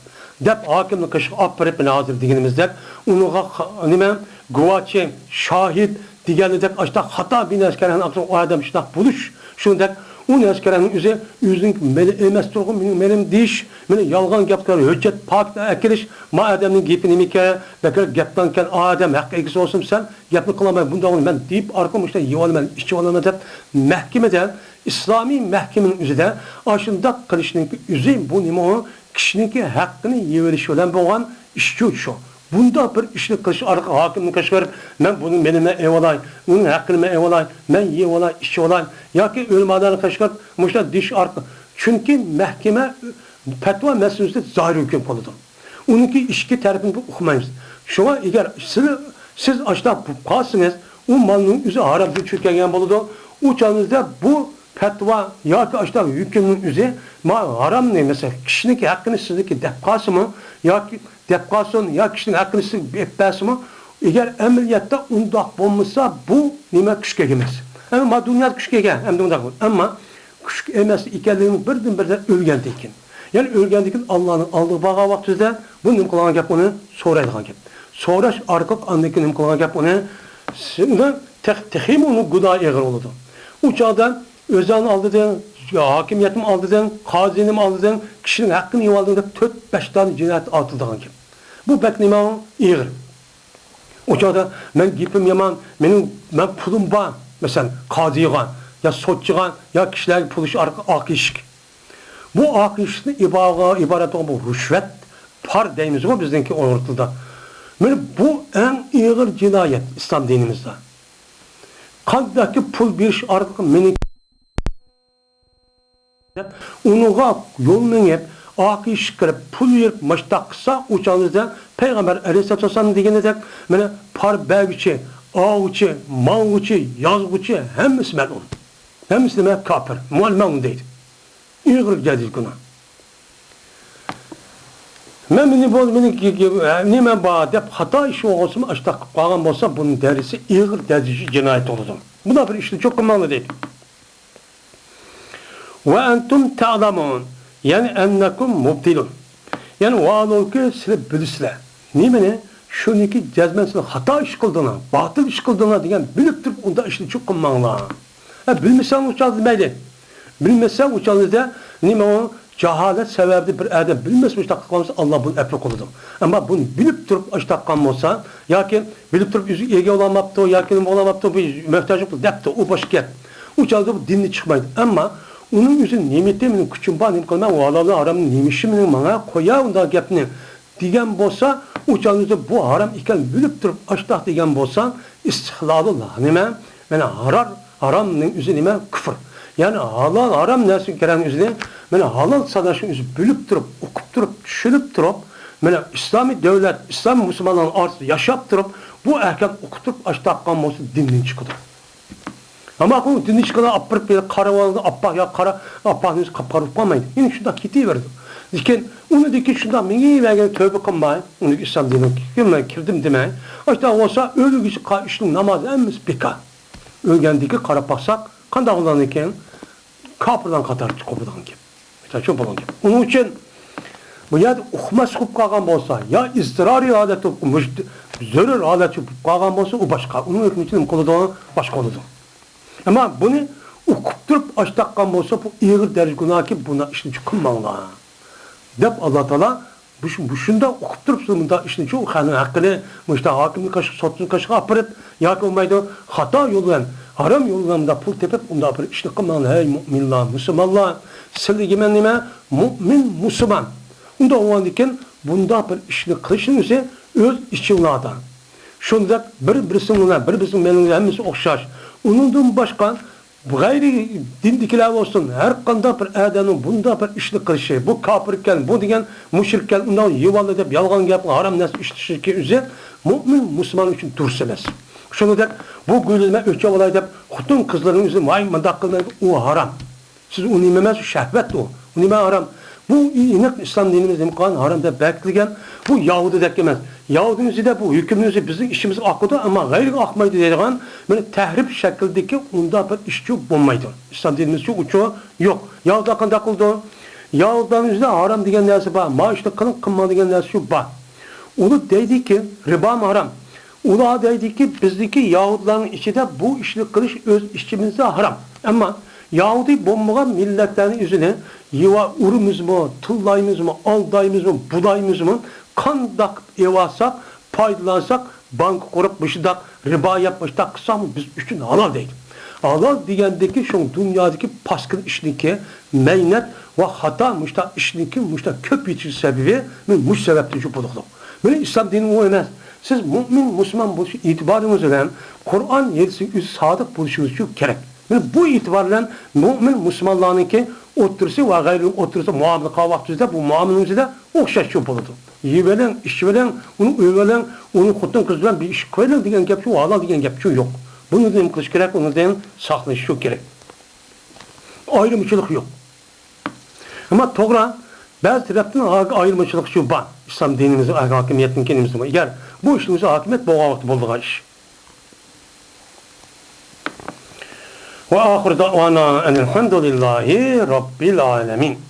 دەپ ھاكىمنىڭ قېشىغا ئاپىرىپ، مانا ھازىر دېگىنىمىزدەك، ئۇنىڭغا خا-، نېمە، گۇۋاچى، شاھىت دېگەنىدەك ئاشۇنداق خاتا بىر نەرسە كەلگەن ئۇ ئادەم شۇنداق بولۇش، شۇنداق ئۇ نەرسە كەلگەننىڭ ئۆزى ئۆزىنىڭ مېلى ئەمەستۇرغۇ، مېنىڭ مېلىم دېيىش، مانا يالغان گەپلەر، ھۆججەت، پاكىتنى ئەكېلىش، ما ئادەمنىڭ گېپى نېمىكەن، بەكرەك گەپلەنكەن، ئادەم ھەق ئىگىسى بولسىمۇ سەن گەپنى قىلالماي، بۇنداق مەن دېيىپ ئارقىلىق مۇشۇنداق يېيىۋالىمەن، ئىچىۋالىمەن دەپ مەھكىمىدە، ئىسلامىي مەھكىمىنىڭ ئۆزىدە ئاشۇنداق قىلىشنىڭ ئۆزى بۇ نېمە ئۇ؟ كىشىنىڭكى ھەققىنى يېيىۋېلىش بىلەن بولغان ئىشچۇ شۇ. بۇنداق بىر ئىشنى قىلىش ئارقىلىق ھاكىمنىڭ قېشىغا بېرىپ، مەن بۇنىڭ مېلىنى ئېلىۋالاي، ئۇنىڭ ھەققىنى مەن ئېلىۋالاي، مەن يېيىۋالاي، ئىچىۋالاي ياكى ئۆلىمالارنىڭ قېشىغا بېرىپ مۇشۇنداق دېيىش ئارقىلىق، چۈنكى مەھكىمە پەتىۋا مەسىلىسىدە زاھىر ھۆكۈم قىلىدۇ. ئۇنىڭكى ئىچكى تەرىپىنى بىز ئۇقمايمىز. شۇڭا ئەگەر سىز، سىز ئاشۇنداق بولۇپ قالسىڭىز، ئۇ مالنىڭ ئۆزى ھارامغا چۈشۈپ كەلگەن بولىدۇ. ئۇ چاغىڭىزدا بۇ پەتىۋا ياكى ئاشۇنداق ھۆكۈمنىڭ ئۆزى ما ھارامنى، مەسىلەن، كىشىنىڭكى ھەققىنى سىزنىڭكى دەپ قالسىمۇ ياكى دەپ قالسۇن يا كىشىنىڭ ھەققىنى سىزگە بېرىپ بەرسىمۇ، ئەگەر ئەمەلىيەتتە ئۇنداق بولمىسا، بۇ نېمە كۈچكە ئىگە ئەمەس. ئەمما ما دۇنيادا كۈچكە ئىگە، ئەمدى ئۇنداق بول. ئەمما كۈچكە ئەمەس ئىكەنلىكىنى بىردىن بىردە ئۆلگەندىن كېيىن. يەنى ئۆلگەندىن كېيىن ئاللانىڭ ئالدىغا بارغان ۋاقتىمىزدا بۇ نېمە قىلغان گەپ ئۇنى سورايدىغان گەپ. سوراش ئارقىلىق ئاندىن كېيىن نېمە قىلغان گەپ ئۇنى، ئۇنى تېخ-، تېخىمۇ ئۇنىڭ گۇناھى ئېغىر بولىدۇ. ئۇ چاغدا ئۆزەڭنى ئالدىدىڭ، ھاكىمىيەتنىمۇ ئالدىدىڭ، قازىنىمۇ ئالدىدىڭ، كىشىنىڭ ھەققىنى يېۋالدىڭ دەپ تۆت، بەش دانە جىنايەت ئارتىلىدىغان گەپ. بۇ بەك نېمە ئېغىر. ئۇ چاغدا مەن گېپىم يامان، مېنىڭ، مەن پۇلۇم بار، مەسىلەن، قازىغا يا سوتچىغا يا كىشىلەرگە پۇل ئېلىش ئارقىلىق ئاق ئېشىك. بۇ ئاق ئېشىكتىن ئىبارە-، ئىبارەت بولغان بۇ رۇشۋەت، پار دەيمىزغۇ بىزنىڭكى ئۇيغۇر تىلىدا. مانا بۇ ئەڭ ئېغىر جىنايەت ئىسلام دىنىمىزدا. قانداقكى پۇل بېرىش ئارقىلىق مېنى دەپ، ئۇنىڭغا يول مېڭىپ، ئاق ئېشىككە كىرىپ، پۇل بېرىپ، ماشتاق قىلسا، ئۇ چاغدا پەيغەمبەر ئەلەيھىسسالاتۇ ۋەسسالام دېگىنىدەك، مانا پار بەرگۈچى، ئالغۇچى، ماڭغۇچى، يازغۇچى، ھەممىسى مەلئۇن. ھەممىسى نېمە؟ كاپىر. مۇئەللىمە ئۇنى دەيدۇ. ئېغىر دەرىجىدە گۇناھ. مەن مېنى بول، مېنى نېمە بار دەپ خاتا ئىش بولغانسىمۇ، ئاشتاق قىلىپ قالغان بولسا، بۇنىڭ دەرىجىسى ئېغىر دەرىجىدە جىنايەت بولىدۇ. بۇنداق بىر ئىشنى چوقۇم ماڭلا دەيدۇ. ۋە ئەنتۇم تەئلەمۇن، يەنى ئەننەكۇم مۇبتىلۇن. يەنى ۋاھالەنكى، سىلەر بىلىسىلەر. نېمىنى؟ شۇنىڭكى جەزمەن سىلەر خاتا ئىش قىلدىڭلار، باتىل ئىش قىلدىڭلار دېگەن بىلىپ تۇرۇپ ئۇنداق ئىشنى چوقۇم ماڭلا. ھە، بىلمىسەڭ ئۇ چاغدا دېمەيلى. بىلمىسەڭ ئۇ چاغدا نېمە ئۇ؟ جاھالەت سەۋەبىدىن بىر ئادەم بىلمەس مۇشۇنداق قىلغان بولسا، ئاللا بۇنى ئەپۇ قىلىدۇ. ئەمما بۇنى بىلىپ تۇرۇپ ئاشتاققان بولسا، ياكى بىلىپ تۇرۇپ ئۆزى ئىگە بولالماپتۇ، ياكى نېمە بولالماپتۇ، بۇ موھتاجلىق دەپتۇ، ئۇ باشقا گەپ. ئۇ چاغدا بۇ دىندىن چىقمايدۇ. ئەمما ئۇنىڭ ئۆزى نېمىتى، مېنىڭ كۈچۈم بار، نېمە قىلىمەن، ھالال ھارامنى نېمە ئىشى مېنىڭ، ماڭا قويا ئۇنداق گەپنى. دېگەن بولسا، ئۇ چاغدا بۇ ھارام ئىكەن بىلىپ تۇرۇپ ئاشتاق دېگەن بولسا، ئىستىھلالۇل نېمە؟ مانا ھارار، ھارامنىڭ ئۆزى نېمە؟ كۇفر. يەنى ھالال، ھارام نەرسىگە كىرگەن ئۆزىنى، مانا ھالال ساناشنى ئۆزى بىلىپ تۇرۇپ، ئوقۇپ تۇرۇپ، چۈشىنىپ تۇرۇپ، مانا ئىسلامىي دۆلەت، ئىسلام مۇسۇلمانلارنىڭ ئارىسىدا ياشاپ تۇرۇپ، بۇ ئەھكام ئوقۇپ تۇرۇپ ئاشتاققان بولسا دىندىن چىقىدۇ. ئەمما بۇ دىننى ئىشقىلار ئاپىرىپ بېرىپ قارىۋالغاندا ئاپپاق يا قارا، ئاپپاقنىڭ يۈزى قاپقارا بولۇپ قالمايدۇ. يەنە شۇنداق كېتىۋېرىدۇ. لېكىن ئۇنىڭدىكى شۇنداق مېڭىۋەرگەن تۆۋبە قىلماي، ئۇنىڭ ئىسلام دىنىگە كىرمەي، كىردىم دېمەي، ئاشۇنداق بولسا ئۆلگۈچە قا-، ئىشنىڭ نامازى ھەممىسى بىكار. ئۆلگەندىكى قاراپ باقساق، قانداق بولىدىكەن؟ كاپىرلارنىڭ قاتارىغا قوپىدىغان گەپ. شۇ بولغان گەپ. ئۇنىڭ ئۈچۈن بۇ يەردە ئۇقماسلىق بولۇپ قالغان بولسا، يا ئىزتىرارىي ھالەت بولۇپ، مۇش-، زۆرۈر ھالەت بولۇپ قالغان بولسا، ئۇ باشقا. ئۇنىڭ ھۆكمى نېمە قىلىدۇ؟ باشقا بولىدۇ. ئەمما بۇنى ئۇقۇپ تۇرۇپ ئاشتاققان بولسا، بۇ ئېغىر دەرىجە گۇناھكى، بۇنداق ئىشنى قىلماڭلار، دەپ ئاللا تائالا مۇشۇ، مۇشۇنداق ئۇقۇپ تۇرۇپسىز، مۇنداق ئىشنى، شۇ خەقنىڭ ھەققىنى مۇشۇنداق ھاكىمنىڭ قېشىغا، سوتنىڭ قېشىغا ئاپىرىپ، ياكى بولمايدۇ، خاتا يول بىلەن، ھارام يول بىلەن مۇنداق پۇل تېپىپ، ئۇنداق بىر ئىشنى قىلماڭلار، ھەي مۇئمىنلار، مۇسۇلمانلار. سىلەرگە مەن نېمە؟ مۇئمىن، مۇسۇلمان. ئۇنداق بولغاندىكىن بۇنداق بىر ئىشنى قىلىشنىڭ ئۆزى ئۆز ئىچىڭلاردا. شۇنداق بىر-، بىرسىنىڭ بىلەن بىر-، بىرسىنىڭ مېنىڭ ھەممىسى ئوخشاش. ئۇنىڭدىن باشقا بۇ غەيرىي دىندىكىلەر بولسۇن، ھەر قانداق بىر ئادەمنىڭ بۇنداق بىر ئىشنى قىلىشى، بۇ كاپىركەن، بۇ دېگەن مۇشرىككەن، ئۇنداق يېۋالدى دەپ يالغان گەپ، ھارام نەرسە ئىشلىشىكى ئۆزى مۇئمىن مۇسۇلمان ئۈچۈن دۇرۇس ئەمەس. شۇنىڭدەك بۇ گۈلىنى مەن ئۆلچەپ ئالاي دەپ خوتۇن قىزلىرىنىڭ ئۆزى ۋاي مۇنداق قىلماي، ئۇ ھارام. سىز ئۇ نېمە ئەمەس، شەھۋەت ئۇ. ئۇ نېمە ھارام؟ بۇ ئېنىق ئىسلام دىنىمىز نېمە قىلغان؟ ھارام دەپ بەكىتىلگەن. بۇ يەھۇدىيدەك ئەمەس. يەھۇدىينىڭ ئۆزىدە بۇ ھۆكۈمنىڭ ئۆزى بىزنىڭ ئىچىمىزگە ئاقىدۇ، ئەمما غەيرىگە ئاقمايدۇ دەيدىغان بىر تەھرىپ شەكلىدىكى ئۇنداق بىر ئىشچۇ بولمايدۇ. ئىسلام دىنىمىزچۇ ئۇچۇ يوق. يەھۇدىيلار قانداق قىلىدۇ؟ يەھۇدىيلارنىڭ ئۆزىدە ھارام دېگەن نەرسە بار. ما ئىشنى قىلىڭ، قىلماڭ دېگەن نەرسە شۇ بار. ئۇلار دەيدىكى، رىبامۇ ھارام. ئۇلار دەيدىكى، بىزدىكى يەھۇدىيلارنىڭ ئىچىدە بۇ ئىشنى قىلىش ئۆز ئىچىمىزدە ھارام. ئەمما يەھۇدىي بولمىغان مىللەتلەرنىڭ ئۆزىنى يېۋا ئۇرىمىزمۇ، تىللايمىزمۇ، ئالدايمىزمۇ، بۇلايمىزمۇ، قانداق قىلىپ ئېۋالساق، پايدىلانساق، بانكا قۇرۇپ، مۇشۇنداق رىبا يەپ، مۇشۇنداق قىلساقمۇ بىز ئۈچۈن ھالال دەيدۇ. ھالال دېگەندىكى شۇ دۇنيادىكى پاسكىنا ئىشنىكى، مەينەت ۋە خاتا مۇشۇنداق ئىشنىكى مۇشۇنداق كۆپ يېتىشى سەۋەبى مۇشۇ سەۋەبتىن شۇ بولۇقلۇق. مېنىڭ ئىسلام دىنىم ئۇ ئەمەس. سىز مۇئمىن، مۇسۇلمان بولۇش ئېتىبارىڭىز بىلەن قۇرئان ھەدىسىگە ئۆزى سادىق بولۇشىڭىز ئۈچۈن كېرەك. مانا بۇ ئېتىبار بىلەن مۇئمىن مۇسۇلمانلارنىڭكى ئوتتۇرىسى ۋە غەيرىنىڭ ئوتتۇرىسى مۇئامىلە قىلغان ۋاقتىمىزدا بۇ مۇئامىلىمىزدە ئوخشاش شۇ بولىدۇ. يېيىۋېلىڭ، ئىچىۋېلىڭ، ئۇنى ئۆيلەڭ، ئۇنى خوتۇن قىز بىلەن بىر ئىش قىلىۋېلىڭ دېگەن گەپ شۇ، ھالال دېگەن گەپ شۇ يوق. بۇنى نېمە قىلىش كېرەك؟ ئۇنىڭدىن ساقلىنىش شۇ كېرەك. ئايرىمىچىلىق يوق. ئەمما توغرا، بەزى تەرەپتىن ئايرىمىچىلىق شۇ بار. ئىسلام دىنىمىزنىڭ ھاكىمىيەتتىن كېيىن ئەگەر بۇ ئىشىمىزدا ھاكىمىيەت بولغان ۋاقىتتا بولىدىغان ئىش. وآخر دعوانا أن الحمد لله رب العالمين.